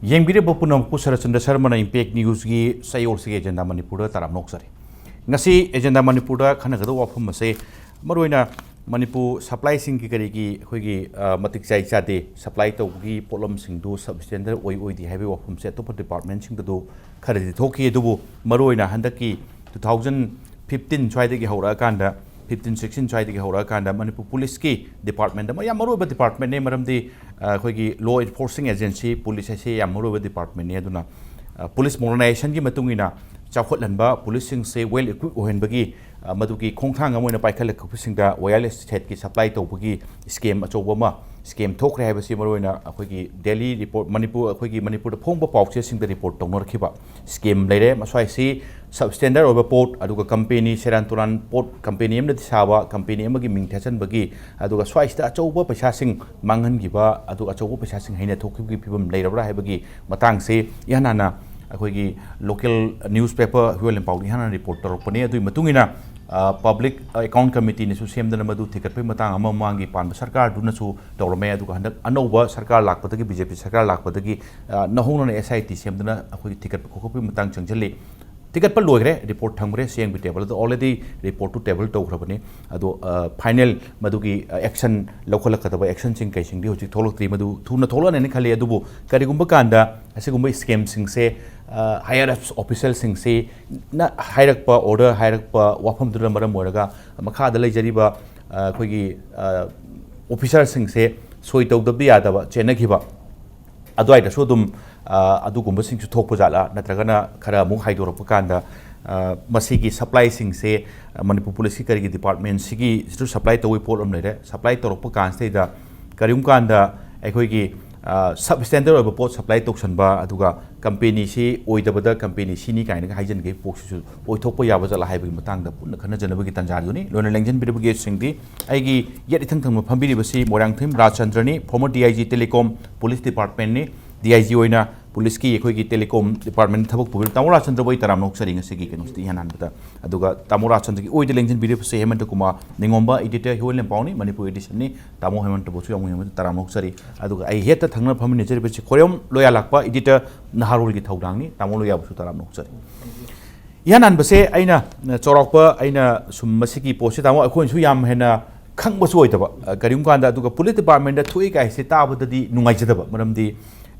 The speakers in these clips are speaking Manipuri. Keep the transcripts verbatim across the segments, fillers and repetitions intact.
ꯌꯦꯡꯕꯤꯔꯤꯕ ꯄꯨꯝꯅꯃꯛꯄꯨ ꯁꯔꯠꯆꯟꯗ꯭ꯔ ꯁꯔꯃꯅ ꯏꯝꯄꯦꯛ ꯅ꯭ꯌꯨꯁꯀꯤ ꯆꯌꯣꯜꯁꯤꯒꯤ ꯑꯦꯖꯦꯟꯗꯥ ꯃꯅꯤꯄꯨꯔꯗ ꯇꯔꯥꯝꯅ ꯑꯣꯛꯆꯔꯤ꯫ ꯉꯁꯤ ꯑꯦꯖꯦꯟꯗꯥ ꯃꯅꯤꯄꯨꯔꯗ ꯈꯟꯅꯒꯗꯕ ꯋꯥꯐꯝ ꯑꯁꯦ ꯃꯔꯨꯑꯣꯏꯅ ꯃꯅꯤꯄꯨꯔ ꯁꯄ꯭ꯂꯥꯏꯁꯤꯡꯒꯤ ꯀꯔꯤꯒꯤ ꯑꯩꯈꯣꯏꯒꯤ, ꯑ, ꯃꯇꯤꯛ ꯆꯥꯏ ꯆꯥꯗꯦ, ꯁꯄ꯭ꯂꯥꯏ ꯇꯧꯕꯒꯤ ꯄꯣꯠꯂꯝꯁꯤꯡꯗꯨ ꯁꯕ ꯁ꯭ꯇꯦꯟꯗꯔ ꯑꯣꯏ ꯑꯣꯏꯗꯦ ꯍꯥꯏꯕꯒꯤ ꯋꯥꯐꯝꯁꯦ ꯑꯇꯣꯞꯄ ꯗꯤꯄꯥꯔꯠꯃꯦꯟꯁꯤꯡꯗꯁꯨ ꯈꯔꯗꯤ ꯊꯣꯛꯈꯤ꯫ ꯑꯗꯨꯕꯨ ꯃꯔꯨꯑꯣꯏꯅ ꯍꯟꯗꯛꯀꯤ two thousand fifteen ꯁ꯭ꯋꯥꯏꯗꯒꯤ ꯍꯧꯔꯛꯑꯀꯥꯟꯗ, fifteen sixteen ꯁ꯭ꯋꯥꯏꯗꯒꯤ ꯍꯧꯔꯛꯑꯀꯥꯟꯗ ꯃꯅꯤꯄꯨꯔ ꯄꯨꯂꯤꯁꯀꯤ ꯗꯤꯄꯥꯔꯠꯃꯦꯟꯗ ꯑꯃ ꯌꯥꯝ ꯃꯔꯨꯑꯣꯏꯕ ꯗꯤꯄꯥꯔꯠꯃꯦꯟꯅꯦ, ꯃꯔꯝꯗꯤ, ꯑ, ꯑꯩꯈꯣꯏꯒꯤ ꯂꯣ ꯏꯟꯐꯣꯔꯁꯤꯡ ꯑꯦꯖꯦꯟꯁꯤ ꯄꯨꯂꯤꯁ ꯍꯥꯏꯁꯦ ꯌꯥꯝ ꯃꯔꯨꯑꯣꯏꯕ ꯗꯤꯄꯥꯔꯠꯃꯦꯟꯅꯦ꯫ ꯑꯗꯨꯅ, ꯑ, ꯄꯨꯂꯤꯁ ꯃꯣꯗꯔꯅꯥꯏꯖꯦꯁꯟꯒꯤ ꯃꯇꯨꯡ ꯏꯟꯅ ꯆꯥꯎꯈꯠꯍꯟꯕ, ꯄꯨꯂꯤꯁꯁꯤꯡꯁꯦ ꯋꯦꯜ ꯏꯀ꯭ꯋꯤꯞ ꯑꯣꯏꯍꯟꯕꯒꯤ, ꯑ, ꯃꯗꯨꯒꯤ ꯈꯣꯡꯊꯥꯡ ꯑꯃ ꯑꯣꯏꯅ ꯄꯥꯏꯈꯠꯂꯛꯄꯁꯤꯡꯗ ꯋꯥꯌꯔꯂꯦꯁ ꯁꯦꯠꯀꯤ ꯁꯄ꯭ꯂꯥꯏ ꯇꯧꯕꯒꯤ ꯁ꯭ꯀꯦꯝ ꯑꯆꯧꯕ ꯑꯃ, ꯁ꯭ꯀꯦꯝ ꯊꯣꯛꯈ꯭ꯔꯦ ꯍꯥꯏꯕꯁꯤ ꯃꯔꯨꯑꯣꯏꯅ ꯑꯩꯈꯣꯏꯒꯤ ꯗꯦꯂꯤ ꯔꯤꯄꯣꯔꯠ, ꯃꯅꯤꯄꯨꯔ, ꯑꯩꯈꯣꯏꯒꯤ ꯃꯅꯤꯄꯨꯔꯗ ꯐꯣꯡꯕ ꯄꯥꯎꯆꯦꯁꯤꯡꯗ ꯔꯤꯄꯣꯔꯠ ꯇꯧꯅꯔꯛꯈꯤꯕ ꯁ꯭ꯀꯦꯝ ꯂꯩꯔꯦ꯫ ꯃꯁ꯭ꯋꯥꯏꯁꯤ ꯁꯕ ꯁ꯭ꯇꯦꯟꯗꯔ ꯑꯣꯏꯕ ꯄꯣꯠ, ꯑꯗꯨꯒ ꯀꯝꯄꯦꯅꯤ ꯁꯦꯔꯥꯟ ꯇꯨꯔꯥꯟ ꯄꯣꯠ, ꯀꯝꯄꯦꯅꯤ ꯑꯃꯅꯗꯤ ꯁꯥꯕ, ꯀꯝꯄꯦꯅꯤ ꯑꯃꯒꯤ ꯃꯤꯡ ꯊꯦꯠꯆꯟꯕꯒꯤ, ꯑꯗꯨꯒ ꯁ꯭ꯋꯥꯏꯁꯤꯗ ꯑꯆꯧꯕ ꯄꯩꯁꯥꯁꯤꯡ ꯃꯥꯡꯍꯟꯈꯤꯕ, ꯑꯗꯨꯒ ꯑꯆꯧꯕ ꯄꯩꯁꯥꯁꯤꯡ ꯍꯩꯅ ꯊꯣꯛꯈꯤꯕꯒꯤ ꯐꯤꯕꯝ ꯂꯩꯔꯕ꯭ꯔꯥ ꯍꯥꯏꯕꯒꯤ ꯃꯇꯥꯡꯁꯤ ꯏꯍꯥꯟ ꯍꯥꯟꯅ ꯑꯩꯈꯣꯏꯒꯤ ꯂꯣꯀꯦꯜ ꯅ꯭ꯌꯨꯁ ꯄꯦꯄꯔ ꯍꯨꯏꯌꯣꯟ ꯂꯦꯟꯄꯥꯎꯗ ꯏꯍꯥꯟ ꯍꯥꯟꯅ ꯔꯤꯄꯣꯔꯠ ꯇꯧꯔꯛꯄꯅꯤ꯫ ꯑꯗꯨꯒꯤ ꯃꯇꯨꯡ ꯏꯟꯅ, ꯑ, ꯄꯕ꯭ꯂꯤꯛ ꯑꯦꯀꯥꯎꯟ ꯀꯃꯤꯇꯤꯅꯁꯨ ꯁꯦꯝꯗꯅ ꯃꯗꯨ ꯊꯤꯒꯠꯄꯒꯤ ꯃꯇꯥꯡ ꯑꯃ ꯃꯃꯥꯡꯒꯤ ꯄꯥꯟꯕ ꯁꯔꯀꯥꯔꯗꯨꯅꯁꯨ ꯇꯧꯔꯝꯃꯦ꯫ ꯑꯗꯨꯒ ꯍꯟꯗꯛ ꯑꯅꯧꯕ ꯁꯔꯀꯥꯔ ꯂꯥꯛꯄꯗꯒꯤ, ꯕꯤ ꯖꯦ ꯄꯤ ꯁꯔꯀꯥꯔ ꯂꯥꯛꯄꯗꯒꯤ, ꯑ, ꯅꯧꯍꯧꯅꯅ ꯑꯦꯁ ꯑꯥꯏ ꯇꯤ ꯁꯦꯝꯗꯅ ꯑꯩꯈꯣꯏꯒꯤ ꯊꯤꯒꯠꯄ ꯈꯣꯀꯠꯄꯒꯤ ꯃꯇꯥꯡ ꯆꯪꯁꯤꯜꯂꯤ꯫ ꯊꯤꯒꯠꯄ ꯂꯣꯏꯈ꯭ꯔꯦ, ꯔꯤꯄꯣꯔꯠ ꯊꯝꯈ꯭ꯔꯦ, ꯁꯤ ꯑꯦꯝꯒꯤ ꯇꯦꯕꯜꯗ ꯑꯣꯜꯔꯦꯗꯤ ꯔꯤꯄꯣꯔꯠꯇꯨ ꯇꯦꯕꯜ ꯇꯧꯈ꯭ꯔꯕꯅꯤ꯫ ꯑꯗꯣ, ꯑ, ꯐꯥꯏꯅꯦꯜ ꯃꯗꯨꯒꯤ, ꯑ, ꯑꯦꯛꯁꯟ ꯂꯧꯈꯠꯂꯛꯀꯗꯕ ꯑꯦꯛꯁꯟꯁꯤꯡ ꯀꯩꯁꯤꯡꯗꯤ ꯍꯧꯖꯤꯛ ꯊꯣꯛꯂꯛꯇ꯭ꯔꯤ, ꯃꯗꯨ ꯊꯨꯅ ꯊꯣꯛꯂꯛꯑꯅꯤꯅ ꯈꯜꯂꯤ꯫ ꯑꯗꯨꯕꯨ ꯀꯔꯤꯒꯨꯝꯕ ꯀꯥꯟꯗ ꯑꯁꯤꯒꯨꯝꯕ ꯁ꯭ꯀꯦꯝꯁꯤꯡꯁꯦ, ꯑ, ꯍꯥꯌꯔ ꯑꯞꯁ ꯑꯣꯐꯤꯁꯦꯜꯁꯤꯡꯁꯤꯅ ꯍꯥꯏꯔꯛꯄ, ꯑꯣꯔꯗꯔ ꯍꯥꯏꯔꯛꯄ ꯋꯥꯐꯝꯗꯨꯅ ꯃꯔꯝ ꯑꯣꯏꯔꯒ ꯃꯈꯥꯗ ꯂꯩꯖꯔꯤꯕ, ꯑ, ꯑꯩꯈꯣꯏꯒꯤ, ꯑ, ꯑꯣꯐꯤꯁꯥꯔꯁꯤꯡꯁꯦ ꯁꯣꯏ ꯇꯧꯗꯕ ꯌꯥꯗꯕ ꯆꯦꯟꯅꯈꯤꯕ ꯑꯗꯨꯋꯥꯏꯗꯁꯨ ꯑꯗꯨꯝ, ꯑ, ꯑꯗꯨꯒꯨꯝꯕꯁꯤꯡꯁꯨ ꯊꯣꯛꯄ ꯖꯥꯠꯂꯥ, ꯅꯠꯇ꯭ꯔꯒꯅ ꯈꯔ ꯑꯃꯨꯛ ꯍꯥꯏꯗꯣꯔꯛꯄ ꯀꯥꯟꯗ, ꯑ, ꯃꯁꯤꯒꯤ ꯁꯄ꯭ꯂꯥꯏꯁꯤꯡꯁꯦ, ꯑ, ꯃꯅꯤꯄꯨꯔ ꯄꯨꯂꯤꯁꯀꯤ ꯀꯔꯤꯒꯤ ꯗꯤꯄꯥꯔꯠꯃꯦꯟꯁꯤꯒꯤꯁꯨ ꯁꯄ꯭ꯂꯥꯏ ꯇꯧꯕꯒꯤ ꯄꯣꯠ ꯑꯃ ꯂꯩꯔꯦ꯫ ꯁꯄ꯭ꯂꯥꯏ ꯇꯧꯔꯛꯄ ꯀꯥꯟꯁꯤꯗꯩꯗ ꯀꯔꯤꯒꯨꯝꯕ ꯀꯥꯟꯗ ꯑꯩꯈꯣꯏꯒꯤ, ꯑ, ꯁꯕ ꯁ꯭ꯇꯦꯟꯗꯔ ꯑꯣꯏꯕ ꯄꯣꯠ ꯁꯄ꯭ꯂꯥꯏ ꯇꯧꯁꯟꯕ, ꯑꯗꯨꯒ ꯀꯝꯄꯦꯅꯤꯁꯤ ꯑꯣꯏꯗꯕꯗ ꯀꯝꯄꯦꯅꯤ ꯁꯤꯅꯤ ꯀꯥꯏꯅꯒ ꯍꯥꯏꯖꯤꯟꯈꯤꯕ ꯄꯣꯠꯁꯤꯁꯨ ꯑꯣꯏꯊꯣꯛꯄ ꯌꯥꯕ ꯖꯥꯠꯂꯥ ꯍꯥꯏꯕꯒꯤ ꯃꯇꯥꯡꯗ ꯄꯨꯟꯅ ꯈꯟꯅꯖꯅꯕꯒꯤ ꯇꯥꯟꯖꯥꯗꯨꯅꯤ꯫ ꯂꯣꯏꯅ ꯂꯦꯡꯖꯟꯕꯤꯔꯕ ꯒꯦꯁꯁꯤꯡꯗꯤ ꯑꯩꯒꯤ ꯌꯦꯠ ꯏꯊꯪ ꯊꯪꯕ ꯐꯝꯕꯤꯔꯤꯕꯁꯤ Moirangthem ꯔꯥꯖꯆꯟꯗ꯭ꯔꯅꯤ, former D I G Telecom Police Departmentꯅꯤ꯫ D I G ꯑꯣꯏꯅ ꯄꯨꯂꯤꯁꯀꯤ ꯑꯩꯈꯣꯏꯒꯤ ꯇꯦꯂꯤꯀꯣꯝ ꯗꯤꯄꯥꯔꯠꯃꯦꯟ ꯊꯕꯛ ꯄꯨꯕꯤꯔꯤꯕ ꯇꯥꯃꯣ ꯔꯥꯖꯆꯟꯗ꯭ꯔꯕꯨ ꯑꯩ ꯇꯔꯥꯝꯅ ꯑꯣꯛꯆꯔꯤ ꯉꯁꯤꯒꯤ ꯀꯩꯅꯣꯁꯤꯗ ꯏꯍꯥꯟ ꯍꯥꯟꯕꯗ꯫ ꯑꯗꯨꯒ ꯇꯥꯃꯣ ꯔꯥꯖꯆꯟꯗ꯭ꯔꯒꯤ ꯑꯣꯏꯗ ꯂꯦꯡꯁꯤꯟꯕꯤꯔꯤꯕꯁꯦ ꯍꯦꯃꯟꯇ ꯀꯨꯃꯥꯔ ꯅꯤꯉꯣꯝꯕ, ꯏꯗꯤꯇꯔ ꯍꯤꯋꯦꯟ ꯂꯦꯝꯄꯥꯎꯅꯤ, ꯃꯅꯤꯄꯨꯔ ꯏꯗꯤꯁꯟꯅꯤ꯫ ꯇꯥꯃꯣ ꯍꯦꯃꯟꯇꯕꯨꯁꯨ ꯌꯥꯝ ꯌꯦꯡꯕꯗ ꯇꯔꯥꯝꯅ ꯑꯣꯛꯆꯔꯤ꯫ ꯑꯗꯨꯒ ꯑꯩ ꯍꯦꯠꯇ ꯊꯪꯅ ꯐꯝꯃꯤꯟꯅꯖꯔꯤꯕꯁꯤ ꯈꯣꯏꯔꯣꯝ ꯂꯣꯌꯥ ꯂꯥꯛꯄ ꯏꯗꯤꯇꯔ ꯅꯍꯥꯔꯣꯜꯒꯤ ꯊꯧꯗꯥꯡꯅꯤ꯫ ꯇꯥꯃꯣ ꯂꯣꯌꯥꯕꯨꯁꯨ ꯇꯔꯥꯝꯅ ꯑꯣꯛꯆꯔꯤ꯫ ꯏꯍꯥꯟ ꯍꯥꯟꯕꯁꯦ ꯑꯩꯅ, ꯑ, ꯆꯥꯎꯔꯥꯛꯄ ꯑꯩꯅ ꯁꯨꯝ ꯃꯁꯤꯒꯤ ꯄꯣꯠꯁꯤ ꯇꯥꯃꯣ ꯑꯩꯈꯣꯏꯅꯁꯨ ꯌꯥꯝ ꯍꯦꯟꯅ ꯈꯪꯕꯁꯨ ꯑꯣꯏꯗꯕ, ꯑ, ꯀꯔꯤꯒꯨꯝꯕ ꯀꯥꯟꯗ, ꯑꯗꯨꯒ ꯄꯨꯂꯤꯁ ꯗꯤꯄꯥꯔꯠꯃꯦꯟꯗ ꯊꯣꯛꯏ ꯀꯥꯏꯁꯦ ꯇꯥꯕꯗꯗꯤ ꯅꯨꯡꯉꯥꯏꯖꯗꯕ, ꯃꯔꯝꯗꯤ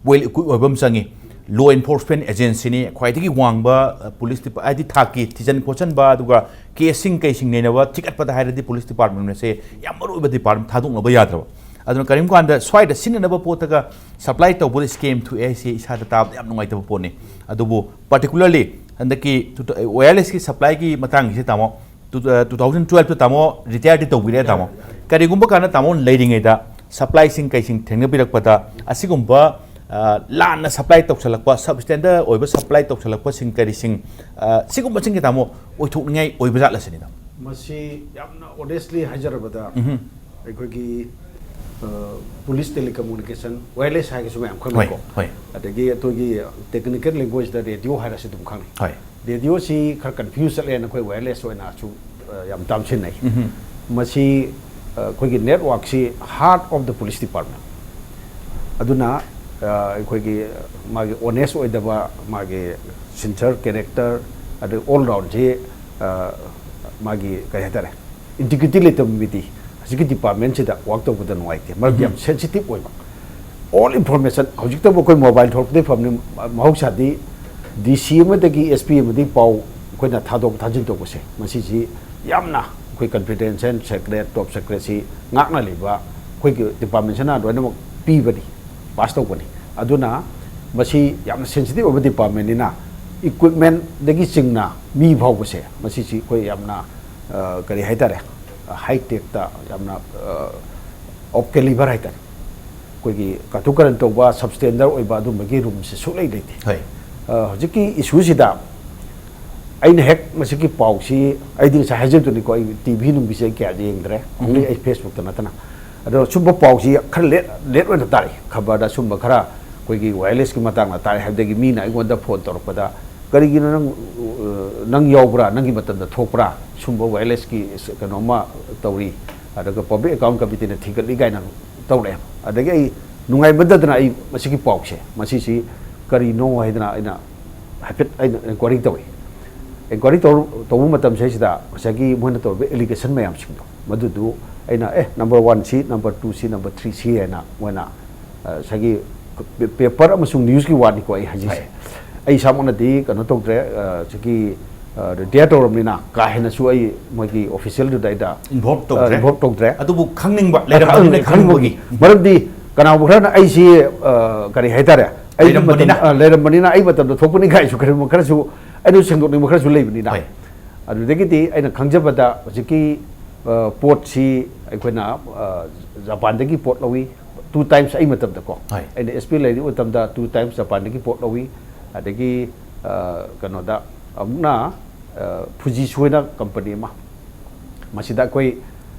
ꯋꯦꯜ ꯏꯀ꯭ꯋꯤꯞ ꯑꯣꯏꯕ ꯑꯃ ꯆꯪꯉꯤ꯫ ꯂꯣ ꯑꯦꯟꯐꯣꯔꯁꯃꯦꯟ ꯑꯦꯖꯦꯟꯁꯤꯅꯤ, ꯈ꯭ꯋꯥꯏꯗꯒꯤ ꯋꯥꯡꯕ, ꯑ, ꯄꯨꯂꯤꯁ ꯗꯤꯄꯥ-, ꯍꯥꯏꯗꯤ ꯊꯥꯛꯀꯤ ꯊꯤꯖꯟ ꯈꯣꯠꯆꯟꯕ, ꯑꯗꯨꯒ ꯀꯦꯁꯁꯤꯡ ꯀꯩꯁꯤꯡ ꯅꯩꯅꯕ ꯊꯤꯒꯠꯄꯗ ꯍꯥꯏꯔꯗꯤ ꯄꯨꯂꯤꯁ ꯗꯤꯄꯥꯔꯠꯃꯦꯟ ꯑꯁꯦ ꯌꯥꯝ ꯃꯔꯨ ꯑꯣꯏꯕ ꯗꯤꯄꯥꯔꯠꯃꯦꯟ ꯊꯥꯗꯣꯛꯅꯕ ꯌꯥꯗ꯭ꯔꯕ꯫ ꯑꯗꯨꯅ ꯀꯔꯤꯒꯨꯝꯕ ꯀꯥꯟꯗ ꯁ꯭ꯋꯥꯏꯗ ꯁꯤꯖꯤꯟꯅꯅꯕ ꯄꯣꯠꯇꯒ ꯁꯄ꯭ꯂꯥꯏ ꯇꯧꯕꯗ ꯁ꯭ꯀꯦꯝ ꯊꯣꯛꯑꯦ ꯍꯥꯏꯁꯦ ꯏꯁꯥꯗ ꯇꯥꯕꯗ ꯌꯥꯝ ꯅꯨꯡꯉꯥꯏꯇꯕ ꯄꯣꯠꯅꯤ꯫ ꯑꯗꯨꯕꯨ ꯄꯥꯔꯇꯤꯀꯨꯂꯔꯂꯤ ꯍꯟꯗꯛꯀꯤ ꯇꯨ-, ꯋꯥꯌꯔꯂꯦꯁꯀꯤ ꯁꯄ꯭ꯂꯥꯏꯒꯤ ꯃꯇꯥꯡꯒꯤꯁꯦ ꯇꯥꯃꯣ, ꯇꯨ-, ꯑ, ꯇꯨ ꯊꯥꯎꯖꯟ ꯇꯨꯋꯦꯜꯐꯇ ꯇꯥꯃꯣ ꯔꯤꯇꯥꯌꯔꯗꯤ ꯇꯧꯕꯤꯔꯦ ꯇꯥꯃꯣ꯫ ꯀꯔꯤꯒꯨꯝꯕ ꯀꯥꯟꯗ ꯇꯥꯃꯣ ꯂꯩꯔꯤꯉꯩꯗ ꯁꯄ꯭ꯂꯥꯏꯁꯤꯡ ꯀꯩꯁꯤꯡ ꯊꯦꯡꯅꯕꯤꯔꯛꯄꯗ ꯑꯁꯤꯒꯨꯝꯕ, ꯑ, ꯂꯥꯟꯅ ꯁꯄ꯭ꯂꯥꯏ ꯇꯧꯁꯜꯂꯛꯄ, ꯁꯕ ꯁ꯭ꯇꯦꯟꯗꯔꯗ ꯑꯣꯏꯕ ꯁꯄ꯭ꯂꯥꯏ ꯇꯧꯁꯜꯂꯛꯄꯁꯤꯡ ꯀꯔꯤꯁꯤꯡ, ꯑ, ꯁꯤꯒꯨꯝꯕꯁꯤꯡꯒꯤ ꯇꯥꯃꯣ ꯑꯣꯏꯊꯣꯛꯅꯤꯡꯉꯥꯏ ꯑꯣꯏꯕ ꯖꯥꯠꯂ ꯁꯤꯅꯤꯗ? ꯃꯁꯤ ꯌꯥꯝꯅ ꯑꯣꯅꯦꯁꯂꯤ ꯍꯥꯏꯖꯔꯕꯗ, ꯎꯝꯍꯨꯝ꯫ ꯑꯩꯈꯣꯏꯒꯤ, ꯑ, ꯄꯨꯂꯤꯁ ꯇꯦꯂꯤꯀꯝꯃꯨꯅꯤꯀꯦꯁꯟ, ꯋꯥꯌꯔꯂꯦꯁ ꯍꯥꯏꯔꯒꯁꯨ ꯃꯌꯥꯝ ꯈꯪꯅꯩꯀꯣ꯫ ꯍꯣꯏ, ꯍꯣꯏ꯫ ꯑꯗꯒꯤ ꯑꯩꯈꯣꯏꯒꯤ ꯇꯦꯛꯅꯤꯀꯦꯜ ꯂꯦꯡꯒ꯭ꯋꯦꯖꯇ ꯔꯦꯗꯤꯑꯣ ꯍꯥꯏꯔꯁꯨ ꯑꯗꯨꯝ ꯈꯪꯅꯩ꯫ ꯍꯣꯏ꯫ ꯔꯦꯗꯤꯑꯣꯁꯤ ꯈꯔ ꯀꯟꯐ꯭ꯌꯨꯁ ꯆꯠꯂꯦꯅ ꯑꯩꯈꯣꯏ ꯋꯥꯌꯔꯂꯦꯁ ꯑꯣꯏꯅꯁꯨ, ꯑ, ꯌꯥꯝ ꯇꯥꯝꯁꯤꯟꯅꯩ꯫ ꯎꯝꯍꯨꯝ꯫ ꯃꯁꯤ, ꯑ, ꯑꯩꯈꯣꯏꯒꯤ ꯅꯦꯠꯋꯥꯛꯁꯤ heart of the police department꯫ ꯑꯗꯨꯅ, ꯑ, ꯑꯩꯈꯣꯏꯒꯤ ꯃꯥꯒꯤ ꯑꯣꯅꯦꯁ ꯑꯣꯏꯗꯕ, ꯃꯥꯒꯤ ꯁꯤꯟꯁꯔ ꯀꯦꯔꯦꯛꯇꯔ, ꯑꯗꯩ ꯑꯣꯜ ꯔꯥꯎꯟꯁꯤ, ꯑ, ꯃꯥꯒꯤ ꯀꯔꯤ ꯍꯥꯏꯇꯥꯔꯦ, ꯏꯟꯇꯤꯒ꯭ꯔꯤꯇꯤ ꯂꯩꯇꯕ ꯃꯤꯗꯤ ꯍꯧꯖꯤꯛꯀꯤ ꯗꯤꯄꯥꯔꯠꯃꯦꯟꯁꯤꯗ ꯋꯥꯛ ꯇꯧꯕꯗ ꯅꯨꯡꯉꯥꯏꯇꯦ, ꯃꯔꯝꯗꯤ ꯌꯥꯝ ꯎꯝꯍꯨꯝ꯫ ꯁꯦꯟꯁꯤꯇꯤꯚ ꯑꯣꯏꯕ꯫ ꯑꯣꯜ ꯏꯟꯐꯣꯔꯃꯦꯁꯟ ꯍꯧꯖꯤꯛꯇꯕꯨ ꯑꯩꯈꯣꯏ ꯃꯣꯕꯥꯏꯜ ꯊꯣꯛꯂꯛꯄꯗꯒꯤ ꯐꯕꯅꯤ, ꯃꯍꯧꯁꯥꯗꯤ ꯗꯤ ꯁꯤ ꯑꯃꯗꯒꯤ ꯑꯦꯁ ꯄꯤ ꯑꯃꯗꯒꯤ ꯄꯥꯎ ꯑꯩꯈꯣꯏꯅ ꯊꯥꯗꯣꯛ ꯊꯥꯖꯤꯟ ꯇꯧꯕꯁꯦ, ꯃꯁꯤꯁꯤ ꯌꯥꯝꯅ ꯑꯩꯈꯣꯏ ꯀꯟꯐꯤꯗꯦꯟꯁꯤꯌꯦꯜ, ꯁꯦꯀ꯭ꯔꯦꯠ, ꯇꯣꯞ ꯁꯦꯀ꯭ꯔꯦꯠꯁꯤ ꯉꯥꯛꯅ ꯂꯩꯕ ꯑꯩꯈꯣꯏꯒꯤ ꯗꯤꯄꯥꯔꯠꯃꯦꯟꯁꯤꯅ ꯂꯣꯏꯅꯃꯛ ꯄꯤꯕꯅꯤ, ꯄꯥꯁ ꯇꯧꯕꯅꯤ꯫ ꯑꯗꯨꯅ ꯃꯁꯤ ꯌꯥꯝꯅ ꯁꯦꯟꯁꯤꯇꯤꯚ ꯑꯣꯏꯕ ꯗꯤꯄꯥꯔꯠꯃꯦꯟꯅꯤꯅ, ꯏꯀ꯭ꯋꯤꯞꯃꯦꯟꯗꯒꯤ ꯆꯤꯡꯅ ꯃꯤ ꯐꯥꯎꯕꯁꯦ, ꯃꯁꯤꯁꯤ ꯑꯩꯈꯣꯏ ꯌꯥꯝꯅ, ꯑ, ꯀꯔꯤ ꯍꯥꯏꯇꯥꯔꯦ, ꯍꯥꯏ ꯇꯦꯛꯇ ꯌꯥꯝꯅ, ꯑ, ꯑꯣꯐ ꯀꯦꯂꯤꯕꯔ ꯍꯥꯏꯇꯥꯔꯦ, ꯑꯩꯈꯣꯏꯒꯤ ꯀꯥꯇꯨ ꯀꯥꯔꯟ ꯇꯧꯕ, ꯁꯕ ꯁ꯭ꯇꯦꯟꯗꯔꯗ ꯑꯣꯏꯕ ꯑꯗꯨꯝꯕꯒꯤ ꯔꯨꯝꯁꯦ ꯁꯨꯛꯂꯩ ꯂꯩꯇꯦ꯫ ꯍꯣꯏ꯫ ꯑ, ꯍꯧꯖꯤꯛꯀꯤ ꯏꯁꯨꯁꯤꯗ ꯑꯩꯅ ꯍꯦꯛ ꯃꯁꯤꯒꯤ ꯄꯥꯎꯁꯤ, ꯑꯩꯗꯤ ꯉꯁꯥꯏ ꯍꯥꯏꯖꯕꯗꯨꯅꯤꯀꯣ, ꯑꯩ ꯇꯤ ꯚꯤ ꯅꯨꯡꯕꯤꯁꯦ ꯑꯩ ꯀꯌꯥ ꯌꯦꯡꯗ꯭ꯔꯦ, ꯎꯝ꯫ Only ꯑꯩ ꯐꯦꯁꯕꯨꯛꯇ ꯅꯠꯇꯅ꯫ ꯑꯗꯣ ꯁꯨꯝꯕ ꯄꯥꯎꯁꯤ ꯈꯔ ꯂꯦꯠ, ꯂꯦꯠ ꯑꯣꯏꯅ ꯇꯥꯔꯛꯏ, ꯈꯕꯔꯗ ꯁꯨꯝꯕ ꯈꯔ ꯑꯩꯈꯣꯏꯒꯤ ꯋꯥꯌꯔꯂꯦꯁꯀꯤ ꯃꯇꯥꯡꯗ ꯇꯥꯔꯦ ꯍꯥꯏꯕꯗꯒꯤ ꯃꯤꯅ ꯑꯩꯉꯣꯟꯗ ꯐꯣꯟ ꯇꯧꯔꯛꯄꯗ, "ꯀꯔꯤꯒꯤꯅꯣ ꯅꯪ, ꯑ, ꯅꯪ ꯌꯥꯎꯕ꯭ꯔꯥ, ꯅꯪꯒꯤ ꯃꯇꯝꯗ ꯊꯣꯛꯄ꯭ꯔꯥ, ꯁꯨꯝꯕ ꯋꯥꯌꯔꯂꯦꯁꯀꯤ ꯀꯩꯅꯣꯝꯃ ꯇꯧꯔꯤ, ꯑꯗꯨꯒ ꯄꯕ꯭ꯂꯤꯛ ꯑꯦꯀꯥꯎꯟ ꯀꯃꯤꯇꯤꯅ ꯊꯤꯒꯠꯂꯤ" ꯀꯥꯏꯅ ꯇꯧꯔꯛꯑꯦ꯫ ꯑꯗꯒꯤ ꯑꯩ ꯅꯨꯡꯉꯥꯏꯃꯟꯗꯗꯅ ꯑꯩ ꯃꯁꯤꯒꯤ ꯄꯥꯎꯁꯦ, ꯃꯁꯤꯁꯤ ꯀꯔꯤꯅꯣ ꯍꯥꯏꯗꯅ ꯑꯩꯅ ꯍꯥꯏꯐꯦꯠ ꯑꯩꯅ ꯏꯟꯀ꯭ꯋꯥꯏꯔꯤ ꯇꯧꯏ꯫ ꯏꯟꯀ꯭ꯋꯥꯏꯔꯤ ꯇꯧꯔ-, ꯇꯧꯕ ꯃꯇꯝꯁꯤꯗꯩꯁꯤꯗ ꯉꯁꯥꯏꯒꯤ ꯃꯣꯏꯅ ꯇꯧꯔꯤꯕ ꯑꯦꯂꯤꯒꯦꯁꯟ ꯃꯌꯥꯝꯁꯤꯡꯗꯣ, ꯃꯗꯨꯗꯨ ꯑꯩꯅ, "ꯑꯦ, ꯅꯝꯕꯔ ꯋꯥꯟ ꯁꯤ, ꯅꯝꯕꯔ ꯇꯨ ꯁꯤ, ꯅꯝꯕꯔ ꯊ꯭ꯔꯤ ꯁꯤ" ꯍꯥꯏꯅ ꯃꯣꯏꯅ, ꯑ, ꯉꯁꯥꯏꯒꯤ ꯄꯦ-, ꯄꯦꯄꯔ ꯑꯃꯁꯨꯡ ꯅ꯭ꯌꯨꯁꯀꯤ ꯋꯥꯅꯤꯀꯣ ꯑꯩ ꯍꯥꯏꯖꯩꯁꯦ꯫ ꯍꯣꯏ꯫ ꯑꯩ ꯏꯁꯥꯃꯛꯅꯗꯤ ꯀꯩꯅꯣ ꯇꯧꯗ꯭ꯔꯦ, ꯑ, ꯉꯁꯥꯏꯒꯤ, ꯑ, ꯔꯤꯇꯥꯌꯔ ꯇꯧꯔꯕꯅꯤꯅ ꯀꯥ ꯍꯦꯟꯅꯁꯨ ꯑꯩ ꯃꯣꯏꯒꯤ ꯑꯣꯐꯤꯁꯤꯌꯦꯜꯗꯨꯗ ꯑꯩꯗ, involve ꯑ, ꯇꯧꯗ꯭ꯔꯦ꯫ Involve ꯇꯧꯗ꯭ꯔꯦ꯫ ꯑꯗꯨꯕꯨ ꯈꯪꯅꯤꯡꯕ ꯂꯩꯔꯝꯕꯅꯤꯅ ꯈꯪꯅꯤꯡꯕꯒꯤ꯫ ꯈꯪꯅꯤꯡꯕꯒꯤ꯫ ꯃꯔꯝꯗꯤ ꯀꯅꯥꯒꯨꯝꯕ ꯈꯔꯅ ꯑꯩꯁꯤ, ꯑ, ꯀꯔꯤ ꯍꯥꯏꯇꯥꯔꯦ? ꯑꯩꯒꯤ ꯂꯩꯔꯝꯕꯅꯤꯅ꯫ ꯃꯇꯝ-, ꯑ, ꯂꯩꯔꯝꯕꯅꯤꯅ ꯑꯩ ꯃꯇꯝꯗ ꯊꯣꯛꯄꯅꯤ ꯀꯥꯏꯁꯨ ꯈꯔ, ꯈꯔꯁꯨ ꯑꯩꯅ ꯁꯦꯡꯗꯣꯛꯅꯤꯡꯕ ꯈꯔꯁꯨ ꯂꯩꯕꯅꯤꯅ꯫ ꯍꯣꯏ꯫ ꯑꯗꯨꯗꯒꯤꯗꯤ ꯑꯩꯅ ꯈꯪꯖꯕꯗ ꯍꯧꯖꯤꯛꯀꯤ, ꯑ, ꯄꯣꯠꯁꯤ ꯑꯩꯈꯣꯏꯅ, ꯑ, ꯖꯄꯥꯟꯗꯒꯤ ꯄꯣꯠ ꯂꯧꯏ꯫ Two times ꯑꯩ ꯃꯇꯝꯗꯀꯣ꯫ ꯍꯣꯏ꯫ ꯑꯩꯅ S P ꯂꯩꯔꯤꯕ ꯃꯇꯝꯗ two times ꯖꯄꯥꯟꯗꯒꯤ ꯄꯣꯠ ꯂꯧꯏ꯫ ꯑꯗꯒꯤ, ꯑ, ꯀꯩꯅꯣꯗ ꯑꯃꯨꯛꯅ, ꯑ, ꯐꯨꯖꯤꯁꯨ ꯍꯥꯏꯅ ꯀꯝꯄꯅꯤ ꯑꯃ, ꯃꯁꯤꯗ ꯑꯩꯈꯣꯏ,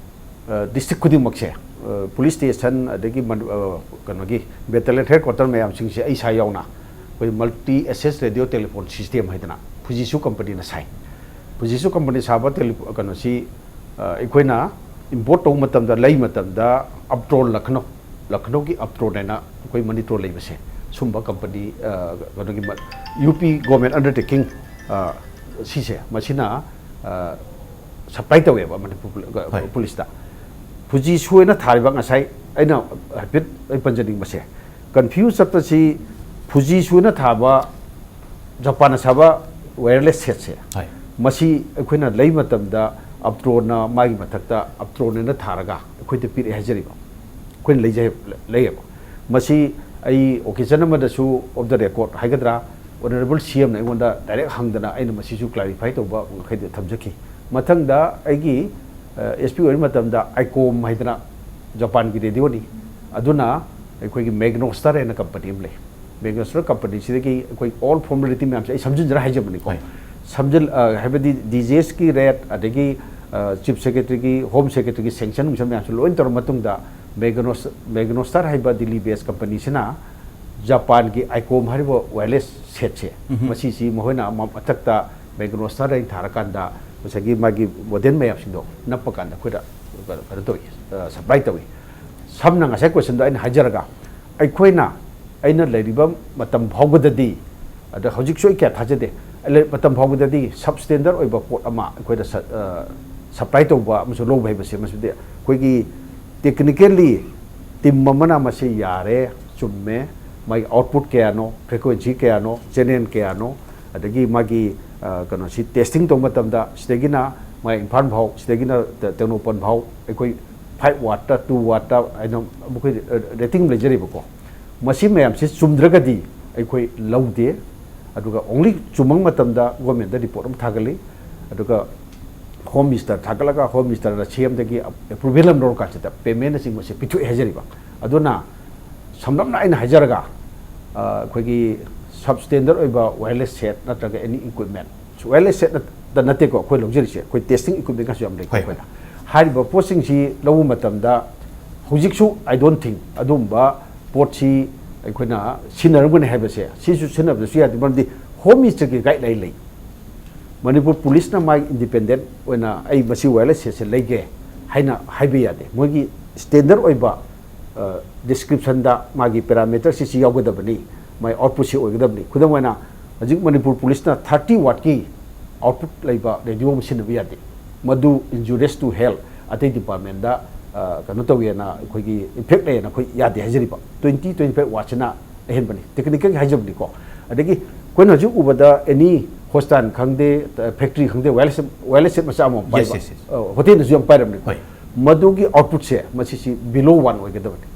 ꯑ, ꯗꯤꯁꯇ꯭ꯔꯤꯛ ꯈꯨꯗꯤꯡꯃꯛꯁꯦ, ꯑ, ꯄꯨꯂꯤꯁ ꯁ꯭ꯇꯦꯁꯟ, ꯑꯗꯒꯤ ꯃꯅꯤ-, ꯑ, ꯀꯩꯅꯣꯒꯤ ꯕꯦꯇꯦꯂꯤꯌꯟ ꯍꯦꯗꯀ꯭ꯋꯥꯇꯔ ꯃꯌꯥꯝꯁꯤꯡꯁꯦ ꯑꯩ ꯏꯁꯥ ꯌꯥꯎꯅ ꯑꯩꯈꯣꯏ multi access radio telephone system ꯍꯥꯏꯗꯅ ꯐꯨꯖꯤꯁꯨ ꯀꯝꯄꯅꯤꯅ ꯁꯥꯏ꯫ ꯐꯨꯖꯤꯁꯨ ꯀꯝꯄꯅꯤ ꯁꯥꯕ ꯇꯦꯂꯤ-, ꯀꯩꯅꯣꯁꯤ, ꯑ, ꯑꯩꯈꯣꯏꯅ ꯏꯝꯄꯣꯔꯠ ꯇꯧꯕ ꯃꯇꯝꯗ, ꯂꯩ ꯃꯇꯝꯗ, ꯑꯞꯇ꯭ꯔꯣꯟ ꯂꯈꯅꯧ, ꯂꯈꯅꯧꯒꯤ ꯑꯞꯇ꯭ꯔꯣꯟ ꯍꯥꯏꯅ ꯑꯩꯈꯣꯏ ꯃꯅꯤꯇ꯭ꯔꯣꯟ ꯂꯩꯕꯁꯦ, ꯁꯨꯝꯕ ꯀꯝꯄꯅꯤ, ꯑ, ꯀꯩꯅꯣꯒꯤ ꯃ-, U P government undertaking, ꯑ, ꯁꯤꯁꯦ, ꯃꯁꯤꯅ, ꯑ, ꯁꯄ꯭ꯂꯥꯏ ꯇꯧꯋꯦꯕ ꯃꯅꯤꯄꯨꯔ ꯄꯨꯂꯤ-, ꯍꯣꯏ꯫ ꯄꯨꯂꯤꯁꯇ꯫ ꯐꯨꯖꯤꯁꯨ ꯍꯥꯏꯅ ꯊꯥꯔꯤꯕ, ꯉꯁꯥꯏ ꯑꯩꯅ ꯍꯥꯏꯐꯦꯠ ꯑꯩ ꯄꯟꯖꯅꯤꯡꯕꯁꯦ, ꯀꯟꯐ꯭ꯌꯨꯁ ꯆꯠꯄꯁꯤ, ꯐꯨꯖꯤꯁꯨ ꯍꯥꯏꯅ ꯊꯥꯕ ꯖꯄꯥꯟꯅ ꯁꯥꯕ ꯋꯥꯌꯔꯂꯦꯁ ꯁꯦꯠꯁꯦ, ꯍꯣꯏ꯫ ꯃꯁꯤ ꯑꯩꯈꯣꯏꯅ ꯂꯩ ꯃꯇꯝꯗ ꯑꯞꯇ꯭ꯔꯣꯟꯅ ꯃꯥꯒꯤ ꯃꯊꯛꯇ ꯑꯞꯇ꯭ꯔꯣꯟ ꯍꯥꯏꯅ ꯊꯥꯔꯒ ꯑꯩꯈꯣꯏꯗ ꯄꯤꯔꯛꯑꯦ ꯍꯥꯏꯖꯔꯤꯕ꯫ ꯑꯩꯈꯣꯏꯅ ꯂꯩꯖꯩ-, ꯂꯩꯌꯦꯕ꯫ ꯃꯁꯤ ꯑꯩ occasion ꯑꯃꯗꯁꯨ off the record ꯍꯥꯏꯒꯗ꯭ꯔꯥ, Honourable C M ꯅ ꯑꯩꯉꯣꯟꯗ direct ꯍꯪꯗꯅ ꯑꯩꯅ ꯃꯁꯤꯁꯨ clarify ꯇꯧꯕ ꯃꯈꯩꯗ ꯊꯝꯖꯈꯤ꯫ ꯃꯊꯪꯗ ꯑꯩꯒꯤ, ꯑ, S P ꯑꯣꯏꯔꯤ ꯃꯇꯝꯗ ꯑꯥꯏꯀꯣꯝ ꯍꯥꯏꯗꯅ ꯖꯄꯥꯟꯒꯤ ꯔꯦꯗꯤꯑꯣꯅꯤ, ꯑꯗꯨꯅ ꯑꯩꯈꯣꯏꯒꯤ ꯃꯦꯒꯅꯣꯁꯇꯔ ꯍꯥꯏꯅ ꯀꯝꯄꯅꯤ ꯑꯃ ꯂꯩ꯫ ꯃꯦꯒꯅꯣꯁꯇꯔ ꯀꯝꯄꯅꯤꯁꯤꯗꯒꯤ ꯑꯩꯈꯣꯏ all formality ꯃꯌꯥꯝꯁꯦ ꯑꯩ ꯁꯝꯖꯤꯟꯖꯔ ꯍꯥꯏꯖꯕꯅꯤꯀꯣ꯫ ꯍꯣꯏ꯫ ꯁꯝꯖꯤꯜ-, ꯑ, ꯍꯥꯏꯕꯗꯤ D G S ꯀꯤ ꯔꯦꯠ, ꯑꯗꯒꯤ, ꯑ, Chief Secretary ꯒꯤ, Home Secretary ꯒꯤ sanction ꯅꯨꯡꯁꯟ ꯃꯌꯥꯝꯁꯦ ꯂꯣꯏ ꯇꯧꯔ ꯃꯇꯨꯡꯗ ꯃꯦꯒꯅꯣꯁ-, ꯃꯦꯒꯅꯣꯁꯇꯔ ꯍꯥꯏꯕ ꯗꯤꯜꯂꯤ based ꯀꯝꯄꯅꯤꯁꯤꯅ ꯖꯄꯥꯟꯒꯤ ꯑꯥꯏꯀꯣꯝ ꯍꯥꯏꯔꯤꯕ ꯋꯥꯌꯔꯂꯦꯁ ꯁꯦꯠꯁꯦ, ꯃꯁꯤꯁꯤ ꯃꯈꯣꯏꯅ ꯃ-, ꯃꯊꯛꯇ ꯃꯦꯒꯅꯣꯁꯇꯔꯗ ꯑꯩꯅ ꯊꯥꯔꯀꯥꯟꯗ ꯉꯁꯥꯏꯒꯤ ꯃꯥꯒꯤ ꯃꯣꯗꯦꯜ ꯃꯌꯥꯝꯁꯤꯡꯗꯣ ꯅꯞꯄ ꯀꯥꯟꯗ ꯑꯩꯈꯣꯏꯗ ꯀꯩꯅꯣ ꯇꯧꯏ, ꯁꯄ꯭ꯂꯥꯏ ꯇꯧꯏ꯫ ꯁꯝꯅ ꯉꯁꯥꯏ ꯀꯣꯏꯁꯟꯗꯣ ꯑꯩꯅ ꯍꯥꯏꯖꯔꯒ, ꯑꯩꯈꯣꯏꯅ, ꯑꯩꯅ ꯂꯩꯔꯤꯕ ꯃꯇꯝ ꯐꯥꯎꯕꯗꯗꯤ, ꯑꯗ ꯍꯧꯖꯤꯛꯁꯨ ꯑꯩ ꯀꯌꯥ ꯊꯥꯖꯗꯦ, ꯑꯩ ꯂꯩ-, ꯃꯇꯝ ꯐꯥꯎꯕꯗꯗꯤ ꯁꯕ ꯁ꯭ꯇꯦꯟꯗꯔꯗ ꯑꯣꯏꯕ ꯄꯣꯠ ꯑꯃ ꯑꯩꯈꯣꯏꯗ ꯁ-, ꯑ, ꯁꯄ꯭ꯂꯥꯏ ꯇꯧꯕ ꯑꯃꯁꯨꯡ ꯂꯧꯕ ꯍꯥꯏꯕꯁꯦ, ꯃꯁꯤꯗꯤ ꯑꯩꯈꯣꯏꯒꯤ ꯇꯦꯛꯅꯤꯀꯦꯜꯂꯤ ꯇꯤꯝ ꯑꯃꯅ ꯃꯁꯤ ꯌꯥꯔꯦ, ꯆꯨꯝꯃꯦ, ꯃꯥꯒꯤ ꯑꯥꯎꯠꯄꯨꯠ ꯀꯌꯥꯅꯣ, ꯐ꯭ꯔꯤꯀ꯭ꯋꯦꯟꯁꯤ ꯀꯌꯥꯅꯣ, ꯆꯦꯅꯦꯜ ꯀꯌꯥꯅꯣ, ꯑꯗꯒꯤ ꯃꯥꯒꯤ, ꯑ, ꯀꯩꯅꯣꯁꯤ ꯇꯦꯁꯇꯤꯡ ꯇꯧꯕ ꯃꯇꯝꯗ ꯁꯤꯗꯒꯤꯅ ꯃꯥꯒꯤ ꯏꯝꯐꯥꯜ ꯐꯥꯎ, ꯁꯤꯗꯒꯤꯅ ꯇ-, ꯇꯦꯡꯅꯧꯄꯜ ꯐꯥꯎ ꯑꯩꯈꯣꯏ ꯐꯥꯏꯚ ꯋꯥꯠꯇ, ꯇꯨ ꯋꯥꯠꯇ ꯍꯥꯏꯅ ꯃꯈꯣꯏ ꯔꯦꯇꯤꯡ ꯂꯩꯖꯔꯤꯕꯀꯣ꯫ ꯃꯁꯤ ꯃꯌꯥꯝꯁꯤ ꯆꯨꯝꯗ꯭ꯔꯒꯗꯤ ꯑꯩꯈꯣꯏ ꯂꯧꯗꯦ꯫ ꯑꯗꯨꯒ ꯑꯣꯡꯂꯤ ꯆꯨꯝꯕ ꯃꯇꯝꯗ ꯒꯣꯔꯃꯦꯟꯗ ꯔꯤꯄꯣꯔꯠ ꯑꯃ ꯊꯥꯒꯠꯂꯤ꯫ ꯑꯗꯨꯒ ꯍꯣꯝ ꯃꯤꯅꯤꯁꯇꯔ ꯊꯥꯒꯠꯂꯒ ꯍꯣꯝ ꯃꯤꯅꯤꯁꯇꯔꯅ ꯁꯤ ꯑꯦꯝꯗꯒꯤ ꯑꯦꯄ꯭ꯔꯨꯚꯦꯜ ꯑꯃ ꯂꯧꯔꯀꯥꯟꯁꯤꯗ ꯄꯦꯃꯦꯟꯅꯆꯤꯡꯕꯁꯦ ꯄꯤꯊꯣꯛꯑꯦ ꯍꯥꯏꯖꯔꯤꯕ꯫ ꯑꯗꯨꯅ ꯁꯝꯂꯞꯅ ꯑꯩꯅ ꯍꯥꯏꯖꯔꯒ, ꯑ, ꯑꯩꯈꯣꯏꯒꯤ ꯁꯕ ꯁ꯭ꯇꯦꯟꯗꯔꯗ ꯑꯣꯏꯕ ꯋꯥꯌꯔꯂꯦꯁ ꯁꯦꯠ ꯅꯠꯇ꯭ꯔꯒ ꯑꯦꯅꯤ ꯏꯀ꯭ꯋꯤꯞꯃꯦꯟ, ꯋꯥꯌꯔꯂꯦꯁ ꯁꯦꯠ ꯅꯠꯇ ꯅꯠꯇꯦꯀꯣ ꯑꯩꯈꯣꯏ ꯂꯧꯖꯔꯤꯁꯦ, ꯑꯩꯈꯣꯏ ꯇꯦꯁꯇꯤꯡ ꯏꯀ꯭ꯋꯤꯞꯃꯦꯟꯒꯁꯨ ꯌꯥꯝ ꯂꯩꯀꯣ꯫ ꯍꯣꯏ, ꯍꯣꯏ꯫ ꯑꯩꯈꯣꯏꯅ ꯍꯥꯏꯔꯤꯕ ꯄꯣꯠꯁꯤꯡꯁꯤ ꯂꯧꯕ ꯃꯇꯝꯗ ꯍꯧꯖꯤꯛꯁꯨ, I don't think, ꯑꯗꯨꯒꯨꯝꯕ ꯄꯣꯠꯁꯤ ꯑꯩꯈꯣꯏꯅ ꯁꯤꯖꯤꯟꯅꯔꯝꯒꯅꯤ ꯍꯥꯏꯕꯁꯦ, ꯁꯤꯁꯨ ꯁꯤꯖꯤꯟꯅꯕꯗꯁꯨ ꯌꯥꯗꯦ꯫ ꯃꯔꯝꯗꯤ ꯍꯣꯝ ꯃꯤꯅꯤꯁꯇꯔꯒꯤ ꯒꯥꯏꯗꯂꯥꯏꯟ ꯂꯩ꯫ ꯃꯅꯤꯄꯨꯔ ꯄꯨꯂꯤꯁꯅ ꯃꯥꯒꯤ ꯏꯟꯗꯤꯄꯦꯟꯗꯦꯟ ꯑꯣꯏꯅ ꯑꯩ ꯃꯁꯤ ꯋꯥꯌꯔꯂꯦꯁ ꯁꯦꯠꯁꯦ ꯂꯩꯒꯦ ꯍꯥꯏꯅ ꯍꯥꯏꯕ ꯌꯥꯗꯦ꯫ ꯃꯣꯏꯒꯤ ꯁ꯭ꯇꯦꯟꯗꯔꯗ ꯑꯣꯏꯕ, ꯑ, ꯗꯤꯁꯀ꯭ꯔꯤꯞꯁꯟꯗ ꯃꯥꯒꯤ ꯄꯦꯔꯥꯃꯤꯇꯔꯁꯤ ꯁꯤ ꯌꯥꯎꯒꯗꯕꯅꯤ, ꯃꯥꯒꯤ ꯑꯥꯎꯠꯄꯨꯠꯁꯤ ꯑꯣꯏꯒꯗꯕꯅꯤ꯫ ꯈꯨꯗꯝ ꯑꯣꯏꯅ, ꯍꯧꯖꯤꯛ ꯃꯅꯤꯄꯨꯔ ꯄꯨꯂꯤꯁꯅ ꯊꯥꯔꯇꯤ ꯋꯥꯠꯀꯤ ꯑꯥꯎꯠꯄꯨꯠ ꯂꯩꯕ ꯔꯦꯗꯤꯑꯣ ꯑꯃ ꯁꯤꯖꯤꯟꯅꯕ ꯌꯥꯗꯦ꯫ ꯃꯗꯨ injurious to health, ꯑꯇꯩ ꯗꯤꯄꯥꯔꯠꯃꯦꯟꯗ, ꯑ, ꯀꯩꯅꯣ ꯇꯧꯋꯦꯅ, ꯑꯩꯈꯣꯏꯒꯤ ꯏꯝꯄꯦꯛ ꯂꯩꯌꯦꯅ ꯑꯩꯈꯣꯏ ꯌꯥꯗꯦ ꯍꯥꯏꯖꯔꯤꯕ꯫ ꯇ꯭ꯋꯦꯟꯇꯤ, ꯇ꯭ꯋꯦꯟꯇꯤ ꯐꯥꯏꯚ ꯋꯥꯠꯁꯤꯅ ꯑꯍꯦꯟꯕꯅꯤ, ꯇꯦꯛꯅꯤꯀꯦꯜꯒꯤ ꯍꯥꯏꯖꯕꯅꯤꯀꯣ꯫ ꯑꯗꯒꯤ ꯑꯩꯈꯣꯏꯅ ꯍꯧꯖꯤꯛ ꯎꯕꯗ ꯑꯦꯅꯤ ꯍꯣꯁꯄꯤꯇꯥꯜ ꯈꯪꯗꯦ, ꯐꯦꯛꯇ꯭ꯔꯤ ꯈꯪꯗꯦ, ꯋꯥꯌꯔꯂꯦꯁ, ꯋꯥꯌꯔꯂꯦꯁ ꯁꯦꯠ ꯃꯆꯥ ꯑꯃꯃꯝ ꯄꯥꯏꯕ, ꯌꯦꯁ, ꯌꯦꯁ꯫ ꯑ, ꯍꯣꯇꯦꯜꯗꯁꯨ ꯌꯥꯝ ꯄꯥꯏꯔꯝꯅꯤ꯫ ꯍꯣꯏ꯫ ꯃꯗꯨꯒꯤ ꯑꯥꯎꯠꯄꯨꯠꯁꯦ ꯃꯁꯤꯁꯤ below one ꯑꯣꯏꯒꯗꯕꯅꯤ꯫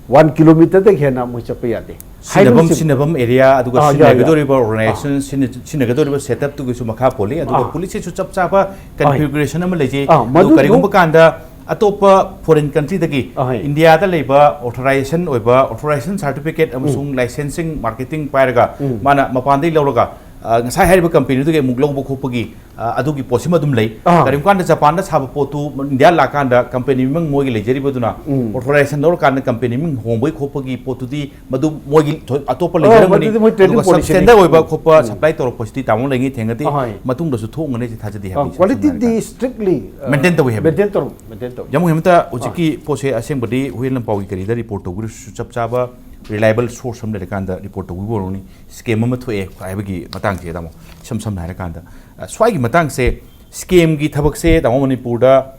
ꯋꯥꯟ ꯀꯤꯂꯣꯃꯤꯇꯔꯗꯒꯤ ꯍꯦꯟꯅ ꯃꯣꯏ ꯆꯠꯄ ꯌꯥꯗꯦ꯫ ꯁꯤꯟꯅꯐꯝ, ꯍꯥꯏꯕꯅꯆꯤꯡ-, ꯁꯤꯟꯅꯐꯝ ꯑꯦꯔꯤꯌꯥ, ꯑꯗꯨꯒ ꯑꯥ, ꯌꯥ, ꯌꯥ꯫ ꯁꯤꯟꯅꯒꯗꯧꯔꯤꯕ ꯑꯣꯔꯒꯅꯥꯏꯖꯦꯁꯟ, ꯑꯥ꯫ ꯁꯤꯟꯅ-, ꯁꯤꯟꯅꯒꯗꯧꯔꯤꯕ ꯁꯦꯠꯑꯞꯇꯨꯒꯤꯁꯨ ꯃꯈꯥ ꯄꯣꯜꯂꯤ꯫ ꯑꯗꯨꯒ ꯑꯥ꯫ ꯄꯨꯂꯤꯁꯁꯤꯁꯨ ꯆꯞ ꯆꯥꯕ ꯑꯥ꯫ ꯀꯟꯐꯤꯒꯔꯦꯁꯟ ꯑꯃ ꯂꯩꯖꯩ꯫ ꯑꯥ, ꯑꯗꯨ ꯃꯗꯨ ꯀꯔꯤꯒꯨꯝꯕ ꯅꯣ-, ꯀꯥꯟꯗ ꯑꯇꯣꯞꯄ ꯐꯣꯔꯦꯟ ꯀꯟꯇ꯭ꯔꯤꯗꯒꯤ ꯑꯍꯣꯏ꯫ ꯏꯟꯗꯤꯌꯥꯗ ꯂꯩꯕ ꯑꯣꯊꯣꯔꯥꯏꯖꯦꯁꯟ ꯑꯣꯏꯕ, ꯑꯣꯊꯣꯔꯥꯏꯖꯦꯁꯟ ꯁꯥꯔꯇꯤꯐꯤꯀꯦꯠ ꯎꯝ꯫ ꯑꯃꯁꯨꯡ ꯂꯥꯏꯁꯦꯟꯁꯤꯡ ꯃꯥꯔꯀꯦꯇꯤꯡ ꯄꯥꯏꯔꯒ ꯎꯝ꯫ ꯃꯥꯅ ꯃꯄꯥꯟꯗꯒꯤ ꯂꯧꯔꯒ, ꯑ, ꯉꯁꯥꯏ ꯍꯥꯏꯔꯤꯕ ꯀꯝꯄꯦꯅꯤꯗꯨꯗꯒꯤ ꯑꯃꯨꯛ ꯂꯧꯕ ꯈꯣꯠꯄꯒꯤ, ꯑ, ꯑꯗꯨꯒꯤ ꯄꯣꯠꯁꯤꯃ ꯑꯗꯨꯝ ꯂꯩ꯫ ꯑꯥ꯫ ꯀꯔꯤꯒꯨꯝꯕ ꯀꯥꯟꯗ ꯖꯄꯥꯟꯗ ꯁꯥꯕ ꯄꯣꯠꯇꯨ ꯏꯟꯗꯤꯌꯥ ꯂꯥꯛꯀꯥꯟꯗ ꯀꯝꯄꯦꯅꯤ ꯃꯃꯤꯡ ꯃꯣꯏꯒꯤ ꯂꯩꯖꯔꯤꯕꯗꯨꯅ ꯎꯝ꯫ ꯑꯣꯊꯣꯔꯥꯏꯖꯦꯁꯟ ꯂꯧꯔꯀꯥꯟꯗ ꯀꯝꯄꯦꯅꯤ ꯃꯃꯤꯡ ꯍꯣꯡꯕꯒꯤ ꯈꯣꯠꯄꯒꯤ ꯄꯣꯠꯇꯨꯗꯤ ꯃꯗꯨ ꯃꯣꯏꯒꯤ ꯊꯣꯏ-, ꯑꯇꯣꯞꯄ ꯑꯣ, ꯂꯩꯖꯔꯝꯒꯅꯤ꯫ ꯃꯗꯨꯗꯤ ꯃꯣꯏ trading ꯑꯗꯨꯒ policy ꯁꯕ-, ꯅꯤ꯫ ꯁ꯭ꯇꯦꯟꯗꯔꯗ ꯑꯣꯏꯕ ꯎꯝ꯫ ꯈꯣꯠꯄ ꯎꯝ꯫ ꯁꯄ꯭ꯂꯥꯏ ꯇꯧꯔꯛꯄꯁꯤꯗꯤ ꯇꯥꯃꯣ ꯂꯩꯉꯩ ꯊꯦꯡꯅꯗꯦ꯫ ꯑꯍꯣꯏ꯫ ꯃꯇꯨꯡꯗꯁꯨ ꯊꯣꯛꯒꯅꯤ ꯁꯤ ꯊꯥꯖꯗꯦ ꯑ, ꯍꯥꯏꯕꯅꯤ, ꯁꯝꯅ quality ꯗꯤ ꯍꯥꯏꯔꯀꯥꯟꯗ꯫ Strictly, ꯑ, ꯃꯦꯟꯇꯦꯟ ꯇꯧꯏ ꯍꯥꯏꯕꯅꯤ꯫ ꯃꯦꯟꯇꯦꯟ ꯇꯧꯔꯝ-, ꯃꯦꯟꯇꯦꯟ ꯇꯧꯔꯝ꯫ ꯌꯥꯝ ꯍꯦꯟꯕꯇ ꯑꯥ꯫ ꯍꯧꯖꯤꯛꯀꯤ ꯄꯣꯠꯁꯦ ꯑꯁꯦꯡꯕꯗꯤ ꯍꯨꯏꯌꯦꯟ ꯂꯝꯄꯥꯎꯒꯤ ꯀꯔꯤꯗ ꯔꯤꯄꯣꯔꯠ ꯇꯧꯕꯤꯔꯁꯨ ꯆꯞ ꯆꯥꯕ reliable source ꯑꯃ ꯂꯩꯔꯀꯥꯟꯗ ꯔꯤꯄꯣꯔꯠ ꯇꯧꯕꯤꯕ ꯑꯣꯏꯔꯝꯒꯅꯤ꯫ Scam ꯑꯃ ꯊꯣꯛꯑꯦ ꯍꯥꯏꯕꯒꯤ ꯃꯇꯥꯡꯁꯦ, ꯇꯥꯃꯣ, ꯏꯁꯝ ꯁꯝꯅ ꯍꯥꯏꯔꯀꯥꯟꯗ, ꯑ, ꯁ꯭ꯋꯥꯏꯒꯤ ꯃꯇꯥꯡꯁꯦ, scam ꯒꯤ ꯊꯕꯛꯁꯦ, ꯇꯥꯃꯣ, ꯃꯅꯤꯄꯨꯔꯗ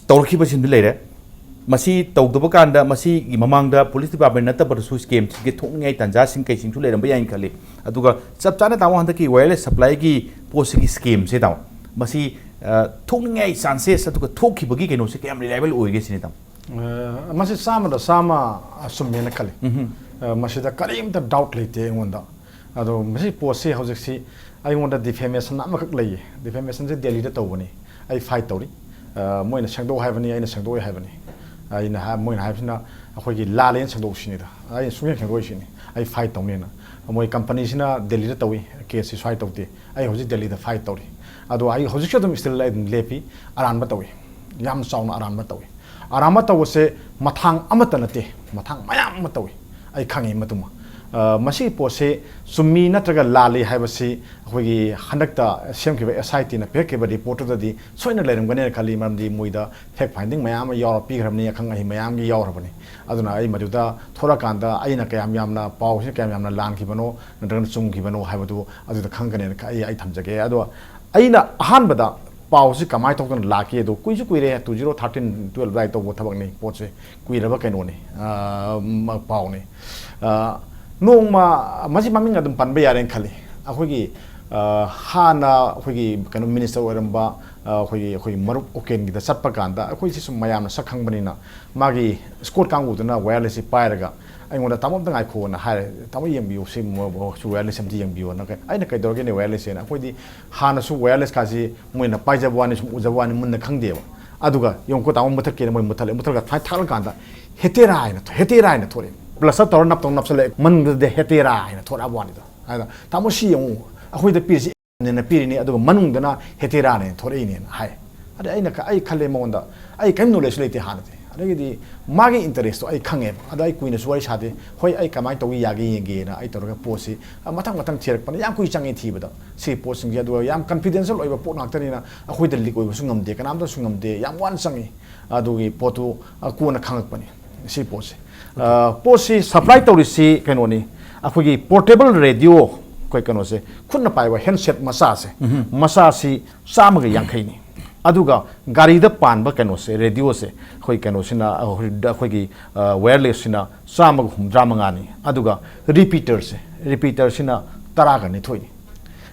ꯇꯧꯔꯛꯈꯤꯕꯁꯤꯡꯗꯤ ꯂꯩꯔꯦ꯫ ꯃꯁꯤ ꯇꯧꯗꯕ ꯀꯥꯟꯗ, ꯃꯁꯤꯒꯤ ꯃꯃꯥꯡꯗ police department ꯅꯠꯇꯕꯗꯁꯨ scam ꯁꯤꯒꯤ ꯊꯣꯛꯅꯤꯡꯉꯥꯏ ꯇꯥꯟꯖꯥꯁꯤꯡ ꯀꯩꯁꯤꯡꯁꯨ ꯂꯩꯔꯝꯕ ꯌꯥꯏꯅ ꯈꯜꯂꯤ꯫ ꯑꯗꯨꯒ ꯆꯞ ꯆꯥꯅ, ꯇꯥꯃꯣ, ꯍꯟꯗꯛꯀꯤ wireless supply ꯒꯤ ꯄꯣꯠꯁꯤꯒꯤ scam ꯁꯦ, ꯇꯥꯃꯣ, ꯃꯁꯤ, ꯑ, ꯊꯣꯛꯅꯤꯡꯉꯥꯏ chances, ꯑꯗꯨꯒ ꯊꯣꯛꯈꯤꯕꯒꯤ ꯀꯩꯅꯣꯁꯦ ꯀꯌꯥꯝ reliable ꯑꯣꯏꯒꯦ ꯁꯤꯅꯤ, ꯇꯥꯃꯣ꯫ ꯑ, ꯃꯁꯤ ꯆꯥꯝꯃꯗ ꯆꯥꯝꯃ ꯑꯆꯨꯝꯃꯦꯅ ꯈꯜꯂꯤ꯫ ꯎꯝꯍꯨꯝ꯫ ꯑ, ꯃꯁꯤꯗ ꯀꯔꯤꯝꯇ doubt ꯂꯩꯇꯦ ꯑꯩꯉꯣꯟꯗ꯫ ꯑꯗꯣ ꯃꯁꯤ ꯄꯣꯠꯁꯤ ꯍꯧꯖꯤꯛꯁꯤ ꯑꯩꯉꯣꯟꯗ defamation ꯑꯃꯈꯛ ꯂꯩꯌꯦ꯫ Defamation ꯁꯦ ꯗꯦꯜꯂꯤꯗ ꯇꯧꯕꯅꯤ꯫ ꯑꯩ fight ꯇꯧꯔꯤ꯫ ꯑ, ꯃꯣꯏꯅ ꯁꯦꯡꯗꯣꯛ ꯍꯥꯏꯕꯅꯤ, ꯑꯩꯅ ꯁꯦꯡꯗꯣꯛꯑꯣꯏ ꯍꯥꯏꯕꯅꯤ꯫ ꯑꯩꯅ ꯍꯥꯏ-, ꯃꯣꯏꯅ ꯍꯥꯏꯕꯁꯤꯅ ꯑꯩꯈꯣꯏꯒꯤ ꯂꯥꯜꯂꯦꯅ ꯁꯦꯡꯗꯣꯛꯎ ꯁꯤꯅꯤꯗ꯫ ꯑꯩꯅ ꯁꯨꯡꯁꯦꯡ ꯁꯦꯡꯗꯣꯛꯑꯣꯏ ꯁꯤꯅꯤ꯫ ꯑꯩ fight ꯇꯧꯅꯦꯅ꯫ ꯃꯣꯏ ꯀꯝꯄꯅꯤꯁꯤꯅ ꯗꯦꯜꯂꯤꯗ ꯇꯧꯏ, case ꯁꯤ ꯁ꯭ꯋꯥꯏ ꯇꯧꯗꯦ꯫ ꯑꯩ ꯍꯧꯖꯤꯛ ꯗꯦꯜꯂꯤꯗ fight ꯇꯧꯔꯤ꯫ ꯑꯗꯣ ꯑꯩ ꯍꯧꯖꯤꯛꯁꯨ ꯑꯗꯨꯝ still ꯑꯩ ꯑꯗꯨꯝ ꯂꯦꯞꯄꯤ꯫ ꯑꯔꯥꯟꯕ ꯇꯧꯏ꯫ ꯌꯥꯝ ꯆꯥꯎꯅ ꯑꯔꯥꯟꯕ ꯇꯧꯏ꯫ ꯑꯔꯥꯟꯕ ꯇꯧꯕꯁꯦ ꯃꯊꯥꯡ ꯑꯃꯠꯇ ꯅꯠꯇꯦ, ꯃꯊꯥꯡ ꯃꯌꯥꯝ ꯑꯃ ꯇꯧꯏ꯫ ꯑꯩ ꯈꯪꯉꯤ ꯃꯗꯨꯃ꯫ ꯑ, ꯃꯁꯤꯒꯤ ꯄꯣꯠꯁꯦ ꯆꯨꯝꯃꯤ ꯅꯠꯇ꯭ꯔꯒ ꯂꯥꯜꯂꯤ ꯍꯥꯏꯕꯁꯤ ꯑꯩꯈꯣꯏꯒꯤ ꯍꯟꯗꯛꯇ ꯁꯦꯝꯈꯤꯕ SIT ꯅ ꯄꯤꯔꯛꯈꯤꯕ report ꯇꯨꯗꯗꯤ ꯁꯣꯏꯅ ꯂꯩꯔꯝꯒꯅꯦꯅ ꯈꯜꯂꯤ, ꯃꯔꯝꯗꯤ ꯃꯣꯏꯗ fact finding ꯃꯌꯥꯝ ꯑꯃ ꯌꯥꯎꯔ ꯄꯤꯈ꯭ꯔꯕꯅꯤ, ꯑꯈꯪ ꯑꯍꯩ ꯃꯌꯥꯝꯒꯤ ꯌꯥꯎꯔꯕꯅꯤ꯫ ꯑꯗꯨꯅ ꯑꯩ ꯃꯗꯨꯗ ꯊꯣꯛꯂꯛꯀꯥꯟꯗ ꯑꯩꯅ ꯀꯌꯥꯝ ꯌꯥꯝꯅ, ꯄꯥꯎꯁꯤꯅ ꯀꯌꯥꯝ ꯌꯥꯝꯅ ꯂꯥꯟꯈꯤꯕꯅꯣ ꯅꯠꯇ꯭ꯔꯒꯅ ꯆꯨꯝꯈꯤꯕꯅꯣ ꯍꯥꯏꯕꯗꯨ ꯑꯗꯨꯗ ꯈꯪꯒꯅꯦꯅ ꯑꯩ, ꯑꯩ ꯊꯝꯖꯒꯦ꯫ ꯑꯗꯣ ꯑꯩꯅ ꯑꯍꯥꯟꯕꯗ ꯄꯥꯎꯁꯤ ꯀꯃꯥꯏꯅ ꯇꯧꯗꯅ ꯂꯥꯛꯀꯦ ꯑꯗꯣ, ꯀꯨꯏꯁꯨ ꯀꯨꯏꯔꯦ, two zero thirteen twelve ꯑꯗꯨꯋꯥꯏ ꯇꯧꯕ ꯊꯕꯛꯅꯤ, ꯄꯣꯠꯁꯦ ꯀꯨꯏꯔꯕ ꯀꯩꯅꯣꯅꯤ, ꯑ, ꯃ-, ꯄꯥꯎꯅꯤ꯫ ꯑ, ꯅꯣꯡꯃ, ꯃꯁꯤ ꯃꯃꯤꯡ ꯑꯗꯨꯝ ꯄꯟꯕ ꯌꯥꯔꯦꯅ ꯈꯜꯂꯤ꯫ ꯑꯩꯈꯣꯏꯒꯤ, ꯑ, ꯍꯥꯟꯅ ꯑꯩꯈꯣꯏꯒꯤ ꯀꯩꯅꯣ minister ꯑꯣꯏꯔꯝꯕ, ꯑ, ꯑꯩꯈꯣꯏꯒꯤ, ꯑꯩꯈꯣꯏꯒꯤ ꯃꯔꯨꯞ ꯑꯣꯀꯦꯟꯒꯤꯗ ꯆꯠꯄ ꯀꯥꯟꯗ, ꯑꯩꯈꯣꯏꯁꯤ ꯁꯨꯝ ꯃꯌꯥꯝꯅ ꯁꯛ ꯈꯪꯕꯅꯤꯅ, ꯃꯥꯒꯤ escort ꯀꯥꯡꯕꯨꯗꯨꯅ wireless ꯁꯤ ꯄꯥꯏꯔꯒ ꯑꯩꯉꯣꯟꯗ, "ꯇꯥꯃꯣ, ꯑꯝꯇ ꯉꯥꯏꯈꯣꯑꯣꯅ" ꯍꯥꯏꯔꯦ꯫ "ꯇꯥꯃꯣ, ꯌꯦꯡꯕꯤꯌꯨ, ꯁꯤ ꯃꯣ-, ꯁꯤ wireless ꯑꯝꯇ ꯌꯦꯡꯕꯤꯌꯨꯅ"꯫ ꯑꯩꯅ, "ꯀꯩꯗꯧꯔꯒꯦꯅꯦ wireless ꯁꯦꯅ?" ꯑꯩꯈꯣꯏꯗꯤ ꯍꯥꯟꯅꯁꯨ wireless ꯀꯥꯁꯤ ꯃꯣꯏꯅ ꯄꯥꯏꯖꯕ ꯋꯥꯅꯤ, ꯁꯨꯝ ꯎꯖꯕ ꯋꯥꯅꯤ, ꯃꯨꯟꯅ ꯈꯪꯗꯦꯕ꯫ ꯑꯗꯨꯒ ꯌꯦꯡꯉꯨꯀꯣ, ꯇꯥꯃꯣ, ꯃꯨꯊꯠꯀꯦꯅ ꯃꯣꯏ ꯃꯨꯊꯠꯂꯦ꯫ ꯃꯨꯊꯠꯂꯒ ꯊꯥ-, ꯊꯥꯒꯠꯂꯀꯥꯟꯗ ꯍꯦꯇꯦꯔꯥ ꯍꯥꯏꯅ ꯊꯣꯛ-, ꯍꯦꯇꯦꯔꯥ ꯍꯥꯏꯅ ꯊꯣꯛꯂꯛꯑꯦ꯫ Plaster ꯇꯧꯔ ꯅꯞꯇꯧ ꯅꯞꯁꯜꯂꯛꯑꯦ꯫ ꯃꯅꯨꯡꯗꯗꯤ ꯍꯦꯇꯦꯔꯥ ꯍꯥꯏꯅ ꯊꯣꯛꯂꯛꯑꯕ ꯋꯥꯅꯤꯗ꯫ ꯍꯥꯏꯗ, "ꯇꯥꯃꯣ, ꯁꯤ ꯌꯦꯡꯉꯨ, ꯑꯩꯈꯣꯏꯗ ꯄꯤꯔꯤꯁꯤ ꯅꯦꯅ ꯄꯤꯔꯤꯅꯤ, ꯑꯗꯨꯒ ꯃꯅꯨꯡꯗꯅ ꯍꯦꯇꯦꯔꯥꯅꯦꯅ ꯊꯣꯔꯛꯏꯅꯦꯅ ꯍꯥꯏ꯫ ꯑꯗꯩ ꯑꯩꯅ ꯈ-, ꯑꯩ ꯈꯜꯂꯦ ꯃꯉꯣꯟꯗ, ꯑꯩ ꯀꯔꯤꯝ ꯅꯣꯂꯦꯖꯁꯨ ꯂꯩꯇꯦ ꯍꯥꯟꯅꯗꯤ꯫ ꯑꯗꯒꯤꯗꯤ ꯃꯥꯒꯤ ꯏꯟꯇꯔꯦꯁꯇꯣ ꯑꯩ ꯈꯪꯉꯦꯕ, ꯑꯗꯣ ꯑꯩ ꯀꯨꯏꯅꯁꯨ ꯋꯥꯔꯤ ꯁꯥꯗꯦ꯫ ꯍꯣꯏ, ꯑꯩ ꯀꯃꯥꯏꯅ ꯇꯧꯕ ꯌꯥꯒꯦ ꯌꯦꯡꯒꯦꯅ ꯑꯩ ꯇꯧꯔꯒ ꯄꯣꯠꯁꯤ, ꯑ, ꯃꯊꯪ ꯃꯊꯪ ꯊꯤꯔꯛꯄꯅ ꯌꯥꯝ ꯀꯨꯏ ꯆꯪꯉꯦ ꯊꯤꯕꯗ꯫ ꯁꯤ ꯄꯣꯠꯁꯤꯡꯁꯦ, ꯑꯗꯨꯒ ꯌꯥꯝ ꯀꯟꯐꯤꯗꯦꯟꯁꯤꯌꯦꯜ ꯑꯣꯏꯕ ꯄꯣꯠ ꯉꯥꯛꯇꯅꯤꯅ ꯑꯩꯈꯣꯏꯗ ꯂꯤꯛ ꯑꯣꯏꯕꯁꯨ ꯉꯝꯗꯦ, ꯀꯅꯥꯝꯇꯁꯨ ꯉꯝꯗꯦ, ꯌꯥꯝ ꯋꯥꯅ ꯆꯪꯉꯤ꯫ ꯑꯗꯨꯒꯤ ꯄꯣꯠꯇꯨ, ꯑ, ꯀꯣꯟꯅ ꯈꯪꯉꯛꯄꯅꯤ꯫ ꯁꯤ ꯄꯣꯠꯁꯦ, ꯑ, ꯄꯣꯠꯁꯤ ꯁꯄ꯭ꯂꯥꯏ ꯇꯧꯔꯤꯁꯤ ꯀꯩꯅꯣꯅꯤ, ꯑꯩꯈꯣꯏꯒꯤ ꯄꯣꯔꯇꯦꯕꯜ ꯔꯦꯗꯤꯑꯣ, ꯑꯩꯈꯣꯏ ꯀꯩꯅꯣꯁꯦ, ꯈꯨꯠꯅ ꯄꯥꯏꯕ ꯍꯦꯟꯁꯦꯠ ꯃꯆꯥꯁꯦ, ꯃꯆꯥꯁꯤ ꯆꯥꯝꯃꯒ ꯌꯥꯡꯈꯩꯅꯤ꯫ ꯑꯗꯨꯒ ꯒꯥꯔꯤꯗ ꯄꯥꯟꯕ ꯀꯩꯅꯣꯁꯦ, ꯔꯦꯗꯤꯑꯣꯁꯦ, ꯑꯩꯈꯣꯏ ꯀꯩꯅꯣꯁꯤꯅ, ꯑꯩꯈꯣꯏ-, ꯑꯩꯈꯣꯏꯒꯤ, ꯑ, ꯋꯥꯌꯔꯂꯦꯁꯁꯤꯅ ꯆꯥꯝꯃꯒ ꯍꯨꯝꯗ꯭ꯔꯥ ꯃꯉꯥꯅꯤ꯫ ꯑꯗꯨꯒ ꯔꯤꯄꯤꯇꯔꯁꯦ, ꯔꯤꯄꯤꯇꯔꯁꯤꯅ ꯇꯔꯥꯒ ꯅꯤꯊꯣꯏꯅꯤ꯫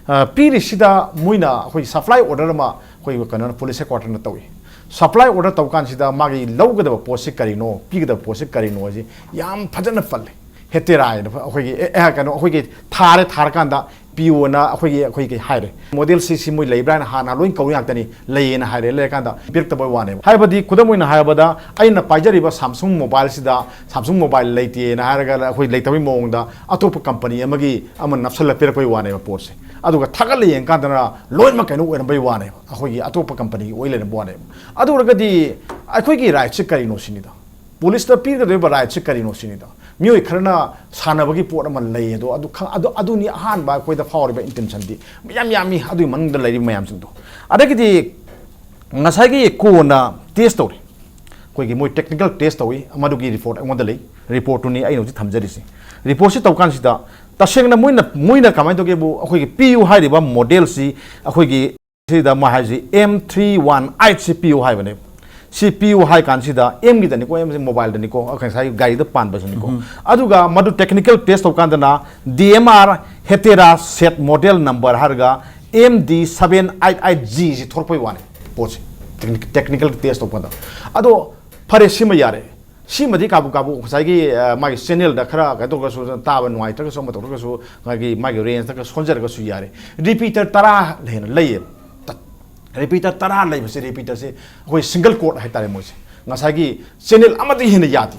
ꯑ, ꯄꯤꯔꯤꯁꯤꯗ ꯃꯣꯏꯅ ꯑꯩꯈꯣꯏ ꯁꯄ꯭ꯂꯥꯏ ꯑꯣꯔꯗꯔ ꯑꯃ ꯑꯩꯈꯣꯏ ꯀꯩꯅꯣꯅ, ꯄꯨꯂꯤꯁ ꯍꯦꯗꯀ꯭ꯋꯥꯔꯇꯔꯅ ꯇꯧꯏ꯫ ꯁꯄ꯭ꯂꯥꯏ ꯑꯣꯔꯗꯔ ꯇꯧ ꯀꯥꯟꯁꯤꯗ ꯃꯥꯒꯤ ꯂꯧꯒꯗꯕ ꯄꯣꯠꯁꯤ ꯀꯔꯤꯅꯣ, ꯄꯤꯒꯗꯕ ꯄꯣꯠꯁꯤ ꯀꯔꯤꯅꯣ ꯍꯥꯏꯁꯤ ꯌꯥꯝ ꯐꯖꯅ ꯄꯜꯂꯤ꯫ ꯍꯦꯇꯦꯔꯥ ꯍꯥꯏꯅ ꯑꯩꯈꯣꯏꯒꯤ, ꯑꯦ, ꯑꯦ, ꯀꯩꯅꯣ, ꯑꯩꯈꯣꯏꯒꯤ ꯊꯥꯔꯦ, ꯊꯥꯔꯀꯥꯟꯗ ꯄꯤꯌꯣꯅ ꯑꯩꯈꯣꯏꯒꯤ, ꯑꯩꯈꯣꯏꯒꯤ ꯍꯥꯏꯔꯦ꯫ ꯃꯣꯗꯦꯜꯁꯤ, ꯁꯤ ꯃꯣꯏ ꯂꯩꯕ꯭ꯔꯥ ꯍꯥꯏꯅ ꯍꯥꯟꯅ ꯂꯣꯏ ꯀꯧ ꯉꯥꯛꯇꯅꯤ, ꯂꯩꯌꯦꯅ ꯍꯥꯏꯔꯦ꯫ ꯂꯩꯔꯀꯥꯟꯗ ꯄꯤꯔꯛꯇꯕꯩ ꯋꯥꯅꯦꯕ꯫ ꯍꯥꯏꯕꯗꯤ, ꯈꯨꯗꯝ ꯑꯣꯏꯅ ꯍꯥꯏꯔꯕꯗ, ꯑꯩꯅ ꯄꯥꯏꯖꯔꯤꯕ ꯁꯥꯝꯁꯨꯡ ꯃꯣꯕꯥꯏꯜꯁꯤꯗ ꯁꯥꯝꯁꯨꯡ ꯃꯣꯕꯥꯏꯜ ꯂꯩꯇꯦꯅ ꯍꯥꯏꯔꯒ, ꯑꯩꯈꯣꯏ ꯂꯩꯇꯕꯩ ꯃꯑꯣꯡꯗ ꯑꯇꯣꯞꯄ ꯀꯝꯄꯅꯤ ꯑꯃꯒꯤ ꯑꯃ ꯅꯞꯁꯜꯂ ꯄꯤꯔꯛꯄꯩ ꯋꯥꯅꯦꯕ ꯄꯣꯠꯁꯦ꯫ ꯑꯗꯨꯒ ꯊꯥꯒꯠꯂ ꯌꯦꯡꯀꯥꯟꯗꯅ ꯂꯣꯏꯅꯃꯛ ꯀꯩꯅꯣ ꯑꯣꯏꯔꯝꯕꯩ ꯋꯥꯅꯦꯕ, ꯑꯩꯈꯣꯏꯒꯤ ꯑꯇꯣꯞꯄ ꯀꯝꯄꯅꯤꯒꯤ ꯑꯣꯏ ꯂꯩꯔꯝꯕ ꯋꯥꯅꯦꯕ꯫ ꯑꯗꯨ ꯑꯣꯏꯔꯒꯗꯤ ꯑꯩꯈꯣꯏꯒꯤ ꯔꯥꯏꯠꯁꯦ ꯀꯔꯤꯅꯣ ꯁꯤꯅꯤꯗ, ꯄꯨꯂꯤꯁꯇ ꯄꯤꯒꯗꯧꯔꯤꯕ ꯔꯥꯏꯠꯁꯦ ꯀꯔꯤꯅꯣ ꯁꯤꯅꯤꯗ꯫ ꯃꯤꯑꯣꯏ ꯈꯔꯅ ꯁꯥꯟꯅꯕꯒꯤ ꯄꯣꯠ ꯑꯃ ꯂꯩ, ꯑꯗꯣ ꯑꯗꯨ ꯈꯪ-, ꯑꯗꯨ, ꯑꯗꯨꯅꯤ ꯑꯍꯥꯟꯕ ꯑꯩꯈꯣꯏꯗ ꯐꯥꯎꯔꯤꯕ ꯏꯟꯇꯦꯟꯁꯟꯗꯤ꯫ ꯌꯥꯝ ꯌꯥꯝꯃꯤ ꯑꯗꯨꯒꯤ ꯃꯅꯨꯡꯗ ꯂꯩꯔꯤꯕ ꯃꯌꯥꯝꯁꯤꯡꯗꯣ꯫ ꯑꯗꯒꯤꯗꯤ ꯉꯁꯥꯏꯒꯤ ꯀꯣꯟꯅ ꯇꯦꯁ ꯇꯧꯔꯤ, ꯑꯩꯈꯣꯏꯒꯤ ꯃꯣꯏ ꯇꯦꯛꯅꯤꯀꯦꯜ ꯇꯦꯁ ꯇꯧꯏ, ꯃꯗꯨꯒꯤ ꯔꯤꯄꯣꯔꯠ ꯑꯩꯉꯣꯟꯗ ꯂꯩ꯫ ꯔꯤꯄꯣꯔꯠꯇꯨꯅꯤ ꯑꯩꯅ ꯍꯧꯖꯤꯛ ꯊꯝꯖꯔꯤꯁꯤ꯫ ꯔꯤꯄꯣꯔꯠꯁꯤ ꯇꯧ ꯀꯥꯟꯁꯤꯗ ꯇꯁꯦꯡꯅ ꯃꯣꯏꯅ, ꯃꯣꯏꯅ ꯀꯃꯥꯏꯅ ꯇꯧꯒꯦꯕꯨ, ꯑꯩꯈꯣꯏꯒꯤ ꯄꯤꯌꯨ ꯍꯥꯏꯔꯤꯕ ꯃꯣꯗꯦꯜꯁꯤ, ꯑꯩꯈꯣꯏꯒꯤ ꯁꯤꯗ ꯃꯥ ꯍꯥꯏꯁꯤ ꯑꯦꯝ ꯊ꯭ꯔꯤ ꯋꯥꯟ ꯑꯩꯠ ꯁꯤ ꯄꯤꯌꯨ ꯍꯥꯏꯕꯅꯦ꯫ ꯁꯤ ꯄꯤꯌꯨ ꯍꯥꯏ ꯀꯥꯟꯁꯤꯗ, ꯑꯦꯝꯒꯤꯗꯅꯤꯀꯣ, ꯑꯦꯝꯁꯤ ꯃꯣꯕꯥꯏꯜꯗꯅꯤꯀꯣ, ꯉꯁꯥꯏ ꯒꯥꯔꯤꯗ ꯄꯥꯟꯕꯁꯤꯅꯤꯀꯣ꯫ ꯑꯗꯨꯒ ꯃꯗꯨ ꯇꯦꯛꯅꯤꯀꯦꯜ ꯇꯦꯁ ꯇꯧ ꯀꯥꯟꯗꯅ ꯗꯤ ꯑꯦꯝ ꯑꯥꯔ ꯍꯦꯇꯦꯔꯥ ꯁꯦꯠ ꯃꯣꯗꯦꯜ ꯅꯝꯕꯔ ꯍꯥꯏꯔꯒ M D seven eight eight G C ꯊꯣꯔꯛꯄꯩ ꯋꯥꯅꯤ ꯄꯣꯠꯁꯦ, ꯇꯦꯛꯅꯤꯀꯦꯜ ꯇꯦꯁ ꯇꯧ ꯀꯥꯟꯗ꯫ ꯑꯗꯣ ꯐꯔꯦ, ꯁꯤꯃ ꯌꯥꯔꯦ꯫ ꯁꯤꯃꯗꯤ ꯀꯥꯕꯨ ꯀꯥꯕꯨ ꯉꯁꯥꯏꯒꯤ, ꯑ, ꯃꯥꯒꯤ ꯆꯦꯅꯦꯜꯗ ꯈꯔ ꯀꯩꯅꯣ ꯇꯧꯔꯒꯁꯨ, ꯇꯥꯕ ꯅꯨꯡꯉꯥꯏꯇ꯭ꯔꯒꯁꯨ, ꯑꯃ ꯇꯧꯔꯒꯁꯨ, ꯃꯥꯒꯤ, ꯃꯥꯒꯤ ꯔꯦꯟꯖꯇ ꯈꯔ ꯁꯣꯟꯖꯔꯒꯁꯨ ꯌꯥꯔꯦ꯫ ꯔꯤꯄꯤꯇꯔ ꯇꯔꯥ ꯍꯦꯟꯅ ꯂꯩꯌꯦꯕ꯫ ꯔꯤꯄꯤꯇꯔ ꯇꯔꯥ ꯂꯩꯕꯁꯦ, ꯔꯤꯄꯤꯇꯔꯁꯦ ꯑꯩꯈꯣꯏ ꯁꯤꯡꯒꯜ ꯀꯣꯔꯠ ꯍꯥꯏꯇꯥꯔꯦ ꯃꯣꯏꯁꯦ꯫ ꯉꯁꯥꯏꯒꯤ ꯆꯦꯅꯦꯜ ꯑꯃꯗꯒꯤ ꯍꯦꯟꯅ ꯌꯥꯗꯦ꯫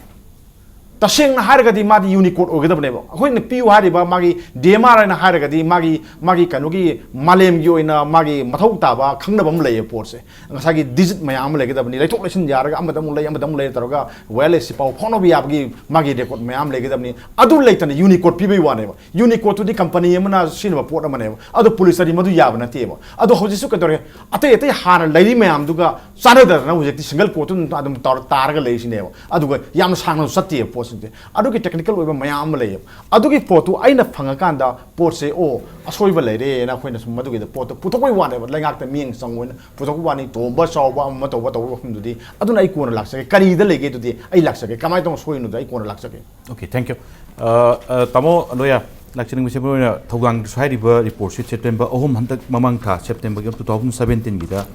ꯇꯁꯦꯡꯅ ꯍꯥꯏꯔꯒꯗꯤ ꯃꯥꯗꯤ ꯌꯨꯅꯤꯀꯣꯗ ꯑꯣꯏꯒꯗꯕꯅꯦꯕ꯫ ꯑꯩꯈꯣꯏꯅ ꯄꯤꯌꯨ ꯍꯥꯏꯔꯤꯕ ꯃꯥꯒꯤ ꯗꯤ ꯑꯦꯝ ꯑꯥꯔ ꯍꯥꯏꯅ ꯍꯥꯏꯔꯒꯗꯤ ꯃꯥꯒꯤ, ꯃꯥꯒꯤ ꯀꯩꯅꯣꯒꯤ ꯃꯥꯂꯦꯝꯒꯤ ꯑꯣꯏꯅ ꯃꯥꯒꯤ ꯃꯊꯧ ꯇꯥꯕ ꯈꯪꯅꯕ ꯑꯃ ꯂꯩꯌꯦ ꯄꯣꯠꯁꯦ꯫ ꯉꯁꯥꯏꯒꯤ ꯗꯤꯖꯤꯠ ꯃꯌꯥꯝ ꯑꯃ ꯂꯩꯒꯗꯕꯅꯤ, ꯂꯩꯊꯣꯛ ꯂꯩꯁꯤꯟ ꯌꯥꯔꯒ ꯑꯃꯗ ꯑꯃꯨꯛ ꯂꯩ, ꯑꯃꯗ ꯑꯃꯨꯛ ꯂꯩ ꯇꯧꯔꯒ ꯋꯥꯌꯔꯂꯦꯁꯁꯤ ꯄꯥꯎ ꯐꯥꯎꯅꯕ ꯌꯥꯕꯒꯤ ꯃꯥꯒꯤ ꯔꯦꯀꯣꯔꯗ ꯃꯌꯥꯝ ꯂꯩꯒꯗꯕꯅꯤ꯫ ꯑꯗꯨ ꯂꯩꯇꯅ ꯌꯨꯅꯤꯀꯣꯗ ꯄꯤꯕꯩ ꯋꯥꯅꯦꯕ꯫ ꯌꯨꯅꯤꯀꯣꯗꯇꯨꯗꯤ ꯀꯝꯄꯅꯤ ꯑꯃꯅ ꯁꯤꯖꯤꯟꯅꯕ ꯄꯣꯠ ꯑꯃꯅꯦꯕ꯫ ꯑꯗꯣ ꯄꯨꯂꯤꯁꯇꯗꯤ ꯃꯗꯨ ꯌꯥꯕ ꯅꯠꯇꯦꯕ꯫ ꯑꯗꯣ ꯍꯧꯖꯤꯛꯁꯨ ꯀꯩꯗꯧꯔꯦ? ꯑꯇꯩ ꯑꯇꯩ ꯍꯥꯟꯅ ꯂꯩꯔꯤ ꯃꯌꯥꯝꯗꯨꯒ ꯆꯥꯟꯅꯗꯗꯅ ꯍꯧꯖꯤꯛꯇꯤ ꯁꯤꯡꯒꯜ ꯀꯣꯗꯇꯨ ꯑꯗꯨꯝ ꯇꯧꯔ ꯇꯥꯔꯒ ꯂꯩꯔꯤꯁꯤꯅꯦꯕ꯫ ꯑꯗꯨꯒ ꯌꯥꯝꯅ ꯁꯥꯡꯅꯁꯨ ꯆꯠꯇꯦꯕ ꯄꯣꯠꯁꯤꯡꯁꯦ꯫ ꯑꯗꯨꯒꯤ ꯇꯦꯛꯅꯤꯀꯦꯜ ꯑꯣꯏꯕ ꯃꯌꯥꯝ ꯑꯃ ꯂꯩꯌꯦꯕ꯫ ꯑꯗꯨꯒꯤ ꯄꯣꯠꯇꯨ ꯑꯩꯅ ꯐꯪꯉꯀꯥꯟꯗ ꯄꯣꯠꯁꯦ, ꯑꯣ, ꯑꯁꯣꯏꯕ ꯂꯩꯔꯦꯅ ꯑꯩꯈꯣꯏꯅ ꯁꯨꯝ ꯃꯗꯨꯒꯤꯗ ꯄꯣꯠꯇꯣ ꯄꯨꯊꯣꯛꯄꯩ ꯋꯥꯅꯦꯕ꯫ ꯂꯩꯉꯥꯛꯇ ꯃꯤꯠꯌꯦꯡ ꯆꯪꯕ ꯑꯣꯏꯅ ꯄꯨꯊꯣꯛꯄ ꯋꯥꯅꯤ꯫ ꯇꯣꯝꯕ ꯆꯥꯎꯕ ꯑꯃ ꯇꯧꯕ ꯇꯧꯕ ꯃꯐꯝꯗꯨꯗꯤ꯫ ꯑꯗꯨꯅ ꯑꯩ ꯀꯣꯟꯅ ꯂꯥꯛꯆꯒꯦ꯫ ꯀꯔꯤꯗ ꯂꯩꯒꯦ ꯑꯗꯨꯗꯤ ꯑꯩ ꯂꯥꯛꯆꯒꯦ꯫ ꯀꯃꯥꯏꯅ ꯇꯧꯅ ꯁꯣꯏꯅꯣꯗ ꯑꯩ ꯀꯣꯟꯅ ꯂꯥꯛꯆꯒꯦ꯫ Okay, thank you. ꯑ, ꯑ, ꯇꯥꯃꯣ ꯂꯣꯌꯥ, ꯂꯥꯛꯆꯅꯤꯡꯕꯁꯦ ꯃꯔꯨ ꯑꯣꯏꯅ ꯊꯧꯗꯥꯡꯒꯤꯁꯨ ꯍꯥꯏꯔꯤꯕ ꯔꯤꯄꯣꯔꯠꯁꯤ ꯁꯦꯞꯇꯦꯝꯕꯔ ꯑꯍꯨꯝ, ꯍꯟꯗꯛ ꯃꯃꯥꯡ ꯊꯥ ꯁꯦꯞꯇꯦꯝꯕꯔꯒꯤ ꯇꯨ ꯊꯥꯎꯖꯟ ꯁꯕꯦꯟꯇꯤꯟꯒꯤꯗ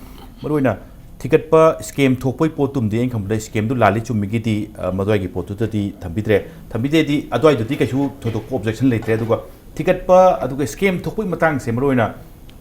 ꯃꯔꯨ ꯑꯣꯏꯅ ꯊꯤꯒꯠꯄ ꯁ꯭ꯀꯦꯝ ꯊꯣꯛꯄꯒꯤ ꯄꯣꯠꯇꯨꯝꯗꯤ ꯑꯩꯅ ꯈꯟꯕꯗ ꯁ꯭ꯀꯦꯝꯗꯨ ꯂꯥꯜꯂꯤ ꯆꯨꯝꯃꯤꯒꯤꯗꯤ, ꯑ, ꯃꯗꯨꯋꯥꯏꯒꯤ ꯄꯣꯠꯇꯨꯗꯗꯤ ꯊꯝꯕꯤꯗ꯭ꯔꯦ꯫ ꯊꯝꯕꯤꯗ꯭ꯔꯦꯗꯤ ꯑꯗꯨꯋꯥꯏꯗꯨꯗꯤ ꯀꯩꯁꯨ ꯊꯣꯏꯗꯣꯛꯄ ꯑꯣꯕꯖꯦꯛꯁꯟ ꯂꯩꯇ꯭ꯔꯦ꯫ ꯑꯗꯨꯒ ꯊꯤꯒꯠꯄ ꯑꯗꯨꯒ ꯁ꯭ꯀꯦꯝ ꯊꯣꯛꯄꯒꯤ ꯃꯇꯥꯡꯁꯦ ꯃꯔꯨ ꯑꯣꯏꯅ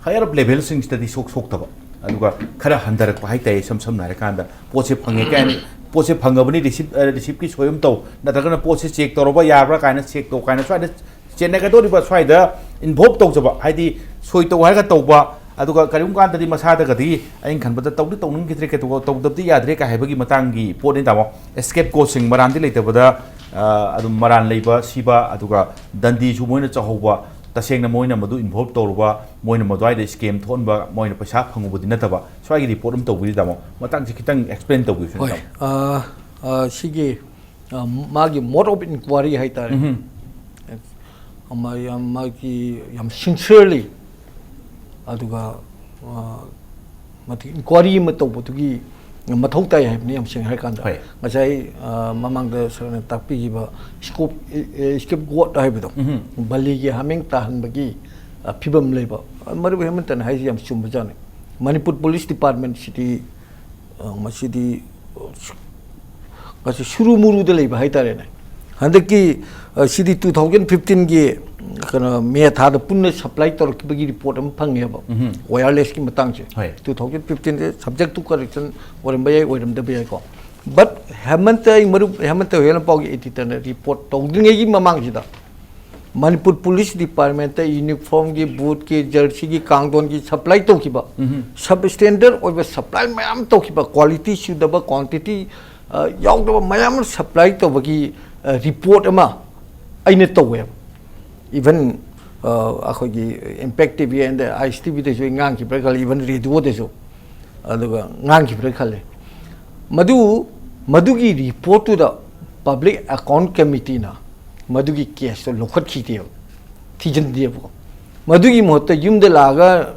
higher up level ꯁꯤꯡꯁꯤꯗꯗꯤ ꯁꯣꯛ ꯁꯣꯛꯇꯕ, ꯑꯗꯨꯒ ꯈꯔ ꯍꯟꯊꯔꯛꯄ ꯍꯥꯏꯇꯥꯔꯦ꯫ ꯏꯁꯝ ꯁꯝꯅ ꯍꯥꯏꯔꯀꯥꯟꯗ ꯄꯣꯠꯁꯦ ꯐꯪꯉꯦ ꯀꯥꯏꯅ, ꯄꯣꯠꯁꯦ ꯐꯪꯉꯕꯅꯤ, ꯔꯤꯁꯤꯞ, ꯑ, ꯔꯤꯁꯤꯞꯀꯤ ꯁꯣꯏ ꯑꯃ ꯇꯧ, ꯅꯠꯇ꯭ꯔꯒꯅ ꯄꯣꯠꯁꯦ ꯆꯦꯛ ꯇꯧꯔꯕ ꯌꯥꯕ꯭ꯔꯥ ꯀꯥꯏꯅ ꯆꯦꯛ ꯇꯧ ꯀꯥꯏꯅ ꯁ꯭ꯋꯥꯏꯗ ꯆꯦꯟꯅꯒꯗꯧꯔꯤꯕ, ꯁ꯭ꯋꯥꯏꯗ ꯏꯟꯚꯣꯜꯕ ꯇꯧꯖꯕ, ꯍꯥꯏꯗꯤ ꯁꯣꯏ ꯇꯧ ꯍꯥꯏꯔꯒ ꯇꯧꯕ, ꯑꯗꯨꯒ ꯀꯔꯤꯒꯨꯝꯕ ꯀꯥꯟꯗꯗꯤ ꯃꯁꯥꯗꯒꯗꯤ ꯑꯩꯅ ꯈꯟꯕꯗ ꯇꯧꯗꯤ ꯇꯧꯅꯤꯡꯈꯤꯗ꯭ꯔꯦ, ꯀꯩꯗꯧ-, ꯇꯧꯗꯕꯗꯤ ꯌꯥꯗ꯭ꯔꯦ ꯀꯥꯏ ꯍꯥꯏꯕꯒꯤ ꯃꯇꯥꯡꯒꯤ ꯄꯣꯠꯅꯤ ꯇꯥꯃꯣ꯫ ꯁ꯭ꯀꯦꯞ ꯒꯣꯠꯁꯤꯡ ꯃꯔꯥꯟꯗꯤ ꯂꯩꯇꯕꯗ, ꯑ, ꯑꯗꯨꯝ ꯃꯔꯥꯟ ꯂꯩꯕ, ꯁꯤꯕ, ꯑꯗꯨꯒ ꯗꯟꯗꯤꯁꯨ ꯃꯣꯏꯅ ꯆꯥꯍꯧꯕ, ꯇꯁꯦꯡꯅ ꯃꯣꯏꯅ ꯃꯗꯨ ꯏꯟꯚꯣꯜꯕ ꯇꯧꯔꯨꯕ, ꯃꯣꯏꯅ ꯃꯗꯨꯋꯥꯏꯗ ꯁ꯭ꯀꯦꯝ ꯊꯣꯛꯍꯟꯕ, ꯃꯣꯏꯅ ꯄꯩꯁꯥ ꯐꯪꯉꯨꯕꯗꯤ ꯅꯠꯇꯕ꯫ ꯁ꯭ꯋꯥꯏꯒꯤ ꯔꯤꯄꯣꯔꯠ ꯑꯃ ꯇꯧꯕꯤꯔꯤ ꯇꯥꯃꯣ, ꯃꯇꯥꯡꯁꯤ ꯈꯤꯇꯪ ꯑꯦꯛꯁꯄ꯭ꯂꯦꯟ ꯇꯧꯕꯤꯌꯨ ꯍꯣꯏ꯫ ꯇꯥꯃꯣ꯫ ꯑ, ꯑ, ꯁꯤꯒꯤ, ꯑ, ꯃꯥꯒꯤ mode of inquiry ꯍꯥꯏꯇꯥꯔꯦ꯫ ꯎꯝꯍꯨꯝ꯫ ꯑꯃ ꯌꯥꯝ, ꯃꯥꯒꯤ ꯌꯥꯝ sincerely, ꯑꯗꯨꯒ, ꯑ, ꯃꯗꯨꯒꯤ inquiry ꯑꯃ ꯇꯧꯕꯗꯨꯒꯤ ꯃꯊꯧ ꯇꯥꯏ ꯍꯥꯏꯕꯅꯤ, ꯌꯥꯝ ꯁꯦꯡꯅ ꯍꯥꯏꯔꯀꯥꯟꯗ꯫ ꯍꯣꯏ꯫ ꯉꯁꯥꯏ, ꯑ, ꯃꯃꯥꯡꯗ ꯁꯥꯔꯅ ꯇꯥꯛꯄꯤꯈꯤꯕ ꯁ꯭ꯀꯣꯞ, ꯑꯦ, ꯑꯦ, ꯁ꯭ꯀꯦꯞ ꯒꯣꯠ ꯍꯥꯏꯕꯗꯣ, ꯎꯝꯍꯨꯝ꯫ ꯕꯂꯤꯒꯤ ꯍꯥꯃꯦꯡ ꯇꯥꯍꯟꯕꯒꯤ, ꯑ, ꯐꯤꯕꯝ ꯂꯩꯕ꯫ ꯑ, ꯃꯔꯨꯞ ꯍꯦꯃꯟꯇꯅ ꯍꯥꯏꯁꯤ ꯌꯥꯝ ꯆꯨꯝꯕꯖꯥꯠꯅꯤ꯫ ꯃꯅꯤꯄꯨꯔ ꯄꯨꯂꯤꯁ ꯗꯤꯄꯥꯔꯠꯃꯦꯟꯁꯤꯗꯤ, ꯑ, ꯃꯁꯤꯗꯤ, ꯑ, ꯁꯨ-, ꯃꯁꯤ ꯁꯨꯔꯨ ꯃꯨꯔꯨꯗ ꯂꯩꯕ ꯍꯥꯏꯇꯥꯔꯦꯅꯦ꯫ ꯍꯟꯗꯛꯀꯤ, ꯑ, ꯁꯤꯗꯤ ꯇꯨ ꯊꯥꯎꯖꯟ ꯐꯤꯐꯇꯤꯟꯒꯤ, ꯀꯩꯅꯣ, ꯃꯦ ꯊꯥꯗ ꯄꯨꯟꯅ ꯁꯄ꯭ꯂꯥꯏ ꯇꯧꯔꯛꯈꯤꯕꯒꯤ ꯔꯤꯄꯣꯔꯠ ꯑꯃ ꯐꯪꯉꯦꯕ꯫ ꯎꯝꯍꯨꯝ꯫ ꯋꯥꯌꯔꯂꯦꯁꯀꯤ ꯃꯇꯥꯡꯁꯦ꯫ ꯍꯣꯏ꯫ ꯇꯨ ꯊꯥꯎꯖꯟ ꯐꯤꯐꯇꯤꯟꯁꯦ subject to correction ꯑꯣꯏꯔꯝꯕ ꯌꯥꯏ, ꯑꯣꯏꯔꯝꯗꯕ ꯌꯥꯏꯀꯣ꯫ But ꯍꯦꯃꯟꯇ, ꯑꯩ ꯃꯔꯨꯞ ꯍꯦꯃꯟꯇ ꯍꯣꯏꯅ ꯄꯥꯎꯒꯤ editor ꯅ report ꯇꯧꯗ꯭ꯔꯤꯉꯩꯒꯤ ꯃꯃꯥꯡꯁꯤꯗ ꯃꯅꯤꯄꯨꯔ ꯄꯨꯂꯤꯁ ꯗꯤꯄꯥꯔꯠꯃꯦꯟꯇ ꯌꯨꯅꯤꯐꯣꯔꯝꯒꯤ, ꯕꯨꯠꯀꯤ, ꯖꯔꯁꯤꯒꯤ, ꯀꯥꯡꯗꯣꯟꯒꯤ supply ꯇꯧꯈꯤꯕ, sub standard ꯑꯣꯏꯕ supply ꯃꯌꯥꯝ ꯇꯧꯈꯤꯕ, quality ꯁꯨꯗꯕ, quantity ꯌꯥꯎꯗꯕ ꯃꯌꯥꯝ ꯑꯃ supply ꯇꯧꯕꯒꯤ report ꯑꯃ ꯑꯩꯅ ꯇꯧꯋꯦꯕ꯫ Even ꯑꯩꯈꯣꯏꯒꯤ Impact T V and Ice T V ꯗꯁꯨ ꯑꯩ ꯉꯥꯡꯈꯤꯕ꯭ꯔꯥ ꯈꯜꯂꯤ, even radio ꯗꯁꯨ ꯑꯗꯨꯒ ꯉꯥꯡꯈꯤꯕ꯭ꯔꯥ ꯈꯜꯂꯤ꯫ ꯃꯗꯨ, ꯃꯗꯨꯒꯤ report ꯇꯨꯗ Public Account Committee ꯅ ꯃꯗꯨꯒꯤ case ꯇꯣ ꯂꯧꯈꯠꯈꯤꯗꯦꯕ, ꯊꯤꯖꯤꯟꯗꯦꯕꯀꯣ꯫ ꯃꯗꯨꯒꯤ ꯃꯍꯨꯠꯇ ꯌꯨꯝꯗ ꯂꯥꯛꯑꯒ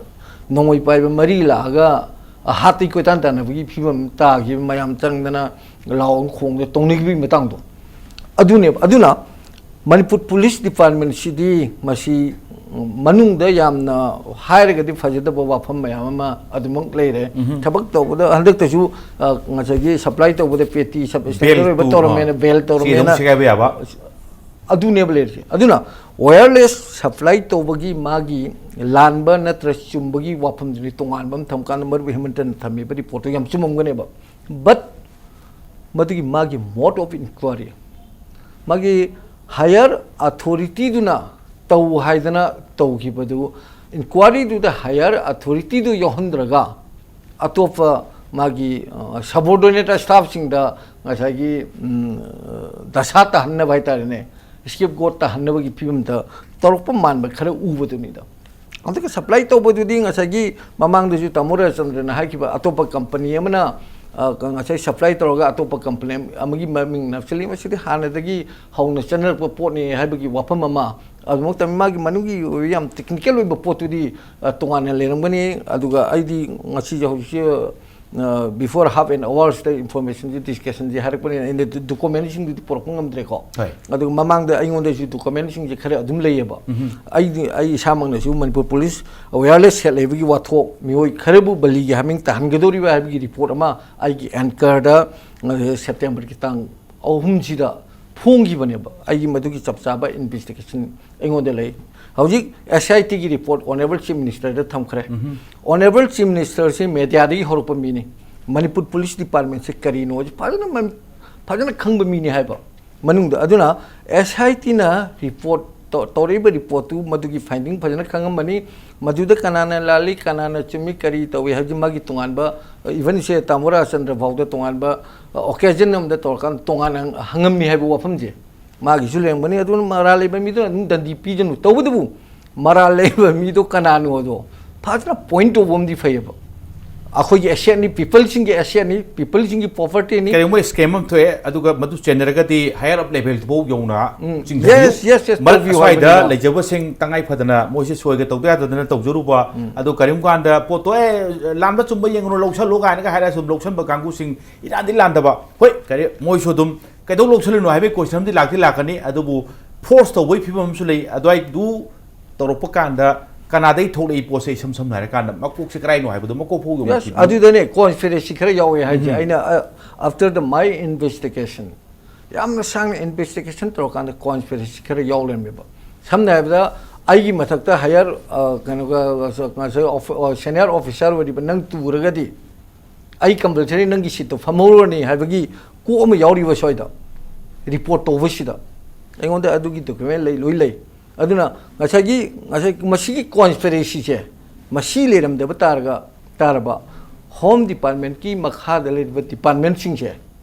ꯅꯣꯡꯃꯩ ꯄꯥꯏꯕ ꯃꯔꯤ ꯂꯥꯛꯑꯒ ꯍꯥꯠꯇꯩ ꯀꯣꯏꯇꯥꯟ ꯇꯥꯟꯅꯕꯒꯤ ꯐꯤꯕꯝ ꯇꯥꯈꯤꯕ, ꯃꯌꯥꯝ ꯆꯪꯗꯅ ꯂꯥꯎ ꯈꯣꯡꯗ ꯇꯧꯅꯈꯤꯕꯒꯤ ꯃꯇꯥꯡꯗꯣ ꯑꯗꯨꯅꯦꯕ꯫ ꯑꯗꯨꯅ ꯃꯅꯤꯄꯨꯔ ꯄꯨꯂꯤꯁ ꯗꯤꯄꯥꯔꯠꯃꯦꯟꯁꯤꯗꯤ ꯃꯁꯤ ꯃꯅꯨꯡꯗ ꯌꯥꯝꯅ ꯍꯥꯏꯔꯒꯗꯤ ꯐꯖꯗꯕ ꯋꯥꯐꯝ ꯃꯌꯥꯝ ꯑꯃ ꯑꯗꯨꯃꯛ ꯂꯩꯔꯦ꯫ ꯊꯕꯛ ꯇꯧꯕꯗ ꯍꯟꯗꯛꯇꯁꯨ, ꯑ, ꯉꯁꯥꯏꯒꯤ supply ꯇꯧꯕꯗ ꯄꯦꯇꯤ ꯁꯕ ꯁ꯭ꯇꯦꯟꯗꯔ ꯑꯣꯏꯕ ꯇꯧꯔꯝꯃꯦꯅ, ꯕꯦꯜ ꯇꯧꯔꯝꯃꯦꯅ, ꯁꯦꯒꯥꯏꯕ ꯌꯥꯕ꯫ ꯑꯗꯨꯅꯦꯕ ꯂꯩꯔꯤꯁꯦ꯫ ꯑꯗꯨꯅ wireless supply ꯇꯧꯕꯒꯤ ꯃꯥꯒꯤ ꯂꯥꯟꯕ ꯅꯠꯇ꯭ꯔ ꯆꯨꯝꯕꯒꯤ ꯋꯥꯐꯝꯗꯨꯗꯤ ꯇꯣꯉꯥꯟꯕ ꯑꯃ ꯊꯝꯀꯥꯟꯗ ꯃꯔꯨꯞ ꯍꯦꯃꯟꯇꯅ ꯊꯝꯃꯤꯕ report ꯇꯣ ꯌꯥꯝ ꯆꯨꯝꯃꯝꯒꯅꯦꯕ꯫ But ꯃꯗꯨꯒꯤ ꯃꯥꯒꯤ mode of inquiry, ꯃꯥꯒꯤ higher authority ꯗꯨꯅ ꯇꯧ ꯍꯥꯏꯗꯅ ꯇꯧꯈꯤꯕꯗꯨ, inquiry ꯗꯨꯗ higher authority ꯗꯨ ꯌꯥꯎꯍꯟꯗ꯭ꯔꯒ ꯑꯇꯣꯞꯄ ꯃꯥꯒꯤ, ꯑ, subordinate staff ꯁꯤꯡꯗ ꯉꯁꯥꯏꯒꯤ, ꯎꯝ, ꯗꯁꯥ ꯇꯥꯍꯟꯅꯕ ꯍꯥꯏꯇꯥꯔꯦꯅꯦ, scapegoat ꯇꯥꯍꯟꯅꯕꯒꯤ ꯐꯤꯕꯝꯗ ꯇꯧꯔꯛꯄ ꯃꯥꯟꯕ ꯈꯔ ꯎꯕꯗꯨꯅꯤꯗ꯫ ꯑꯗꯨꯒ supply ꯇꯧꯕꯗꯨꯗꯤ ꯉꯁꯥꯏꯒꯤ ꯃꯃꯥꯡꯗꯁꯨ ꯇꯥꯃꯣ ꯔꯥꯖꯆꯟꯗ꯭ꯔꯅ ꯍꯥꯏꯈꯤꯕ, ꯑꯇꯣꯞꯄ company ꯑꯃꯅ, ꯑ, ꯉꯁꯥꯏ supply ꯇꯧꯔꯒ ꯑꯇꯣꯞꯄ company ꯑꯃꯒꯤ ꯃꯃꯤꯡ ꯅꯞꯁꯤꯜꯂꯤ, ꯃꯁꯤꯗꯤ ꯍꯥꯟꯅꯗꯒꯤ ꯍꯧꯅ ꯆꯠꯅꯔꯛꯄ ꯄꯣꯠꯅꯤ ꯍꯥꯏꯕꯒꯤ ꯋꯥꯐꯝ ꯑꯃ꯫ ꯑꯗꯨꯃꯛꯇ ꯃꯥꯒꯤ ꯃꯅꯨꯡꯒꯤ ꯑꯣꯏꯕ ꯌꯥꯝ technical ꯑꯣꯏꯕ ꯄꯣꯠꯇꯨꯗꯤ, ꯑ, ꯇꯣꯉꯥꯟꯅ ꯂꯩꯔꯝꯒꯅꯤ꯫ ꯑꯗꯨꯒ ꯑꯩꯗꯤ ꯉꯁꯤꯁꯦ ꯍꯧꯖꯤꯛꯁꯦ, ꯑ, before half an hour ꯁꯤꯗ information ꯁꯤ, discussion ꯁꯤ ꯍꯥꯏꯔꯛꯄꯅꯤꯅ ꯑꯩꯅ document ꯁꯤꯡꯗꯨꯗꯤ ꯄꯨꯔꯛꯄ ꯉꯝꯗ꯭ꯔꯦꯀꯣ꯫ ꯍꯣꯏ꯫ ꯑꯗꯨꯒ ꯃꯃꯥꯡꯗ ꯑꯩꯉꯣꯟꯗꯁꯨ document ꯁꯤꯡꯁꯦ ꯈꯔ ꯑꯗꯨꯝ ꯂꯩꯌꯦꯕ꯫ ꯑꯩꯗꯤ, ꯑꯩ ꯏꯁꯥꯃꯛꯅꯁꯨ ꯃꯅꯤꯄꯨꯔ ꯄꯨꯂꯤꯁ wireless ꯁꯦꯠ ꯂꯩꯕꯒꯤ ꯋꯥꯊꯣꯛ, ꯃꯤꯑꯣꯏ ꯈꯔꯕꯨ ꯕꯂꯤꯒꯤ ꯍꯥꯃꯤꯡ ꯇꯥꯍꯟꯒꯗꯧꯔꯤꯕ ꯍꯥꯏꯕꯒꯤ report ꯑꯃ ꯑꯩꯒꯤ anchor ꯗ, ꯑ, September ꯒꯤ ꯇꯥꯡ ꯑꯍꯨꯝꯁꯤꯗ ꯐꯣꯡꯈꯤꯕꯅꯦꯕ꯫ ꯑꯩꯒꯤ ꯃꯗꯨꯒꯤ ꯆꯞ ꯆꯥꯕ investigation ꯑꯩꯉꯣꯟꯗ ꯂꯩ꯫ ꯍꯧꯖꯤꯛ S I T ꯒꯤ report Honourable Chief Minister ꯗ ꯊꯝꯈ꯭ꯔꯦ꯫ Honourable Chief Minister ꯁꯤ media ꯗꯒꯤ ꯍꯧꯔꯛꯄ ꯃꯤꯅꯤ꯫ ꯃꯅꯤꯄꯨꯔ ꯄꯨꯂꯤꯁ ꯗꯤꯄꯥꯔꯠꯃꯦꯟꯁꯦ ꯀꯔꯤꯅꯣꯁꯦ ꯐꯖꯅ ꯃꯃꯤ-, ꯐꯖꯅ ꯈꯪꯕ ꯃꯤꯅꯤ ꯍꯥꯏꯕ꯫ ꯃꯅꯨꯡꯗ ꯑꯗꯨꯅ ꯑꯦꯁ ꯑꯥꯏ ꯇꯤꯅ ꯔꯤꯄꯣꯔꯠ ꯇꯧ-, ꯇꯧꯔꯛꯏꯕ ꯔꯤꯄꯣꯔꯠꯇꯨ, ꯃꯗꯨꯒꯤ ꯐꯥꯏꯟꯗꯤꯡ ꯐꯖꯅ ꯈꯪꯉꯝꯃꯅꯤ꯫ ꯃꯗꯨꯗ ꯀꯅꯥꯅ ꯂꯥꯜꯂꯤ, ꯀꯅꯥꯅ ꯆꯨꯝꯃꯤ, ꯀꯔꯤ ꯇꯧꯏ ꯍꯥꯏꯕꯁꯤ ꯃꯥꯒꯤ ꯇꯣꯉꯥꯟꯕ, even ꯏꯆꯦ ꯇꯥꯃꯣ ꯔꯥꯖꯆꯟꯗ꯭ꯔ ꯐꯥꯎꯗ ꯇꯣꯉꯥꯟꯕ ꯑꯣꯀꯦꯖꯟ ꯑꯃꯗ ꯇꯧꯔꯀꯥꯟꯗ ꯇꯣꯉꯥꯟꯅ ꯍꯪꯉꯝꯃꯤ ꯍꯥꯏꯕ ꯋꯥꯐꯝꯁꯦ ꯃꯥꯒꯤꯁꯨ ꯂꯩꯔꯝꯒꯅꯤ꯫ ꯑꯗꯨꯅ ꯃꯔꯥꯜ ꯂꯩꯕ ꯃꯤꯗꯨꯅ ꯑꯗꯨꯝ ꯗꯟꯗꯤ ꯄꯤꯖꯅꯨ꯫ ꯇꯧꯕꯇꯕꯨ ꯃꯔꯥꯜ ꯂꯩꯕ ꯃꯤꯗꯣ ꯀꯅꯥꯅꯣꯗꯣ ꯐꯖꯅ ꯄꯣꯏꯟ ꯇꯧꯕ ꯑꯃꯗꯤ ꯐꯩꯌꯦꯕ꯫ ꯑꯩꯈꯣꯏꯒꯤ ꯑꯦꯁꯦꯠꯅꯤ, ꯄꯤꯄꯜꯁꯤꯡꯒꯤ ꯑꯦꯁꯦꯠꯅꯤ, ꯄꯤꯄꯜꯁꯤꯡꯒꯤ ꯄ꯭ꯔꯣꯄꯔꯇꯤꯅꯤ꯫ ꯀꯔꯤꯒꯨꯝꯕ ꯁ꯭ꯀꯦꯝ ꯑꯃ ꯊꯣꯛꯑꯦ, ꯑꯗꯨꯒ ꯃꯗꯨ ꯆꯦꯟꯅꯔꯒꯗꯤ ꯍꯥꯌꯔ ꯑꯞ ꯂꯦꯚꯦꯜꯗꯨꯐꯥꯎ ꯌꯧꯅ ꯎꯝ. ꯆꯤꯡꯊꯕꯤꯌꯨ꯫ Yes, yes, yes, ꯃꯔꯛ ꯇꯧꯕꯤꯌꯨ ꯑꯁ꯭ꯋꯥꯏꯗ ꯍꯥꯏꯕꯅꯤꯗ꯫ ꯂꯩꯖꯕꯁꯤꯡ ꯇꯉꯥꯏ ꯐꯗꯅ ꯃꯣꯏꯁꯦ ꯁꯣꯏꯒ ꯇꯧꯗ ꯌꯥꯗꯗꯅ ꯇꯧꯖꯔꯨꯕ, ꯑꯗꯨ ꯀꯔꯤꯒꯨꯝꯕ ꯀꯥꯟꯗ ꯄꯣꯠꯇꯣ, "ꯑꯦ, ꯂꯥꯟꯕ ꯆꯨꯝꯕ ꯌꯦꯡꯉꯨꯅꯨ, ꯂꯧꯁꯜꯂꯨ" ꯀꯥꯏꯅꯒ ꯍꯥꯏꯔꯒ ꯁꯨꯝ ꯂꯧꯁꯟꯕ ꯀꯥꯡꯕꯨꯁꯤꯡ ꯏꯔꯥꯟꯗꯤ ꯂꯥꯟꯗꯕ, ꯍꯣꯏ, ꯀꯔꯤ, ꯃꯣꯏꯁꯨ ꯑꯗꯨꯝ ꯀꯩꯗꯧ ꯂꯧꯁꯜꯂꯤꯅꯣ ꯍꯥꯏꯕꯒꯤ ꯀꯣꯏꯁꯟ ꯑꯃꯗꯤ ꯂꯥꯛꯇꯤ ꯂꯥꯛꯀꯅꯤ, ꯑꯗꯨꯕꯨ ꯐꯣꯔꯁ ꯇꯧꯕꯒꯤ ꯐꯤꯕꯝ ꯑꯃꯁꯨ ꯂꯩ꯫ ꯑꯗꯨꯋꯥꯏꯗꯨ ꯇꯧꯔꯛꯄ ꯀꯥꯟꯗ ꯀꯅꯥꯗꯩ ꯊꯣꯛꯂꯛꯏ ꯄꯣꯠꯁꯦ, ꯏꯁꯝ ꯁꯝꯅ ꯍꯥꯏꯔꯀꯥꯟꯗ ꯃꯀꯣꯛꯁꯦ ꯀꯗꯥꯏꯅꯣ ꯍꯥꯏꯕꯗꯣ ꯃꯀꯣꯛ ꯐꯥꯎ Yes, ꯌꯧꯅꯈꯤꯗꯦ꯫ ꯑꯗꯨꯗꯅꯦ ꯀꯣꯟꯁꯄꯤꯔꯦꯁꯤ ꯈꯔ ꯌꯥꯎꯋꯦ ꯍꯥꯏꯁꯦ꯫ ꯑꯩꯅ, ꯑ, after the my investigation, ꯌꯥꯝꯅ ꯁꯥꯡꯅ ꯏꯟꯚꯦꯁꯇꯤꯒꯦꯁꯟ ꯇꯧꯔꯀꯥꯟꯗ ꯀꯣꯟꯁꯄꯤꯔꯦꯁꯤ ꯈꯔ ꯌꯥꯎ ꯂꯩꯔꯝꯃꯦꯕ꯫ ꯁꯝꯅ ꯍꯥꯏꯔꯕꯗ, ꯑꯩꯒꯤ ꯃꯊꯛꯇ ꯍꯥꯌꯔ, ꯑ, ꯀꯩꯅꯣꯒ, ꯉꯁꯥꯏ ꯑꯣꯐ-, ꯑ, ꯁꯦꯅꯤꯌꯔ ꯑꯣꯐꯤꯁꯥꯔ ꯑꯣꯏꯔꯤꯕ ꯅꯪ ꯇꯨꯔꯒꯗꯤ ꯑꯩ ꯀꯝꯄꯜꯁꯔꯤ ꯅꯪꯒꯤ ꯁꯤꯠꯇꯣ ꯐꯝꯍꯧꯔꯅꯤ ꯍꯥꯏꯕꯒꯤ ꯀꯣꯛ ꯑꯃ ꯌꯥꯎꯔꯤꯕ ꯁ꯭ꯋꯥꯏꯗ ꯔꯤꯄꯣꯔꯠ ꯇꯧꯕꯁꯤꯗ꯫ ꯑꯩꯉꯣꯟꯗ ꯑꯗꯨꯒꯤ ꯗꯣꯀꯨꯃꯦꯟ ꯂꯩ, ꯂꯣꯏ ꯂꯩ꯫ ꯑꯗꯨꯅ ꯉꯁꯥꯏꯒꯤ, ꯉꯁꯥꯏ ꯃꯁꯤꯒꯤ ꯀꯣꯟꯁꯄꯤꯔꯦꯁꯤꯁꯦ, ꯃꯁꯤ ꯂꯩꯔꯝꯗꯕ ꯇꯥꯔꯒ, ꯇꯥꯔꯕ, ꯍꯣꯝ ꯗꯤꯄꯥꯔꯠꯃꯦꯟꯠꯀꯤ ꯃꯈꯥꯗ ꯂꯩꯔꯤꯕ ꯗꯤꯄꯥꯔꯠꯃꯦꯟꯠꯁꯤꯡꯁꯦ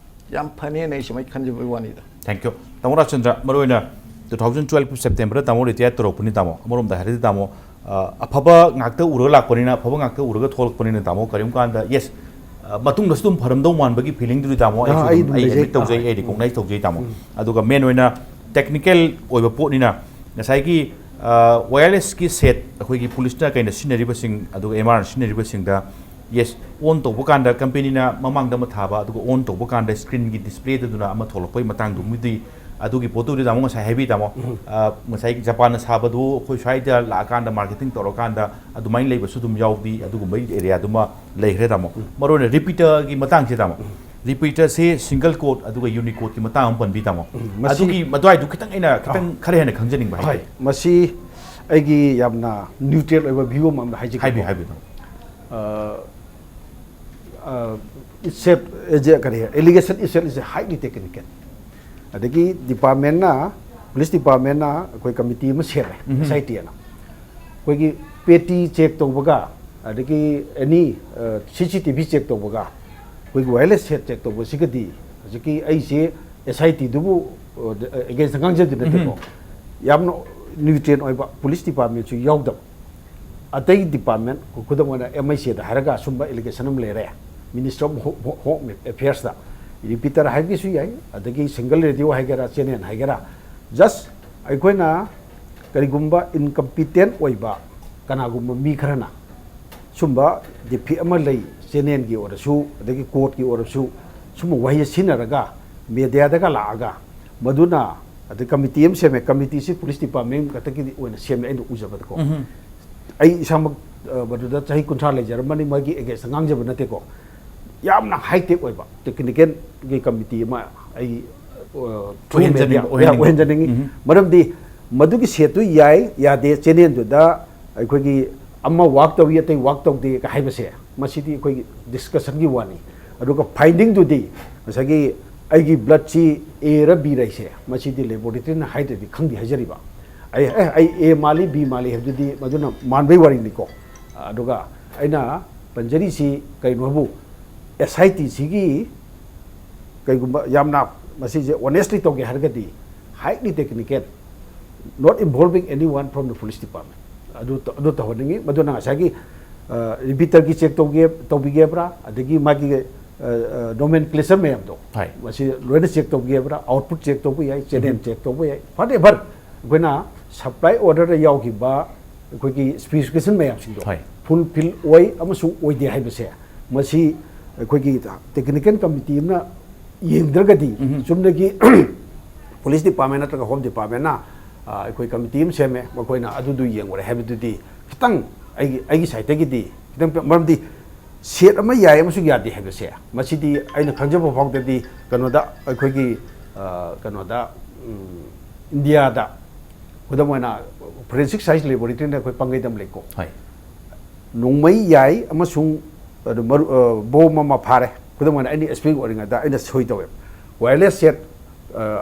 ꯌꯥꯝ ꯐꯅꯦꯅ ꯑꯩ ꯁꯨꯃꯥꯏꯅ ꯈꯟꯖꯕꯒꯤ ꯋꯥꯅꯤꯗ꯫ Thank you꯫ ꯇꯥꯃꯣ ꯔꯥꯖꯆꯟꯗ꯭ꯔ, ꯃꯔꯨꯑꯣꯏꯅ two thousand twelve September ꯗ ꯇꯥꯃꯣ ꯔꯤꯇꯥꯌꯔ ꯇꯧꯔꯛꯄꯅꯤ ꯇꯥꯃꯣ꯫ ꯑꯃꯔꯣꯝꯗ ꯍꯥꯏꯔꯗꯤ ꯇꯥꯃꯣ, ꯑ, ꯑꯐꯕ ꯉꯥꯛꯇ ꯎꯔꯒ ꯂꯥꯛꯄꯅꯤꯅ, ꯑꯐꯕ ꯉꯥꯛꯇ ꯎꯔꯒ ꯊꯣꯛꯂꯛꯄꯅꯤꯅ ꯇꯥꯃꯣ, ꯀꯔꯤꯒꯨꯝꯕ ꯀꯥꯟꯗ, yes, ꯑ, ꯃꯇꯨꯡꯗꯁꯨ ꯑꯗꯨꯝ ꯐꯔꯝꯗꯧ ꯃꯥꯟꯕꯒꯤ ꯐꯤꯂꯤꯡꯗꯨꯗꯤ ꯇꯥꯃꯣ ꯑꯩꯁꯨ ꯑꯥ, ꯑꯩ ꯑꯗꯨꯝ, ꯑꯗꯨꯝ ꯑꯩ ꯂꯩꯖꯩ꯫ ꯑꯦꯗꯃꯤꯠ ꯇꯧꯖꯩ, ꯑꯥ꯫ ꯑꯩ ꯔꯤꯀꯣꯛꯅꯥꯏꯖ ꯇꯧꯖꯩ ꯇꯥꯃꯣ꯫ ꯑꯗꯨꯒ ꯃꯦꯟ ꯑꯣꯏꯅ ꯇꯦꯛꯅꯤꯀꯦꯜ ꯑꯣꯏꯕ ꯄꯣꯠꯅꯤꯅ, ꯉꯁꯥꯏꯒꯤ, ꯑ, ꯋꯥꯌꯔꯂꯦꯁꯀꯤ ꯁꯦꯠ ꯑꯩꯈꯣꯏꯒꯤ ꯄꯨꯂꯤꯁꯅ ꯀꯩꯅ ꯁꯤꯖꯤꯟꯅꯔꯤꯕꯁꯤꯡ, ꯑꯗꯨꯒ ꯑꯦꯝ ꯑꯥꯔꯅ ꯁꯤꯖꯤꯟꯅꯔꯤꯕꯁꯤꯡꯗ, ꯌꯦꯁ, ꯑꯣꯟ ꯇꯧꯕ ꯀꯥꯟꯗ ꯀꯝꯄꯦꯅꯤꯅ ꯃꯃꯥꯡꯗ ꯑꯃ ꯊꯥꯕ, ꯑꯗꯨꯒ ꯑꯣꯟ ꯇꯧꯕ ꯀꯥꯟꯗ ꯁ꯭ꯀ꯭ꯔꯤꯟꯒꯤ ꯗꯤꯁꯄ꯭ꯂꯦꯗꯨꯅ ꯑꯃ ꯊꯣꯛꯂꯛꯄꯒꯤ ꯃꯇꯥꯡꯗꯨꯃꯗꯤ, ꯑꯗꯨꯒꯤ ꯄꯣꯠꯇꯨꯗꯤ ꯇꯥꯃꯣ ꯉꯁꯥꯏ ꯍꯥꯏꯕꯤ ꯇꯥꯃꯣ꯫ ꯑ, ꯉꯁꯥꯏ ꯖꯄꯥꯟꯅ ꯁꯥꯕꯗꯨ ꯑꯩꯈꯣꯏ ꯁ꯭ꯋꯥꯏꯗ ꯂꯥꯛꯑꯀꯥꯟꯗ ꯃꯥꯔꯀꯦꯇꯤꯡ ꯇꯧꯔꯀꯥꯟꯗ ꯑꯗꯨꯃꯥꯏꯅ ꯂꯩꯕꯁꯨ ꯑꯗꯨꯝ ꯌꯥꯎꯗꯤ, ꯑꯗꯨꯒꯨꯝꯕꯒꯤ ꯑꯦꯔꯤꯌꯥꯗꯨꯃ ꯂꯩꯈ꯭ꯔꯦ ꯇꯥꯃꯣ꯫ ꯃꯔꯨꯑꯣꯏꯅ ꯔꯤꯄꯤꯇꯔꯒꯤ ꯃꯇꯥꯡꯁꯦ ꯇꯥꯃꯣ, ꯔꯤꯄꯤꯇꯔꯁꯦ ꯁꯤꯡꯒꯜ ꯀꯣꯠ ꯑꯗꯨꯒ ꯌꯨꯅꯤꯀꯣꯠꯀꯤ ꯃꯇꯥꯡ ꯑꯃ ꯄꯟꯕꯤ ꯇꯥꯃꯣ꯫ ꯃꯁꯤ ꯑꯗꯨꯒꯤ ꯃꯗꯨꯋꯥꯏꯗꯨ ꯈꯤꯇꯪ ꯑꯩꯅ ꯈꯤꯇꯪ ꯈꯔ ꯍꯦꯟꯅ ꯈꯪꯖꯅꯤꯡꯕ ꯍꯣꯏ, ꯍꯥꯏꯇꯥꯔꯦ꯫ ꯃꯁꯤ ꯑꯩꯒꯤ ꯌꯥꯝꯅ ꯅ꯭ꯌꯨꯇ꯭ꯔꯦꯜ ꯑꯣꯏꯕ ꯚ꯭ꯌꯨ ꯑꯃ ꯑꯝꯗ ꯍꯥꯏꯖꯒꯦ꯫ ꯍꯥꯏꯕꯤꯌꯨ, ꯍꯥꯏꯕꯤꯌꯨ ꯇꯥꯃꯣ꯫ ꯑ, Itself, ꯀꯔꯤ, allegation itself is highly technical. ꯑꯗꯒꯤ ꯗꯤꯄꯥꯔꯠꯃꯦꯟꯅ, ꯄꯨꯂꯤꯁ ꯗꯤꯄꯥꯔꯠꯃꯦꯟꯅ ꯑꯩꯈꯣꯏ ꯀꯃꯤꯇꯤ ꯑꯃ ꯁꯦꯝꯃꯦ, ꯑꯦꯁ ꯑꯥꯏ ꯇꯤ ꯑꯅ꯫ ꯑꯩꯈꯣꯏꯒꯤ ꯄꯦꯇꯤ ꯆꯦꯛ ꯇꯧꯕꯒ, ꯑꯗꯒꯤ ꯑꯦꯅꯤ ꯁꯤ ꯁꯤ ꯇꯤ ꯚꯤ ꯆꯦꯛ ꯇꯧꯕꯒ, ꯑꯩꯈꯣꯏꯒꯤ ꯋꯥꯌꯔꯂꯦꯁ ꯁꯦꯠ ꯆꯦꯛ ꯇꯧꯕꯁꯤꯒꯗꯤ, ꯍꯧꯖꯤꯛꯀꯤ ꯑꯩꯁꯦ ꯑꯦꯁ ꯑꯥꯏ ꯇꯤꯗꯨꯕꯨ ꯑꯦꯒꯦꯟꯁꯇ ꯉꯥꯡꯖꯕꯗꯤ ꯅꯠꯇꯦꯀꯣ, ꯌꯥꯝꯅ ꯅ꯭ꯌꯨꯇ꯭ꯔꯦꯟ ꯑꯣꯏꯕ ꯄꯨꯂꯤꯁ ꯗꯤꯄꯥꯔꯠꯃꯦꯟꯁꯨ ꯌꯥꯎꯗꯕ꯫ ꯑꯇꯩ ꯗꯤꯄꯥꯔꯠꯃꯦꯟ, ꯈꯨꯗꯝ ꯑꯣꯏꯅ ꯑꯦꯝ ꯑꯥꯏ ꯁꯤꯗ ꯍꯥꯏꯔꯒ ꯑꯁꯨꯝꯕ ꯑꯦꯂꯤꯒꯦꯁꯟ ꯑꯃ ꯂꯩꯔꯦ, ꯃꯤꯅꯤꯁꯇꯔ ꯑꯣꯐ ꯍꯣꯝ ꯑꯦꯐꯤꯌꯔꯁꯇ ꯔꯤꯄꯤꯇꯔ ꯍꯥꯏꯕꯒꯤꯁꯨ ꯌꯥꯏ, ꯑꯗꯒꯤ ꯁꯤꯡꯒꯜ ꯔꯦꯗꯤꯑꯣ ꯍꯥꯏꯒꯦꯔꯥ, ꯆꯦꯅꯦꯜ ꯍꯥꯏꯒꯦꯔꯥ, ꯖꯁ ꯑꯩꯈꯣꯏꯅ ꯀꯔꯤꯒꯨꯝꯕ ꯏꯟꯀꯝꯄꯤꯇꯦꯟ ꯑꯣꯏꯕ ꯀꯅꯥꯒꯨꯝꯕ ꯃꯤ ꯈꯔꯅ ꯁꯨꯝꯕ ꯗꯤꯐꯤꯠ ꯑꯃ ꯂꯩ, ꯆꯦꯅꯦꯜꯒꯤ ꯑꯣꯏꯔꯁꯨ, ꯑꯗꯒꯤ ꯀꯣꯔꯠꯀꯤ ꯑꯣꯏꯔꯁꯨ, ꯁꯨꯝꯕ ꯋꯥꯍꯩ ꯁꯤꯖꯤꯟꯅꯔꯒ ꯃꯦꯗꯤꯌꯥꯗꯒ ꯂꯥꯛꯑꯒ, ꯃꯗꯨꯅ, ꯑꯗꯩ ꯀꯃꯤꯇꯤ ꯑꯃ ꯁꯦꯝꯃꯦ, ꯀꯃꯤꯇꯤꯁꯤ ꯄꯨꯂꯤꯁ ꯗꯤꯄꯥꯔꯠꯃꯦꯟ ꯈꯛꯇꯒꯤꯗꯤ ꯑꯣꯏꯅ ꯁꯦꯝꯃꯦ ꯑꯩꯅ ꯎꯖꯕꯗꯀꯣ꯫ ꯑꯩ ꯏꯁꯥꯃꯛ, ꯑ, ꯃꯗꯨꯗ ꯆꯍꯤ ꯀꯨꯟꯊ꯭ꯔꯥ ꯂꯩꯖꯔꯝꯕꯅꯤ, ꯃꯥꯒꯤ ꯑꯦꯒꯦꯟꯁꯇ ꯉꯥꯡꯖꯕ ꯅꯠꯇꯦꯀꯣ꯫ ꯌꯥꯝꯅ ꯍꯥꯏꯇꯦꯛ ꯑꯣꯏꯕ ꯇꯦꯛꯅꯤꯀꯦꯜꯒꯤ ꯀꯃꯤꯇꯤ ꯑꯃ ꯑꯩ, ꯑ, through ꯑꯣꯏꯍꯟꯖꯅꯤꯡ-, media ꯑꯣꯏꯍꯟꯅꯤꯡꯕ꯫ ꯑꯣꯏꯍꯟꯖꯅꯤꯡꯉꯤ꯫ ꯃꯔꯝꯗꯤ ꯃꯗꯨꯒꯤ ꯁꯦꯠꯇꯨ ꯌꯥꯏ, ꯌꯥꯗꯦ, ꯆꯦꯅꯦꯜꯗꯨꯗ ꯑꯩꯈꯣꯏꯒꯤ ꯑꯃ ꯋꯥꯛ ꯇꯧꯏ, ꯑꯇꯩ ꯋꯥꯛ ꯇꯧꯗꯦ ꯍꯥꯏꯕꯁꯦ, ꯃꯁꯤꯗꯤ ꯑꯩꯈꯣꯏꯒꯤ ꯗꯤꯁꯀꯁꯟꯒꯤ ꯋꯥꯅꯤ꯫ ꯑꯗꯨꯒ ꯐꯥꯏꯟꯗꯤꯡꯗꯨꯗꯤ ꯉꯁꯥꯏꯒꯤ ꯑꯩꯒꯤ ꯕ꯭ꯂꯗꯁꯤ ꯑꯦꯔ ꯕꯤꯔ ꯍꯥꯏꯁꯦ, ꯃꯁꯤꯗꯤ ꯂꯦꯕꯣꯔꯦꯇꯔꯤꯅ ꯍꯥꯏꯗ꯭ꯔꯗꯤ ꯈꯪꯗꯦ ꯍꯥꯏꯖꯔꯤꯕ꯫ ꯑꯩ, ꯑꯦ, ꯑꯩ ꯑꯦ ꯃꯥꯜꯂꯤ, ꯕꯤ ꯃꯥꯜꯂꯤ ꯍꯥꯏꯕꯗꯨꯗꯤ ꯃꯗꯨꯅ ꯃꯥꯟꯕꯩ ꯋꯥꯔꯤꯅꯤꯀꯣ꯫ ꯑꯗꯨꯒ ꯑꯩꯅ ꯄꯟꯖꯔꯤꯁꯤ ꯀꯩꯅꯣ ꯍꯥꯏꯕꯨ, ꯑꯦꯁ ꯑꯥꯏ ꯇꯤꯁꯤꯒꯤ ꯀꯩꯒꯨꯝꯕ ꯌꯥꯝꯅ ꯃꯁꯤꯁꯦ ꯑꯣꯅꯦꯁꯂꯤ ꯇꯧꯒꯦ ꯍꯥꯏꯔꯒꯗꯤ, highly technical, not involving anyone from the police department, ꯑꯗꯨ, ꯑꯗꯨ ꯇꯧꯍꯟꯅꯤꯡꯉꯤ꯫ ꯃꯗꯨꯅ ꯉꯁꯥꯏꯒꯤ, ꯑ, ꯔꯤꯄꯤꯇꯔꯒꯤ ꯆꯦꯛ ꯇꯧꯒꯦ, ꯇꯧꯕꯤꯒꯦꯕ꯭ꯔꯥ, ꯑꯗꯒꯤ ꯃꯥꯒꯤ, ꯑ, ꯑ, nomenclature ꯃꯌꯥꯝꯗꯣ, ꯍꯣꯏ꯫ ꯃꯁꯤ ꯂꯣꯏꯅ ꯆꯦꯛ ꯇꯧꯒꯦꯕ꯭ꯔꯥ, ꯑꯥꯎꯠꯄꯨꯠ ꯆꯦꯛ ꯇꯧꯕ ꯌꯥꯏ, ꯆꯦꯅꯦꯜ ꯆꯦꯛ ꯇꯧꯕ ꯌꯥꯏ, whatever, ꯑꯩꯈꯣꯏꯅ ꯁꯄ꯭ꯂꯥꯏ ꯑꯣꯔꯗꯔꯗ ꯌꯥꯎꯈꯤꯕ ꯑꯩꯈꯣꯏꯒꯤ ꯁ꯭ꯄꯦꯁꯤꯐꯤꯀꯦꯁꯟ ꯃꯌꯥꯝꯁꯤꯡꯗꯣ, ꯍꯣꯏ꯫ ꯐꯨꯜꯐꯤꯜ ꯑꯣꯏ ꯑꯃꯁꯨꯡ ꯑꯣꯏꯗꯦ ꯍꯥꯏꯕꯁꯦ, ꯃꯁꯤ ꯑꯩꯈꯣꯏꯒꯤ ꯇꯦꯛꯅꯤꯀꯦꯜ ꯀꯃꯤꯇꯤ ꯑꯃꯅ ꯌꯦꯡꯗ꯭ꯔꯒꯗꯤ, ꯆꯨꯝꯅꯒꯤ ꯄꯨꯂꯤꯁ ꯗꯤꯄꯥꯔꯠꯃꯦꯟ ꯅꯠꯇ꯭ꯔꯒ ꯍꯣꯝ ꯗꯤꯄꯥꯔꯠꯃꯦꯟꯅ, ꯑ, ꯑꯩꯈꯣꯏ ꯀꯃꯤꯇꯤ ꯑꯃ ꯁꯦꯝꯃꯦ, ꯃꯈꯣꯏꯅ ꯑꯗꯨꯗꯨ ꯌꯦꯡꯉꯨꯔꯦ ꯍꯥꯏꯕꯗꯨꯗꯤ ꯈꯤꯇꯪ ꯑꯩꯒꯤ, ꯑꯩꯒꯤ ꯁꯥꯏꯠꯇꯒꯤꯗꯤ ꯈꯤꯇꯪ, ꯃꯔꯝꯗꯤ ꯁꯦꯠ ꯑꯃ ꯌꯥꯏ ꯑꯃꯁꯨꯡ ꯌꯥꯗꯦ ꯍꯥꯏꯕꯁꯦ, ꯃꯁꯤꯗꯤ ꯑꯩꯅ ꯈꯪꯖꯕ ꯐꯥꯎꯗꯗꯤ ꯀꯩꯅꯣꯗ ꯑꯩꯈꯣꯏꯒꯤ, ꯑ, ꯀꯩꯅꯣꯗ, ꯎꯝ, ꯏꯟꯗꯤꯌꯥꯗ ꯈꯨꯗꯝ ꯑꯣꯏꯅ ꯐꯣꯔꯦꯟꯁꯤꯛ ꯁꯥꯏꯟꯁ ꯂꯦꯕꯣꯔꯦꯇꯔꯤꯅ ꯑꯩꯈꯣꯏ ꯄꯥꯡꯒꯩꯗ ꯑꯃ ꯂꯩꯀꯣ꯫ ꯍꯣꯏ꯫ ꯅꯣꯡꯃꯩ ꯌꯥꯏ ꯑꯃꯁꯨꯡ, ꯑꯗꯨ ꯃꯔꯨ ꯕꯣꯝ ꯑꯃ ꯐꯥꯔꯦ꯫ ꯈꯨꯗꯝ ꯑꯣꯏꯅ ꯑꯩꯅ ꯑꯦꯁ ꯄꯤ ꯑꯣꯏꯔꯤꯉꯩꯗ ꯑꯩꯅ ꯁꯣꯏ ꯇꯧꯋꯦꯕ꯫ ꯋꯥꯌꯔꯂꯦꯁ ꯁꯦꯠ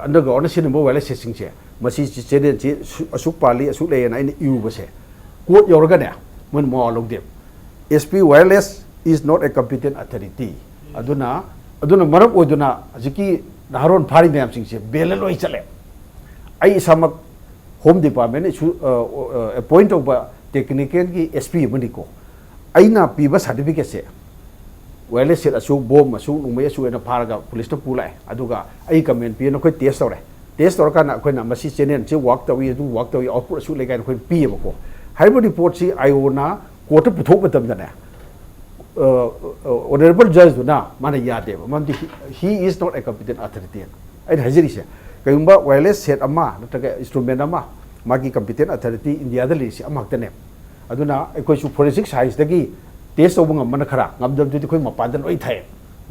ꯑꯟꯗꯔꯒ꯭ꯔꯥꯎꯟꯗ ꯁꯤꯖꯤꯟꯅꯕ ꯋꯥꯌꯔꯂꯦꯁ ꯁꯦꯠꯁꯤꯡꯁꯦ, ꯃꯁꯤ ꯆꯦꯅꯦꯜꯁꯤ ꯑꯁꯨꯛ ꯄꯥꯜꯂꯤ, ꯑꯁꯨꯛ ꯂꯩꯌꯦꯅ ꯑꯩꯅ ꯏꯔꯨꯕꯁꯦ, ꯀꯣꯔꯠ ꯌꯧꯔꯒꯅꯦ, ꯃꯣꯏꯅ ꯃꯋꯥ ꯂꯧꯗꯦꯕ꯫ S P Wireless is not a competent authority꯫ ꯑꯗꯨꯅ ꯑꯗꯨꯅ ꯃꯔꯝ ꯑꯣꯏꯗꯨꯅ ꯍꯧꯖꯤꯛꯀꯤ ꯅꯍꯥꯔꯣꯟ ꯐꯥꯔꯤ ꯃꯌꯥꯝꯁꯤꯡꯁꯦ ꯕꯦꯜꯗ ꯂꯣꯏ ꯆꯠꯂꯦ꯫ ꯑꯩ ꯏꯁꯥꯃꯛ ꯍꯣꯝ ꯗꯤꯄꯥꯔꯠꯃꯦꯟꯅ ꯏꯁꯨ ꯑꯦꯄꯣꯏꯟ ꯇꯧꯕ ꯇꯦꯛꯅꯤꯀꯦꯜꯒꯤ ꯑꯦꯁ ꯄꯤ ꯑꯃꯅꯤꯀꯣ꯫ ꯑꯩꯅ ꯄꯤꯕ ꯁꯥꯔꯇꯤꯐꯤꯀꯦꯠꯁꯦ, ꯋꯥꯌꯔꯂꯦꯁ ꯁꯦꯠ ꯑꯁꯨꯛ, ꯕꯣꯝ ꯑꯁꯨꯛ, ꯅꯣꯡꯃꯩ ꯑꯁꯨꯛ ꯍꯥꯏꯅ ꯐꯥꯔꯒ ꯄꯨꯂꯤꯁꯇ ꯄꯨ ꯂꯥꯛꯑꯦ꯫ ꯑꯗꯨꯒ ꯑꯩ ꯀꯃꯦꯟ ꯄꯤꯌꯦꯅ ꯑꯩꯈꯣꯏ ꯇꯦꯁ ꯇꯧꯔꯦ꯫ ꯇꯦꯁ ꯇꯧꯔꯀꯥꯟꯗ ꯑꯩꯈꯣꯏꯅ ꯃꯁꯤ ꯆꯦꯅꯦꯜꯁꯤ ꯋꯥꯛ ꯇꯧꯏ, ꯑꯗꯨ ꯋꯥꯛ ꯇꯧꯏ, ꯑꯥꯎꯠꯄꯨꯠ ꯑꯁꯨꯛ ꯂꯩ ꯀꯥꯏꯅ ꯑꯩꯈꯣꯏ ꯄꯤꯌꯦꯕꯀꯣ꯫ ꯍꯥꯏꯔꯤꯕ ꯔꯤꯄꯣꯔꯠꯁꯤ ꯑꯥꯏ ꯑꯣꯅ ꯀꯣꯔꯠꯇ ꯄꯨꯊꯣꯛꯄ ꯃꯇꯝꯗꯅꯦ, ꯑꯣꯅꯔꯦꯕꯜ ꯖꯖꯇꯨꯅ ꯃꯥꯅ ꯌꯥꯗꯦꯕ, ꯃꯔꯝꯗꯤ he is not a competent authority ꯍꯥꯏꯅ꯫ ꯑꯩꯅ ꯍꯥꯏꯖꯔꯤꯁꯦ, ꯀꯩꯒꯨꯝꯕ ꯋꯥꯌꯔꯂꯦꯁ ꯁꯦꯠ ꯑꯃ ꯅꯠꯇ꯭ꯔꯒ ꯏꯟꯁꯇ꯭ꯔꯨꯃꯦꯟ ꯑꯃ, ꯃꯥꯒꯤ ꯀꯝꯄꯤꯇꯦꯟ ꯑꯊꯣꯔꯤꯇꯤ ꯏꯟꯗꯤꯌꯥꯗ ꯂꯩꯔꯤꯁꯤ ꯑꯃꯈꯛꯇꯅꯦ꯫ ꯑꯗꯨꯅ ꯑꯩꯈꯣꯏꯁꯨ ꯐꯣꯔꯦꯟꯁꯤꯛ ꯁꯥꯏꯟꯁꯇꯒꯤ ꯇꯦꯁ ꯇꯧꯕ ꯉꯝꯕꯅ ꯈꯔ, ꯉꯝꯗꯕꯗꯨꯗꯤ ꯑꯩꯈꯣꯏ ꯃꯄꯥꯟꯗ ꯂꯣꯏ ꯊꯥꯏ꯫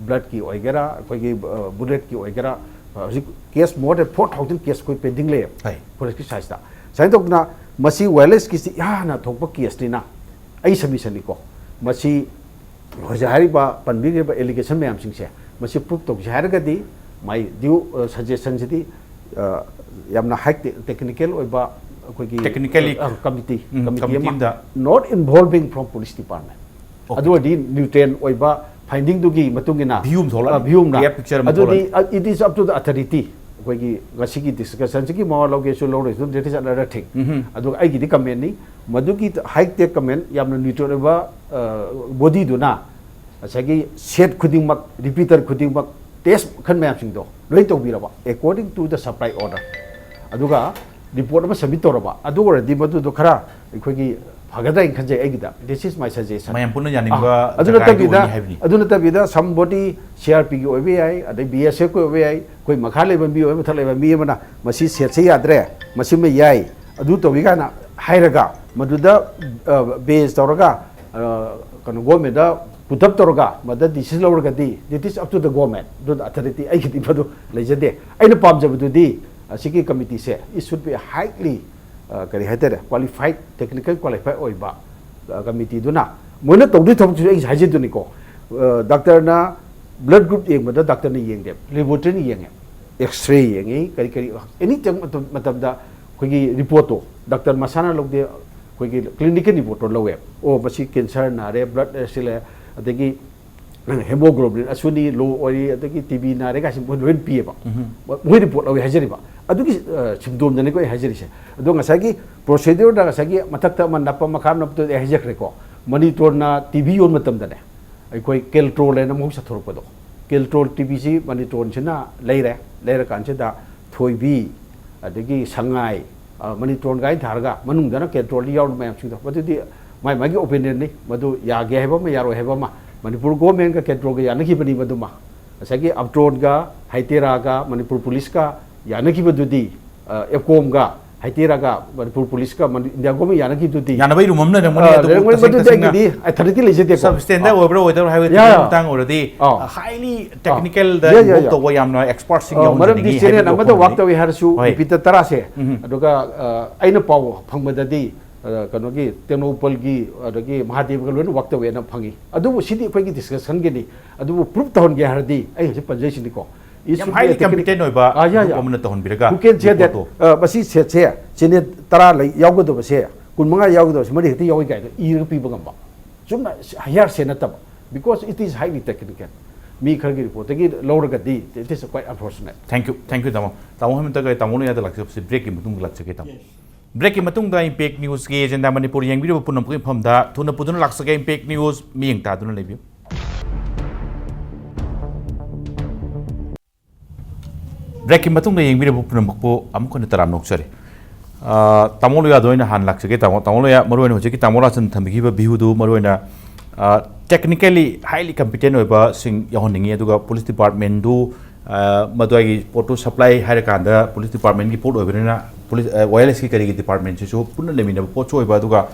ꯕ꯭ꯂꯗꯀꯤ ꯑꯣꯏꯒꯦꯔꯥ, ꯑꯩꯈꯣꯏꯒꯤ ꯕꯨꯂꯦꯠꯀꯤ ꯑꯣꯏꯒꯦꯔꯥ, ꯍꯧꯖꯤꯛ case more then four thousand case ꯑꯩꯈꯣꯏ ꯄꯦꯟꯗꯤꯡ ꯂꯩꯌꯦꯕ, ꯍꯣꯏ, ꯐꯣꯔꯦꯟꯁꯤꯛ ꯁꯥꯏꯟꯁꯇ꯫ ꯁꯨꯃꯥꯏꯅ ꯇꯧꯗꯅ ꯃꯁꯤ ꯋꯥꯌꯔꯂꯦꯁꯀꯤꯁꯤ ꯏꯍꯥꯟ ꯍꯥꯟꯅ ꯊꯣꯛꯄ ꯀꯦꯁꯅꯤꯅ ꯑꯩ ꯁꯕꯃꯤꯁꯟꯅꯤꯀꯣ꯫ ꯃꯁꯤ ꯍꯧꯖꯤꯛ ꯍꯥꯏꯔꯤꯕ, ꯄꯟꯕꯤꯔꯤꯕ ꯑꯦꯂꯤꯒꯦꯁꯟ ꯃꯌꯥꯝꯁꯤꯡꯁꯦ, ꯃꯁꯤ ꯄ꯭ꯔꯨꯞ ꯇꯧꯁꯦ ꯍꯥꯏꯔꯒꯗꯤ, ꯃꯥꯏ ꯗ꯭ꯌꯨ ꯁꯖꯦꯁꯟꯁꯤꯗꯤ ꯌꯥꯝꯅ ꯍꯥꯏ ꯇꯦꯛꯅꯤꯀꯦꯜ ꯑꯣꯏꯕ ꯑꯩꯈꯣꯏꯒꯤ ꯇꯦꯛꯅꯤꯀꯦꯜꯂꯤ, ꯀꯃꯤꯇꯤ, ꯎꯝ, ꯀꯃꯤꯇꯤ ꯀꯃꯤꯇꯤ ꯑꯃ, ꯑꯃꯗ, not involving from police department꯫ Okay. ꯑꯗꯨ ꯑꯣꯏꯔꯗꯤ ꯅ꯭ꯌꯨꯇ꯭ꯔꯦꯟ ꯑꯣꯏꯕ ꯐꯥꯏꯟꯗꯤꯡꯗꯨꯒꯤ ꯃꯇꯨꯡ ꯏꯟꯅ, ꯚ꯭ꯌꯨ ꯑꯃ ꯊꯣꯛꯂꯛꯑꯅꯤ꯫ ꯑ, ꯚ꯭ꯌꯨ ꯑꯃꯅ꯫ ꯀ꯭ꯂꯤꯌꯥꯔ ꯄꯤꯛꯆꯔ ꯑꯃ ꯑꯗꯨꯗꯤ, ꯊꯣꯛꯂꯛꯑꯅꯤ꯫ ꯑ, it is up to the authority꯫ ꯑꯩꯈꯣꯏꯒꯤ ꯉꯁꯤꯒꯤ ꯗꯤꯁꯀꯁꯟꯁꯤꯒꯤ ꯃꯋꯥ ꯂꯧꯒꯦꯁꯨ ꯂꯧꯔꯣꯏꯁꯨ, that is another thing꯫ ꯎꯝꯍꯨꯝ꯫ ꯑꯗꯨꯒ ꯑꯩꯒꯤꯗꯤ ꯀꯃꯦꯟꯅꯤ, ꯃꯗꯨꯒꯤ ꯍꯥꯏ ꯇꯦꯛ ꯀꯃꯦꯟ ꯌꯥꯝꯅ ꯅ꯭ꯌꯨꯇ꯭ꯔꯦꯜ ꯑꯣꯏꯕ, ꯑ, ꯕꯣꯗꯤꯗꯨꯅ ꯉꯁꯥꯏꯒꯤ ꯁꯦꯠ ꯈꯨꯗꯤꯡꯃꯛ, ꯔꯤꯄꯤꯇꯔ ꯈꯨꯗꯤꯡꯃꯛ, ꯇꯦꯁ ꯃꯈꯜ ꯃꯌꯥꯝꯁꯤꯡꯗꯣ ꯂꯣꯏ ꯇꯧꯕꯤꯔꯕ, according to the supply order꯫ ꯑꯗꯨꯒ ꯔꯤꯄꯣꯔꯠ ꯑꯃ ꯁꯕꯃꯤꯠ ꯇꯧꯔꯕ, ꯑꯗꯨ ꯑꯣꯏꯔꯗꯤ ꯃꯗꯨꯗꯣ ꯈꯔ ꯑꯩꯈꯣꯏꯒꯤ ꯐꯒꯗ꯭ꯔꯥ ꯍꯥꯏꯅ ꯈꯟꯖꯩ ꯑꯩꯒꯤꯗ꯫ This is my suggestion꯫ ꯃꯌꯥꯝ ꯄꯨꯟꯅ ꯌꯥꯅꯤꯡꯕ ꯑꯥ, ꯑꯗꯨ ꯖꯒꯥꯗꯤ ꯅꯠꯇꯕꯤꯗ, ꯑꯣꯏꯅꯤ ꯍꯥꯏꯕꯅꯤ꯫ ꯑꯗꯨ ꯅꯠꯇꯕꯤꯗ somebody C R P ꯒꯤ ꯑꯣꯏꯕ ꯌꯥꯏ, ꯑꯗꯩ B S F ꯀꯤ ꯑꯣꯏꯕ ꯌꯥꯏ, ꯑꯩꯈꯣꯏ ꯃꯈꯥ ꯂꯩꯕ ꯃꯤ ꯑꯣꯏꯕ, ꯃꯊꯛ ꯂꯩꯕ ꯃꯤ ꯑꯃꯅ ꯃꯁꯤ ꯁꯦꯠꯁꯦ ꯌꯥꯗ꯭ꯔꯦ, ꯃꯁꯤꯃ ꯌꯥꯏ, ꯑꯗꯨ ꯇꯧꯏ ꯀꯥꯏꯅ ꯍꯥꯏꯔꯒ, ꯃꯗꯨꯗ, ꯑ, ꯕꯦꯖ ꯇꯧꯔꯒ, ꯑ, ꯀꯩꯅꯣ, ꯒꯣꯔꯃꯦꯟꯗ ꯄꯨꯇꯞ ꯇꯧꯔꯒ ꯃꯗ ꯗꯤꯁꯤꯖꯟ ꯂꯧꯔꯒꯗꯤ, that is up to the government, ꯑꯗꯨꯗ ꯑꯊꯣꯔꯤꯇꯤ ꯑꯩꯒꯤꯗꯤ ꯃꯗꯨ ꯂꯩꯖꯗꯦ꯫ ꯑꯩꯅ ꯄꯥꯝꯖꯕꯗꯨꯗꯤ ꯑꯁꯤꯒꯤ ꯀꯃꯤꯇꯤꯁꯦ, it should be highly, ꯑ, ꯀꯔꯤ ꯍꯥꯏꯇꯥꯔꯦ, ꯀ꯭ꯋꯥꯂꯤꯐꯥꯏꯠ, ꯇꯦꯛꯅꯤꯀꯦꯜ ꯀ꯭ꯋꯥꯂꯤꯐꯥꯏ ꯑꯣꯏꯕ, ꯑ, ꯀꯃꯤꯇꯤꯗꯨꯅ ꯃꯣꯏꯅ ꯇꯧꯗꯣꯏ ꯊꯕꯛꯁꯤꯁꯨ ꯑꯩ ꯍꯥꯏꯖꯗꯣꯏꯅꯤꯀꯣ꯫ ꯗꯥꯛꯇꯔꯅ ꯕ꯭ꯂꯗ ꯒ꯭ꯔꯨꯞ ꯌꯦꯡꯕꯗ ꯗꯥꯛꯇꯔꯅ ꯌꯦꯡꯗꯦꯕ, ꯂꯦꯕꯣꯔꯦꯇꯔꯤꯅ ꯌꯦꯡꯉꯦ, ꯑꯦꯛꯁꯔꯦ ꯌꯦꯡꯉꯤ, ꯀꯔꯤ ꯀꯔꯤ ꯑꯦꯅꯤ ꯃꯇꯝꯗ ꯑꯩꯈꯣꯏꯒꯤ ꯔꯤꯄꯣꯔꯠꯇꯣ ꯗꯥꯛꯇꯔ ꯃꯁꯥꯅ ꯂꯧꯗꯦ, ꯑꯩꯈꯣꯏꯒꯤ ꯀ꯭ꯂꯤꯅꯤꯀꯦꯜ ꯔꯤꯄꯣꯔꯠꯇꯣ ꯂꯧꯋꯦ꯫ ꯑꯣ, ꯃꯁꯤ ꯀꯦꯟꯁꯔ ꯅꯥꯔꯦ, ꯕ꯭ꯂꯗ ꯁꯤ ꯂꯩ, ꯑꯗꯒꯤ ꯍꯦꯃꯣꯒ꯭ꯂꯣꯕꯤꯟ ꯑꯁꯨꯅꯤ ꯂꯣ ꯑꯣꯏꯔꯤ, ꯑꯗꯒꯤ ꯇꯤ ꯕꯤ ꯅꯥꯔꯦ ꯀꯥꯏꯁꯤ ꯃꯣꯏ ꯂꯣꯏꯅ ꯄꯤꯌꯦꯕ꯫ ꯃꯣꯏ ꯔꯤꯄꯣꯔꯠ ꯂꯧꯋꯦ ꯍꯥꯏꯖꯔꯤꯕ꯫ ꯑꯗꯨꯒꯤ ꯁꯤꯝꯇꯣꯝꯗꯅꯤꯀꯣ ꯑꯩ ꯍꯥꯏꯖꯔꯤꯁꯦ꯫ ꯑꯗꯣ ꯉꯁꯥꯏꯒꯤ ꯄ꯭ꯔꯣꯁꯦꯗ꯭ꯌꯨꯔꯗ ꯉꯁꯥꯏꯒꯤ ꯃꯊꯛꯇ ꯑꯃ ꯅꯞꯄ, ꯃꯈꯥ ꯅꯞꯄꯗꯨꯗꯤ ꯑꯩ ꯍꯥꯏꯖꯈ꯭ꯔꯦꯀꯣ꯫ ꯃꯅꯤꯇꯣꯟꯅ ꯇꯤ ꯕꯤ ꯌꯣꯟꯕ ꯃꯇꯝꯗꯅꯦ, ꯑꯩꯈꯣꯏ ꯀꯦꯜꯇ꯭ꯔꯣꯜ ꯍꯥꯏꯅ ꯑꯃꯈꯛ ꯆꯠꯊꯣꯔꯛꯄꯗꯣ, ꯀꯦꯜꯇ꯭ꯔꯣꯜ ꯇꯤ ꯕꯤꯁꯤ ꯃꯅꯤꯇꯣꯟꯁꯤꯅ ꯂꯩꯔꯦ꯫ ꯂꯩꯔꯀꯥꯟꯁꯤꯗ ꯊꯣꯏꯕꯤ, ꯑꯗꯒꯤ ꯁꯉꯥꯏ, ꯃꯅꯤꯇꯣꯟ ꯒꯥꯏꯅ ꯊꯥꯔꯒ ꯃꯅꯨꯡꯗꯅ ꯀꯦꯜꯇ꯭ꯔꯣꯜꯗꯤ ꯌꯥꯎꯔꯤ ꯃꯌꯥꯝꯁꯤꯡꯗꯣ, ꯃꯗꯨꯗꯤ ꯃꯥꯏ ꯃꯥꯒꯤ ꯑꯣꯄꯤꯅꯤꯌꯟꯅꯤ꯫ ꯃꯗꯨ ꯌꯥꯒꯦ ꯍꯥꯏꯕ ꯑꯃ, ꯌꯥꯔꯣꯏ ꯍꯥꯏꯕ ꯑꯃ꯫ ꯃꯅꯤꯄꯨꯔ ꯒꯣꯔꯃꯦꯟꯒ ꯀꯦꯜꯇ꯭ꯔꯣꯜꯒ ꯌꯥꯅꯈꯤꯕꯅꯤ ꯃꯗꯨꯃ꯫ ꯉꯁꯥꯏꯒꯤ ꯑꯞꯇ꯭ꯔꯣꯟꯒ, ꯍꯥꯏꯇꯦꯔꯥꯒ, ꯃꯅꯤꯄꯨꯔ ꯄꯨꯂꯤꯁꯀ ꯌꯥꯅꯈꯤꯕꯗꯨꯗꯤ, ꯑꯦꯞꯀꯣꯝꯒ, ꯍꯥꯏꯇꯦꯔꯥꯒ, ꯃꯅꯤꯄꯨꯔ ꯄꯨꯂꯤꯁꯀ ꯏꯟꯗꯤꯌꯥ ꯒꯣꯔꯃꯦꯟ ꯌꯥꯅꯈꯤꯕꯗꯨꯗꯤ, ꯌꯥꯅꯕ ꯏꯔꯨꯝ ꯑꯃ ꯂꯩꯔꯝꯒꯅꯤ꯫ ꯑꯗꯨꯕꯨ ꯃꯗꯨꯗꯤ ꯇꯁꯦꯡ ꯇꯁꯦꯡꯅ ꯑꯩꯒꯤꯗꯤ ꯑꯊꯣꯔꯤꯇꯤ ꯂꯩꯖꯗꯦꯀꯣ꯫ ꯁꯕꯁ꯭ꯇꯦꯟꯗꯔ ꯑꯣꯏꯕ꯭ꯔꯥ ꯑꯣꯏꯗꯕ꯭ꯔꯥ ꯍꯥꯏꯕ ꯌꯥ, ꯌꯥ꯫ ꯃꯇꯥꯡ ꯑꯣꯏꯔꯗꯤ, ꯑꯥ꯫ ꯍꯥꯏꯂꯤ ꯇꯦꯛꯅꯤꯀꯦꯜꯗ ꯌꯥ, ꯌꯥ, ꯏꯟꯚꯣꯜꯕ ꯌꯥ꯫ ꯇꯧꯕ ꯌꯥꯝꯅ ꯑꯦꯛꯁꯄꯔꯠꯁꯤꯡ ꯑ, ꯌꯥꯎꯍꯟꯖꯅꯤꯡꯉꯤ ꯃꯔꯝꯗꯤ ꯆꯦꯅꯦꯜ ꯍꯥꯏꯕꯒꯤ ꯑꯃꯗ ꯋꯥꯐꯝꯗꯨꯅꯤ꯫ ꯋꯥꯛ ꯇꯧꯏ ꯍꯥꯏꯔꯁꯨ ꯍꯣꯏ꯫ ꯔꯤꯄꯤꯠꯇ ꯇꯔꯥꯁꯦ, ꯑꯗꯨꯒ, ꯑ, ꯑꯩꯅ ꯄꯥꯎ ꯐꯪꯕꯗꯗꯤ, ꯑ, ꯀꯩꯅꯣꯒꯤ ꯇꯦꯡꯅꯧꯄꯜꯒꯤ, ꯑꯗꯒꯤ ꯃꯍꯥꯗꯦꯕꯒ ꯂꯣꯏꯅ ꯋꯥꯛ ꯇꯧꯋꯦꯅ ꯐꯪꯉꯤ꯫ ꯑꯗꯨꯕꯨ ꯁꯤꯗꯤ ꯑꯩꯈꯣꯏꯒꯤ ꯗꯤꯁꯀꯁꯟꯒꯤꯅꯤ꯫ ꯑꯗꯨꯕꯨ ꯄ꯭ꯔꯨꯐ ꯇꯧꯍꯟꯒꯦ ꯍꯥꯏꯔꯗꯤ ꯑꯩ ꯍꯧꯖꯤꯛ ꯄꯟꯖꯩꯁꯤꯅꯤꯀꯣ꯫ ꯌꯥꯝ ꯍꯥꯏꯂꯤ ꯀꯝꯄꯤꯇꯦꯟ ꯑꯣꯏꯕ ꯑꯥ, ꯌꯥ, ꯒ꯭ꯔꯨꯞ ꯌꯥ꯫ ꯑꯃꯅ ꯇꯧꯍꯟꯕꯤꯔꯒ ꯍꯨ ꯀꯦꯟ ꯁꯦ ꯗꯦꯠ, ꯔꯤꯄꯣꯔꯠꯇꯣ ꯑ, ꯃꯁꯤ ꯁꯦꯠꯁꯦ ꯆꯦꯅꯦꯜ ꯇꯔꯥ ꯂꯩ, ꯌꯥꯎꯒꯗꯕꯁꯦ ꯀꯨꯟꯃꯉꯥ ꯌꯥꯎꯒꯗꯕꯁꯦ ꯃꯔꯤ ꯍꯦꯛꯇ ꯌꯥꯎꯏ ꯀꯥꯏꯅ ꯏꯔꯒ ꯄꯤꯕ ꯉꯝꯕ꯫ ꯆꯨꯝꯅ ꯍꯌꯥꯔꯁꯦ ꯅꯠꯇꯕ, because it is highly technical꯫ ꯃꯤ ꯈꯔꯒꯤ ꯔꯤꯄꯣꯔꯠꯇꯒꯤ ꯂꯧꯔꯒꯗꯤ it is quite unfortunate꯫ Thank you, thank you, ꯇꯥꯃꯣ꯫ ꯇꯥꯃꯣ ꯍꯦꯃꯟꯇꯒ ꯇꯥꯃꯣ ꯂꯣꯏꯌꯥꯗ ꯂꯥꯛꯆꯕꯁꯦ ꯕ꯭ꯔꯦꯛꯀꯤ ꯃꯇꯨꯡꯗ ꯂꯥꯛꯆꯒꯦ, ꯇꯥꯃꯣ꯫ ꯕ꯭ꯔꯦꯛꯀꯤ ꯃꯇꯨꯡꯗ ꯏꯝꯄꯦꯛ ꯅ꯭ꯌꯨꯁꯀꯤ ꯑꯦꯖꯦꯟꯗꯥ ꯃꯅꯤꯄꯨꯔ ꯌꯦꯡꯕꯤꯔꯤꯕ ꯄꯨꯝꯅꯃꯛꯀꯤ ꯃꯐꯝꯗ ꯊꯨꯅ ꯄꯨꯗꯨꯅ ꯂꯥꯛꯆꯒꯦ꯫ ꯏꯝꯄꯦꯛ ꯅ꯭ꯌꯨꯁ ꯃꯤꯠꯌꯦꯡ ꯇꯥꯗꯨꯅ ꯂꯩꯕꯤꯌꯨ꯫ ꯕ꯭ꯔꯦꯛꯀꯤ ꯃꯇꯨꯡꯗ ꯌꯦꯡꯕꯤꯔꯤꯕ ꯄꯨꯝꯅꯃꯛꯄꯨ ꯑꯃꯨꯛ ꯍꯟꯅ ꯇꯔꯥꯝꯅ ꯑꯣꯛꯆꯔꯤ꯫ ꯑ, ꯇꯥꯃꯣ ꯂꯣꯌꯥꯗ ꯑꯣꯏꯅ ꯍꯥꯟꯅ ꯂꯥꯛꯆꯒꯦ, ꯇꯥꯃꯣ꯫ ꯇꯥꯃꯣ ꯂꯣꯌꯥ, ꯃꯔꯨꯑꯣꯏꯅ ꯍꯧꯖꯤꯛꯀꯤ ꯇꯥꯃꯣ ꯂꯥꯁꯟ ꯊꯝꯕꯤꯈꯤꯕ ꯚ꯭ꯌꯨꯗꯨ ꯃꯔꯨꯑꯣꯏꯅ, ꯑ, technically highly competent ꯑꯣꯏꯕꯁꯤꯡ ꯌꯥꯎꯍꯟꯅꯤꯡꯉꯤ, ꯑꯗꯨꯒ ꯄꯨꯂꯤꯁ ꯗꯤꯄꯥꯔꯠꯃꯦꯟꯗꯨ, ꯑ, ꯃꯗꯨꯒꯤ ꯄꯣꯠꯇꯨ ꯁꯄ꯭ꯂꯥꯏ ꯍꯥꯏꯔꯀꯥꯟꯗ ꯄꯨꯂꯤꯁ ꯗꯤꯄꯥꯔꯠꯃꯦꯟꯒꯤ ꯄꯣꯠ ꯑꯣꯏꯕꯅꯤꯅ ꯄꯨꯂꯤꯁ, ꯑ, ꯋꯥꯌꯔꯂꯦꯁꯀꯤ ꯀꯔꯤꯒꯤ ꯗꯤꯄꯥꯔꯠꯃꯦꯟꯁꯤꯁꯨ ꯄꯨꯟꯅ ꯂꯩꯃꯤꯟꯅꯕ ꯄꯣꯠꯁꯨ ꯑꯣꯏꯕ, ꯑꯗꯨꯒ,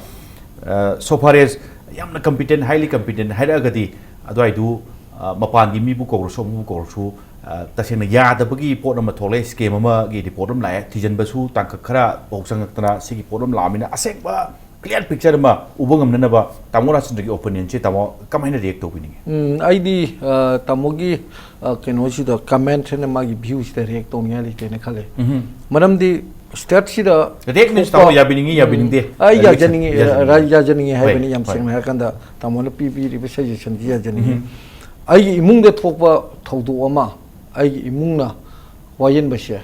ꯑ, so far as ꯌꯥꯝꯅ competent, highly competent ꯍꯥꯏꯔꯛꯑꯒꯗꯤ ꯑꯗꯨꯋꯥꯏꯗꯨ, ꯑ, ꯃꯄꯥꯟꯒꯤ ꯃꯤꯕꯨ ꯀꯧꯔꯁꯨ ꯑꯃꯕꯨ ꯀꯧꯔꯁꯨ, ꯑ, ꯇꯁꯦꯡꯅ ꯌꯥꯗꯕꯒꯤ ꯄꯣꯠ ꯑꯃ ꯊꯣꯛꯂꯛꯑꯦ, ꯁ꯭ꯀꯦꯝ ꯑꯃꯒꯤ ꯔꯤꯄꯣꯔꯠ ꯑꯃ ꯂꯥꯛꯑꯦ, ꯊꯤꯖꯤꯟꯕꯁꯨ ꯇꯥꯡꯀꯛ ꯈꯔ ꯐꯥꯎ ꯆꯪꯉꯛꯇꯅ ꯁꯤꯒꯤ ꯄꯣꯠ ꯑꯃ ꯂꯥꯛꯑꯃꯤꯅ ꯑꯁꯦꯡꯕ clear picture ꯑꯃ ꯎꯕ ꯉꯝꯅꯅꯕ ꯇꯥꯃꯣ ꯔꯥꯖꯆꯟꯗ꯭ꯔꯒꯤ opinion ꯁꯦ ꯇꯥꯃꯣ ꯀꯃꯥꯏꯅ react ꯇꯧꯕꯤꯅꯤꯡꯉꯤ? ꯎꯝ, ꯑꯩꯗꯤ ꯑ, ꯇꯥꯃꯣꯒꯤ ꯑ, ꯀꯩꯅꯣꯁꯤꯗ comment ꯍꯥꯏꯅ ꯃꯥꯒꯤ view ꯁꯤꯗ react ꯇꯧꯅꯤꯡꯉꯥꯏ ꯂꯩꯇꯦꯅ ꯈꯜꯂꯦ꯫ ꯎꯝ. ꯃꯔꯝꯗꯤ state ꯁꯤꯗ React means ꯊꯣꯛꯄ- ꯇꯥꯃꯣ ꯌꯥꯕꯤꯅꯤꯡꯉꯤ, ꯌꯥꯕꯤꯅꯤꯡꯗꯦ꯫ ꯑꯩ Reaction ꯌꯥꯖꯅꯤꯡꯉꯤ, ꯌꯥꯖꯅꯤꯡꯉꯤ꯫ ꯔ- ꯌꯥꯖꯅꯤꯡꯉꯤ ꯍꯣꯏ, ꯍꯥꯏꯕꯅꯤ꯫ ꯌꯥꯝ ꯍꯣꯏ꯫ ꯁꯦꯡꯅ ꯍꯥꯏꯔꯀꯥꯟꯗ ꯇꯥꯃꯣꯅ ꯄꯤꯕꯤꯔꯤꯕ suggestion ꯁꯤ ꯌꯥꯖꯅꯤꯡꯉꯤ꯫ ꯎꯝ. ꯑꯩꯒꯤ ꯏꯃꯨꯡꯗ ꯊꯣꯛꯄ ꯊꯧꯗꯣꯛ ꯑꯃ ꯑꯩꯒꯤ ꯏꯃꯨꯡꯅ ꯋꯥꯌꯦꯟꯕꯁꯦ,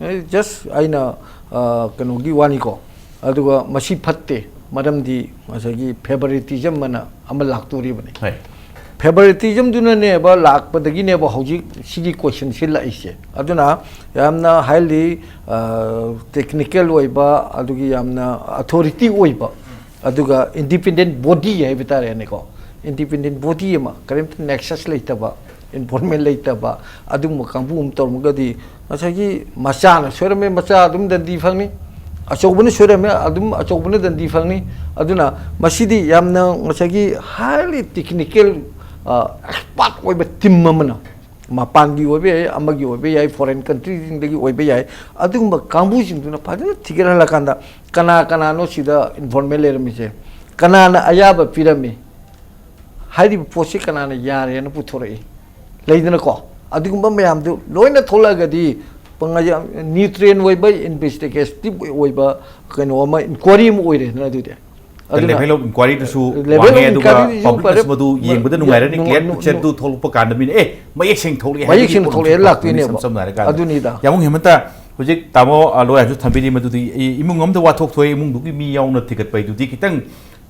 ꯑꯦ, just ꯑꯩꯅ ꯑ, ꯀꯩꯅꯣꯒꯤ ꯋꯥꯅꯤꯀꯣ꯫ ꯑꯗꯨꯒ ꯃꯁꯤ ꯐꯠꯇꯦ, ꯃꯔꯝꯗꯤ ꯉꯁꯥꯏꯒꯤ favoritism ꯑꯅ ꯑꯃ ꯂꯥꯛꯇꯣꯔꯤꯕꯅꯤ꯫ ꯍꯣꯏ. Favoritism ꯗꯨꯅꯅꯦꯕ ꯂꯥꯛꯄꯗꯒꯤꯅꯦꯕ ꯍꯧꯖꯤꯛ ꯁꯤꯒꯤ question ꯁꯤ ꯂꯥꯛꯏꯁꯦ꯫ ꯑꯗꯨꯅ ꯌꯥꯝꯅ highly, ꯑ, technical ꯑꯣꯏꯕ, ꯑꯗꯨꯒꯤ ꯌꯥꯝꯅ authority ꯑꯣꯏꯕ, ꯑꯗꯨꯒ independent body ꯍꯥꯏꯕ ꯇꯥꯔꯦꯅꯦꯀꯣ, independent body ꯑꯃ, ꯀꯔꯤꯝꯇ nexus ꯂꯩꯇꯕ, involvement ꯂꯩꯇꯕ ꯑꯗꯨꯒꯨꯝꯕ ꯀꯥꯡꯕꯨ ꯑꯃ ꯇꯧꯔꯝꯃꯒꯗꯤ, ꯉꯁꯥꯏꯒꯤ ꯃꯆꯥꯅ ꯁꯣꯏꯔꯝꯃꯦ, ꯃꯆꯥ ꯑꯗꯨꯝ ꯗꯟꯗꯤ ꯐꯪꯅꯤ, ꯑꯆꯧꯕꯅ ꯁꯣꯏꯔꯝꯃꯦ, ꯑꯗꯨꯝ ꯑꯆꯧꯕꯅ ꯗꯟꯗꯤ ꯐꯪꯅꯤ꯫ ꯑꯗꯨꯅ ꯃꯁꯤꯗꯤ ꯌꯥꯝꯅ ꯉꯁꯥꯏꯒꯤ highly technical, ꯑ, expert ꯑꯣꯏꯕ team ꯑꯃꯅ, ꯃꯄꯥꯟꯒꯤ ꯑꯣꯏꯕ ꯌꯥꯏ, ꯑꯃꯒꯤ ꯑꯣꯏꯕ ꯌꯥꯏ, foreign country ꯁꯤꯡꯗꯒꯤ ꯑꯣꯏꯕ ꯌꯥꯏ, ꯑꯗꯨꯒꯨꯝꯕ ꯀꯥꯡꯕꯨꯁꯤꯡꯗꯨꯅ ꯐꯖꯅ ꯊꯤꯒꯠꯍꯜꯂꯀꯥꯟꯗ ꯀꯅꯥ ꯀꯅꯥꯅꯣ ꯁꯤꯗ involvement ꯂꯩꯔꯝꯃꯤꯁꯦ, ꯀꯅꯥꯅ ꯑꯌꯥꯕ ꯄꯤꯔꯝꯃꯤ, ꯍꯥꯏꯔꯤꯕ ꯄꯣꯠꯁꯤ ꯀꯅꯥꯅ ꯌꯥꯔꯦꯅ ꯄꯨꯊꯣꯔꯛꯏ, ꯂꯩꯗꯅꯀꯣ, ꯑꯗꯨꯒꯨꯝꯕ ꯃꯌꯥꯝꯗꯨ ꯂꯣꯏꯅ ꯊꯣꯛꯂꯛꯑꯒꯗꯤ ꯄꯪ-, ꯌꯥꯝ neutral ꯑꯣꯏꯕ, investigative ꯑꯣꯏꯕ ꯀꯩꯅꯣ ꯑꯃ, inquiry ꯑꯃ ꯑꯣꯏꯔꯦꯗꯅ꯫ ꯑꯗꯨꯗꯤ ꯑꯗꯨꯅ Level of inquiry ꯗꯨꯁꯨ level of ꯋꯥꯡꯉꯦ, ꯑꯗꯨꯒ inquiry ꯗꯨꯁꯨ public ꯐꯔꯦ, ꯅꯁꯨ ꯃꯗꯨ ꯌꯦꯡꯕꯗ ꯅꯨꯡ-, ꯅꯨꯡꯉꯥꯏꯔꯅꯤ, ꯅꯨꯡ-, clear ꯅꯨꯡ-, picture ꯗꯨ ꯊꯣꯛꯂꯛꯄ ꯀꯥꯟꯗ ꯃꯤꯅ, "ꯑꯦ, ꯃꯌꯦꯛ ꯁꯦꯡ ꯊꯣꯛꯂꯛꯑꯦ" ꯃꯌꯦꯛ ꯍꯥꯏꯕꯒꯤ ꯁꯦꯡ ꯄꯣꯠ ꯑꯃ ꯊꯣꯛꯂꯛꯑꯦ ꯄꯨꯊꯣꯛꯂꯛꯄꯅꯤ, ꯂꯥꯛꯇꯣꯏꯅꯦꯕ꯫ ꯁꯝ ꯁꯝꯅ ꯍꯥꯏꯔꯀꯥꯟꯗ꯫ ꯑꯗꯨꯅꯤꯗ꯫ ꯌꯥꯝ ꯍꯦꯃꯟꯇ, ꯍꯧꯖꯤꯛ ꯇꯥꯃꯣ, ꯑ, ꯂꯣꯌꯥꯁꯨ ꯊꯝꯕꯤꯔꯤ, ꯃꯗꯨꯗꯤ ꯏ-, ꯏꯃꯨꯡ ꯑꯃꯗ ꯋꯥꯊꯣꯛ ꯊꯣꯛꯑꯦ, ꯏꯃꯨꯡꯗꯨꯒꯤ ꯃꯤ ꯌꯥꯎꯅ ꯊꯤꯒꯠꯄ ꯍꯥꯏꯗꯨꯗꯤ ꯈꯤꯇꯪ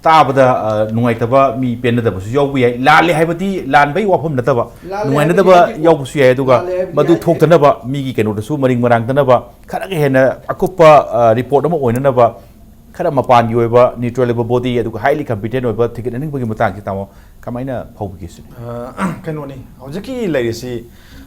ꯇꯥꯕꯗ, ꯑ, ꯅꯨꯡꯉꯥꯏꯇꯕ, ꯃꯤ ꯄꯦꯟꯅꯗꯕꯁꯨ ꯌꯥꯎꯕ ꯌꯥꯏ꯫ ꯂꯥꯜꯂꯦ ꯍꯥꯏꯕꯗꯤ ꯂꯥꯟꯕꯒꯤ ꯋꯥꯐꯝ ꯅꯠꯇꯕ, ꯂꯥꯜꯂꯦ ꯅꯨꯡꯉꯥꯏꯅꯗꯕ ꯍꯥꯏꯕꯗꯤ ꯌꯥꯗꯦꯀꯣ꯫ ꯌꯥꯎꯕꯁꯨ ꯌꯥꯏ꯫ ꯑꯗꯨꯒ ꯂꯥꯜꯂꯦ ꯍꯥꯏꯕꯗꯤ ꯃꯗꯨ ꯌꯥꯗꯦ꯫ ꯊꯣꯛꯇꯅꯕ, ꯃꯤꯒꯤ ꯀꯩꯅꯣꯗꯁꯨ ꯃꯔꯤꯡ ꯃꯔꯥꯡꯗꯅꯕ, ꯈꯔꯒ ꯍꯦꯟꯅ ꯑꯀꯨꯞꯄ, ꯑ, report ꯑꯃ ꯑꯣꯏꯅꯅꯕ ꯈꯔ ꯃꯄꯥꯟꯒꯤ ꯑꯣꯏꯕ neutral ꯑꯣꯏꯕ body, ꯑꯗꯨꯒ highly competent ꯑꯣꯏꯕ ꯊꯤꯒꯠꯅꯅꯤꯡꯕꯒꯤ ꯃꯇꯥꯡꯁꯦ ꯇꯥꯃꯣ ꯀꯃꯥꯏꯅ ꯐꯥꯎꯕꯤꯒꯦ ꯁꯤꯅꯤ? ꯑ, ꯀꯩꯅꯣꯅꯤ, ꯍꯧꯖꯤꯛꯀꯤ ꯂꯩꯔꯤꯁꯤ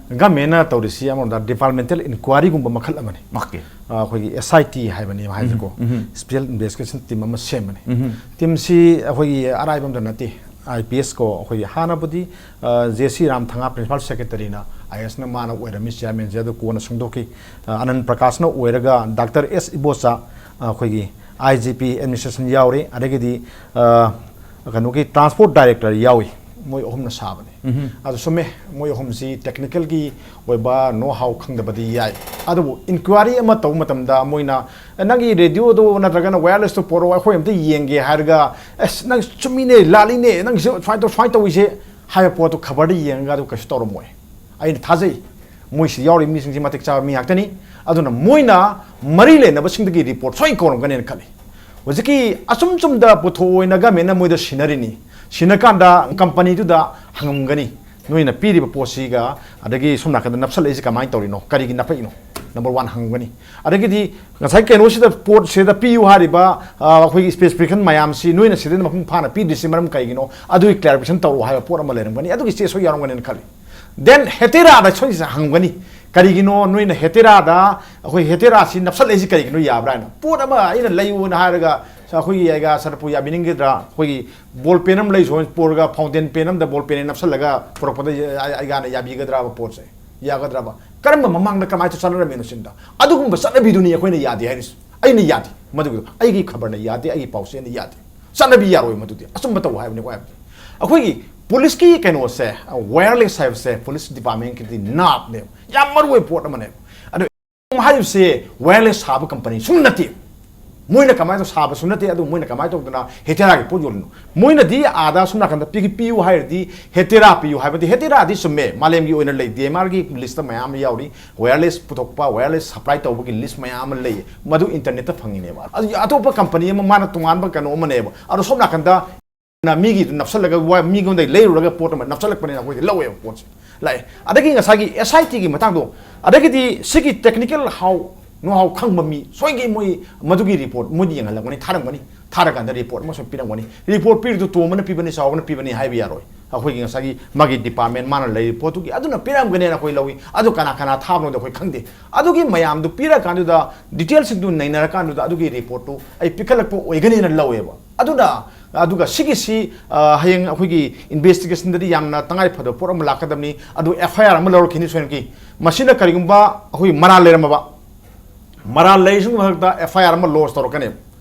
government ꯅ ꯇꯧꯔꯤꯁꯤ ꯑꯃꯔꯣꯝꯗ departmental inquiry ꯒꯨꯝꯕ ꯃꯈꯜ ꯑꯃꯅꯤ꯫ ꯃꯥꯀꯦ꯫ ꯑ, ꯑꯩꯈꯣꯏꯒꯤ S I T ꯍꯥꯏꯕꯅꯦꯕ ꯍꯥꯏꯁꯦꯀꯣ꯫ ꯎꯝ, ꯎꯝ꯫ Special Investigation Team ꯑꯃ ꯁꯦꯝꯕꯅꯤ꯫ ꯎꯝ꯫ Team ꯁꯤ ꯑꯩꯈꯣꯏꯒꯤ ꯑꯔꯥꯏꯕ ꯑꯝꯇ ꯅꯠꯇꯦ꯫ I P S ꯀꯣ, ꯑꯩꯈꯣꯏꯒꯤ ꯍꯥꯟꯅꯕꯨꯗꯤ, ꯑ, J C ꯔꯥꯝꯊꯪꯒꯥ Principal Secretary ꯅ I S ꯅ ꯃꯥꯅ ꯑꯣꯏꯔꯝꯃꯤ chairman ꯁꯦ, ꯑꯗꯨ ꯀꯣꯟꯅ ꯁꯦꯝꯗꯣꯛꯈꯤ꯫ ꯑ, ꯑꯅꯟ ꯄ꯭ꯔꯀꯥꯁꯅ ꯑꯣꯏꯔꯒ Doctor S ꯏꯕꯣꯆꯥ, ꯑ, ꯑꯩꯈꯣꯏꯒꯤ ꯑꯥꯏ ꯖꯤ ꯄꯤ ꯑꯦꯗꯃꯤꯅꯤꯁꯇ꯭ꯔꯦꯁꯟ ꯌꯥꯎꯔꯤ, ꯑꯗꯒꯤꯗꯤ ꯑ, ꯀꯩꯅꯣꯒꯤ ꯇ꯭ꯔꯥꯟꯁꯄꯣꯔꯠ ꯗꯥꯏꯔꯦꯛꯇꯔ ꯌꯥꯎꯏ꯫ ꯃꯣꯏ ꯑꯍꯨꯝꯅ ꯁꯥꯕꯅꯤ꯫ ꯑꯗꯨ ꯆꯨꯝꯃꯦ, ꯃꯣꯏ ꯑꯍꯨꯝꯁꯤ ꯇꯦꯛꯅꯤꯀꯦꯜꯒꯤ ꯑꯣꯏꯕ ꯅꯣ ꯍꯥꯎ ꯈꯪꯗꯕꯗꯤ ꯌꯥꯏ꯫ ꯑꯗꯨꯕꯨ ꯏꯟꯀ꯭ꯋꯥꯏꯔꯤ ꯑꯃ ꯇꯧꯕ ꯃꯇꯝꯗ ꯃꯣꯏꯅ "ꯑꯦ, ꯅꯪꯒꯤ ꯔꯦꯗꯤꯑꯣꯗꯣ ꯅꯠꯇ꯭ꯔꯒꯅ ꯋꯥꯌꯔꯂꯦꯁꯇꯣ ꯄꯣꯔꯛꯑꯣ, ꯑꯩꯈꯣꯏ ꯑꯝꯇ ꯌꯦꯡꯒꯦ" ꯍꯥꯏꯔꯒ, "ꯑꯁ, ꯅꯪ ꯆꯨꯝꯃꯤꯅꯦ, ꯂꯥꯜꯂꯤꯅꯦ, ꯅꯪꯒꯤꯁꯦ ꯁꯨꯃꯥꯏꯅ ꯇꯧ-, ꯁꯨꯃꯥꯏꯅ ꯇꯧꯏꯁꯦ" ꯍꯥꯏꯕ ꯄꯣꯠꯇꯣ ꯈꯕꯔꯗ ꯌꯦꯡꯉꯒ ꯑꯗꯨ ꯀꯩꯁꯨ ꯇꯧꯔꯝꯃꯣꯏ꯫ ꯑꯩꯅ ꯊꯥꯖꯩ, ꯃꯣꯏꯁꯤ ꯌꯥꯎꯔꯤꯕ ꯃꯤꯁꯤꯡꯁꯤ ꯃꯇꯤꯛ ꯆꯥꯕ ꯃꯤ ꯉꯥꯛꯇꯅꯤ꯫ ꯑꯗꯨꯅ ꯃꯣꯏꯅ ꯃꯔꯤ ꯂꯩꯅꯕꯁꯤꯡꯗꯒꯤ ꯔꯤꯄꯣꯔꯠ ꯁꯣꯏꯅ ꯀꯧꯔꯝꯒꯅꯦꯅ ꯈꯜꯂꯤ꯫ ꯍꯧꯖꯤꯛꯀꯤ ꯑꯆꯨꯝ ꯆꯨꯝꯗ ꯄꯨꯊꯣꯛꯑꯣꯏꯅ ꯒꯃꯦꯟꯅ ꯃꯣꯏꯗ ꯁꯤꯟꯅꯔꯤꯅꯤ꯫ ꯁꯤꯟꯅꯀꯥꯟꯗ ꯀꯝꯄꯅꯤꯗꯨꯗ ꯍꯪꯉꯝꯒꯅꯤ, "ꯅꯣꯏꯅ ꯄꯤꯔꯤꯕ ꯄꯣꯠꯁꯤꯒ ꯑꯗꯒꯤ ꯁꯣꯝ ꯅꯥꯀꯟꯗ ꯅꯞꯁꯜꯂꯛꯏꯁꯤ ꯀꯃꯥꯏꯅ ꯇꯧꯔꯤꯅꯣ, ꯀꯔꯤꯒꯤ ꯅꯞꯄꯛꯏꯅꯣ?" Number one ꯍꯪꯉꯝꯒꯅꯤ꯫ ꯑꯗꯒꯤꯗꯤ ꯉꯁꯥꯏ ꯀꯩꯅꯣꯁꯤꯗ, ꯄꯣꯠꯁꯤꯗ ꯄꯤꯌꯨ ꯍꯥꯏꯔꯤꯕ, ꯑ, ꯑꯩꯈꯣꯏꯒꯤ ꯁ꯭ꯄꯦꯁꯤꯐꯤꯀꯦꯁꯟ ꯃꯌꯥꯝꯁꯤ ꯅꯣꯏꯅ ꯁꯤꯗ ꯃꯄꯨꯡ ꯐꯥꯅ ꯄꯤꯗ꯭ꯔꯤꯁꯤ ꯃꯔꯝ ꯀꯩꯒꯤꯅꯣ? ꯑꯗꯨꯒꯤ ꯀ꯭ꯂꯦꯔꯤꯐꯤꯀꯦꯁꯟ ꯇꯧꯔꯛꯑꯣ ꯍꯥꯏꯕ ꯄꯣꯠ ꯑꯃ ꯂꯩꯔꯝꯒꯅꯤ, ꯑꯗꯨꯒꯤ ꯆꯦ ꯁꯣꯏ ꯌꯥꯎꯔꯝꯒꯅꯤꯅ ꯈꯜꯂꯤ꯫ ꯗꯦꯟ ꯍꯦꯇꯦꯔꯥꯗ ꯁꯣꯏꯁꯤꯁꯦ ꯍꯪꯒꯅꯤ, "ꯀꯔꯤꯒꯤꯅꯣ ꯅꯣꯏꯅ ꯍꯦꯇꯦꯔꯥꯗ, ꯑꯩꯈꯣꯏ ꯍꯦꯇꯦꯔꯥꯁꯤ ꯅꯞꯁꯜꯂꯛꯏꯁꯤ ꯀꯔꯤꯒꯤꯅꯣ, ꯌꯥꯕ꯭ꯔꯥ?" ꯍꯥꯏꯅ꯫ ꯄꯣꯠ ꯑꯃ ꯑꯩꯅ ꯂꯩꯌꯨꯅ ꯍꯥꯏꯔꯒ, ꯑꯩꯈꯣꯏꯒꯤ ꯑꯩꯒ ꯁꯔꯄꯨ ꯌꯥꯕꯤꯅꯤꯡꯒꯗ꯭ꯔꯥ? ꯑꯩꯈꯣꯏꯒꯤ ꯕꯣꯜ ꯄꯦꯟ ꯑꯃ ꯂꯩꯁꯨ ꯄꯨꯔꯒ ꯐꯥꯎꯟꯇꯦꯟ ꯄꯦꯟ ꯑꯃꯗ ꯕꯣꯜ ꯄꯦꯟ ꯅꯞꯁꯜꯂꯒ ꯄꯨꯔꯛꯄꯗ ꯑꯩ-, ꯑꯩꯒꯥꯅ ꯌꯥꯕꯤꯒꯗ꯭ꯔꯕ ꯄꯣꯠꯁꯦ? ꯌꯥꯒꯗ꯭ꯔꯕ? ꯀꯔꯝꯕ ꯃꯃꯥꯡꯗ ꯀꯃꯥꯏꯅ ꯆꯠꯅꯔꯝꯃꯤꯅꯣ ꯁꯤꯗ? ꯑꯗꯨꯒꯨꯝꯕ ꯆꯠꯅꯕꯤꯗꯨꯅꯤ ꯑꯩꯈꯣꯏꯅ ꯌꯥꯗꯦ ꯍꯥꯏꯔꯤꯁꯤ꯫ ꯑꯩꯅ ꯌꯥꯗꯦ꯫ ꯃꯗꯨꯒꯤꯗꯣ ꯑꯩꯒꯤ ꯈꯕꯔꯅ ꯌꯥꯗꯦ, ꯑꯩꯒꯤ ꯄꯥꯎꯆꯦꯅ ꯌꯥꯗꯦ꯫ ꯆꯠꯅꯕꯤ ꯌꯥꯔꯣꯏ ꯃꯗꯨꯗꯤ꯫ ꯑꯆꯨꯝꯕ ꯇꯧ ꯍꯥꯏꯕꯅꯤ ꯑꯩꯈꯣꯏ ꯍꯥꯏꯕꯗꯤ꯫ ꯑꯩꯈꯣꯏꯒꯤ ꯄꯨꯂꯤꯁꯀꯤ ꯀꯩꯅꯣꯁꯦ, ꯋꯥꯌꯔꯂꯦꯁ ꯍꯥꯏꯕꯁꯦ ꯄꯨꯂꯤꯁ ꯗꯤꯄꯥꯔꯠꯃꯦꯟꯀꯤꯗꯤ ꯅꯥꯞꯅꯦꯕ, ꯌꯥꯝ ꯃꯔꯨ ꯑꯣꯏꯕ ꯄꯣꯠ ꯑꯃꯅꯦꯕ꯫ ꯑꯗꯣ ꯍꯥꯏꯔꯤꯕꯁꯦ ꯋꯥꯌꯔꯂꯦꯁ ꯁꯥꯕ ꯀꯝꯄꯅꯤ ꯁꯨꯝ ꯅꯠꯇꯦ꯫ ꯃꯣꯏꯅ ꯀꯃꯥꯏꯅ ꯇꯧ ꯁꯥꯕꯁꯨ ꯅꯠꯇꯦ, ꯑꯗꯨ ꯃꯣꯏꯅ ꯀꯃꯥꯏꯅ ꯇꯧꯗꯅ ꯍꯦꯇꯦꯔꯥꯒꯤ ꯄꯣꯠ ꯌꯣꯜꯂꯤꯅꯣ? ꯃꯣꯏꯅꯗꯤ ꯑꯥꯗ ꯁꯨꯝ ꯅꯥꯀꯟꯗ ꯄꯤꯒꯤ-, ꯄꯤꯌꯨ ꯍꯥꯏꯔꯗꯤ ꯍꯦꯇꯦꯔꯥ ꯄꯤꯌꯨ ꯍꯥꯏꯕꯗꯤ, ꯍꯦꯇꯦꯔꯥꯗꯤ ꯆꯨꯝꯃꯦ, ꯃꯥꯂꯦꯝꯒꯤ ꯑꯣꯏꯅ ꯂꯩ, ꯗꯤ ꯑꯦꯝ ꯑꯥꯔꯒꯤ ꯂꯤꯁꯇ ꯃꯌꯥꯝ ꯑꯃ ꯌꯥꯎꯔꯤ꯫ ꯋꯥꯌꯔꯂꯦꯁ ꯄꯨꯊꯣꯛꯄ, ꯋꯥꯌꯔꯂꯦꯁ ꯁꯄ꯭ꯂꯥꯏ ꯇꯧꯕꯒꯤ ꯂꯤꯁ ꯃꯌꯥꯝ ꯑꯃ ꯂꯩ꯫ ꯃꯗꯨ ꯏꯟꯇꯔꯅꯦꯠꯇ ꯐꯪꯉꯤꯅꯦꯕ꯫ ꯑꯗꯨ ꯑꯇꯣꯞꯄ ꯀꯝꯄꯅꯤ ꯑꯃ, ꯃꯥꯅ ꯇꯣꯉꯥꯟꯕ ꯀꯩꯅꯣ ꯑꯃꯅꯦꯕ꯫ ꯑꯗꯣ ꯁꯣꯝ ꯅꯥꯀꯟꯗ ꯃꯤꯒꯤ ꯅꯞꯁꯜꯂꯒ ꯋꯥ-, ꯃꯤꯉꯣꯟꯗꯒꯤ ꯂꯩꯔꯨꯔꯒ ꯄꯣꯠ ꯑꯃ ꯅꯞꯁꯜꯂꯛꯄꯅꯤꯅ ꯑꯩꯈꯣꯏꯗꯤ ꯂꯧꯋꯦꯕ ꯄꯣꯠꯁꯦ꯫ ꯂꯥꯛꯑꯦ꯫ ꯑꯗꯒꯤ ꯉꯁꯥꯏꯒꯤ ꯑꯦꯁ ꯑꯥꯏ ꯇꯤꯒꯤ ꯃꯇꯥꯡꯗꯣ, ꯑꯗꯒꯤꯗꯤ ꯁꯤꯒꯤ ꯇꯦꯛꯅꯤꯀꯦꯜ ꯍꯥꯎ, ꯅꯣ ꯍꯥꯎ ꯈꯪꯕ ꯃꯤ ꯁꯣꯏꯒꯤ ꯃꯣꯏ ꯃꯗꯨꯒꯤ ꯔꯤꯄꯣꯔꯠ ꯃꯣꯏꯗꯤ ꯌꯦꯡꯍꯜꯂꯝꯒꯅꯤ, ꯊꯥꯔꯝꯒꯅꯤ꯫ ꯊꯥꯔꯀꯥꯟꯗ ꯔꯤꯄꯣꯔꯠ ꯑꯃꯁꯨ ꯄꯤꯔꯝꯒꯅꯤ꯫ ꯔꯤꯄꯣꯔꯠ ꯄꯤꯔꯤꯗꯨ ꯇꯣꯝꯕꯅ ꯄꯤꯕꯅꯤ, ꯆꯥꯎꯕꯅ ꯄꯤꯕꯅꯤ ꯍꯥꯏꯕ ꯌꯥꯔꯣꯏ꯫ ꯑꯩꯈꯣꯏꯒꯤ ꯉꯁꯥꯏꯒꯤ ꯃꯥꯒꯤ ꯗꯤꯄꯥꯔꯠꯃꯦꯟ ꯃꯥꯅ ꯂꯩꯔꯤꯕ ꯄꯣꯠꯇꯨꯒꯤ ꯑꯗꯨꯅ ꯄꯤꯔꯝꯒꯅꯦꯅ ꯑꯩꯈꯣꯏ ꯂꯧꯏ꯫ ꯑꯗꯨ ꯀꯅꯥ ꯀꯅꯥ ꯊꯥꯕꯅꯣꯗꯤ ꯑꯩꯈꯣꯏ ꯈꯪꯗꯦ꯫ ꯑꯗꯨꯒꯤ ꯃꯌꯥꯝꯗꯨ ꯄꯤꯔꯀꯥꯟꯗꯨꯗ, ꯗꯤꯇꯦꯜꯁꯤꯡꯗꯨ ꯅꯩꯅꯔꯀꯥꯟꯗꯨꯗ ꯑꯗꯨꯒꯤ ꯔꯤꯄꯣꯔꯠꯇꯨ ꯑꯩ ꯄꯤꯈꯠꯂꯛꯄ ꯑꯣꯏꯒꯅꯦꯅ ꯂꯧꯋꯦꯕ꯫ ꯑꯗꯨꯅ, ꯑꯗꯨꯒ ꯁꯤꯒꯤꯁꯤ, ꯑ, ꯍꯌꯦꯡ ꯑꯩꯈꯣꯏꯒꯤ ꯏꯟꯚꯦꯁꯇꯤꯒꯦꯁꯟꯗꯗꯤ ꯌꯥꯝꯅ ꯇꯉꯥꯏ ꯐꯗꯕ ꯄꯣꯠ ꯑꯃ ꯂꯥꯛꯀꯗꯕꯅꯤ꯫ ꯑꯗꯨ ꯑꯦꯐ ꯑꯥꯏ ꯑꯥꯔ ꯑꯃ ꯂꯧꯔꯛꯈꯤꯅꯤ ꯁꯣꯏꯗꯅꯀꯤ꯫ ꯃꯁꯤꯅ ꯀꯔꯤꯒꯨꯝꯕ ꯑꯩꯈꯣꯏ ꯃꯔꯥꯜ ꯂꯩꯔꯝꯃꯕ, ꯃꯔꯥꯜ ꯂꯩꯔꯤꯁꯤꯡꯒꯤ ꯃꯊꯛꯇ ꯑꯦꯐ ꯑꯥꯏ ꯑꯥꯔ ꯑꯃ ꯂꯣꯟꯆ ꯇꯧꯔꯛꯀꯅꯦꯕ꯫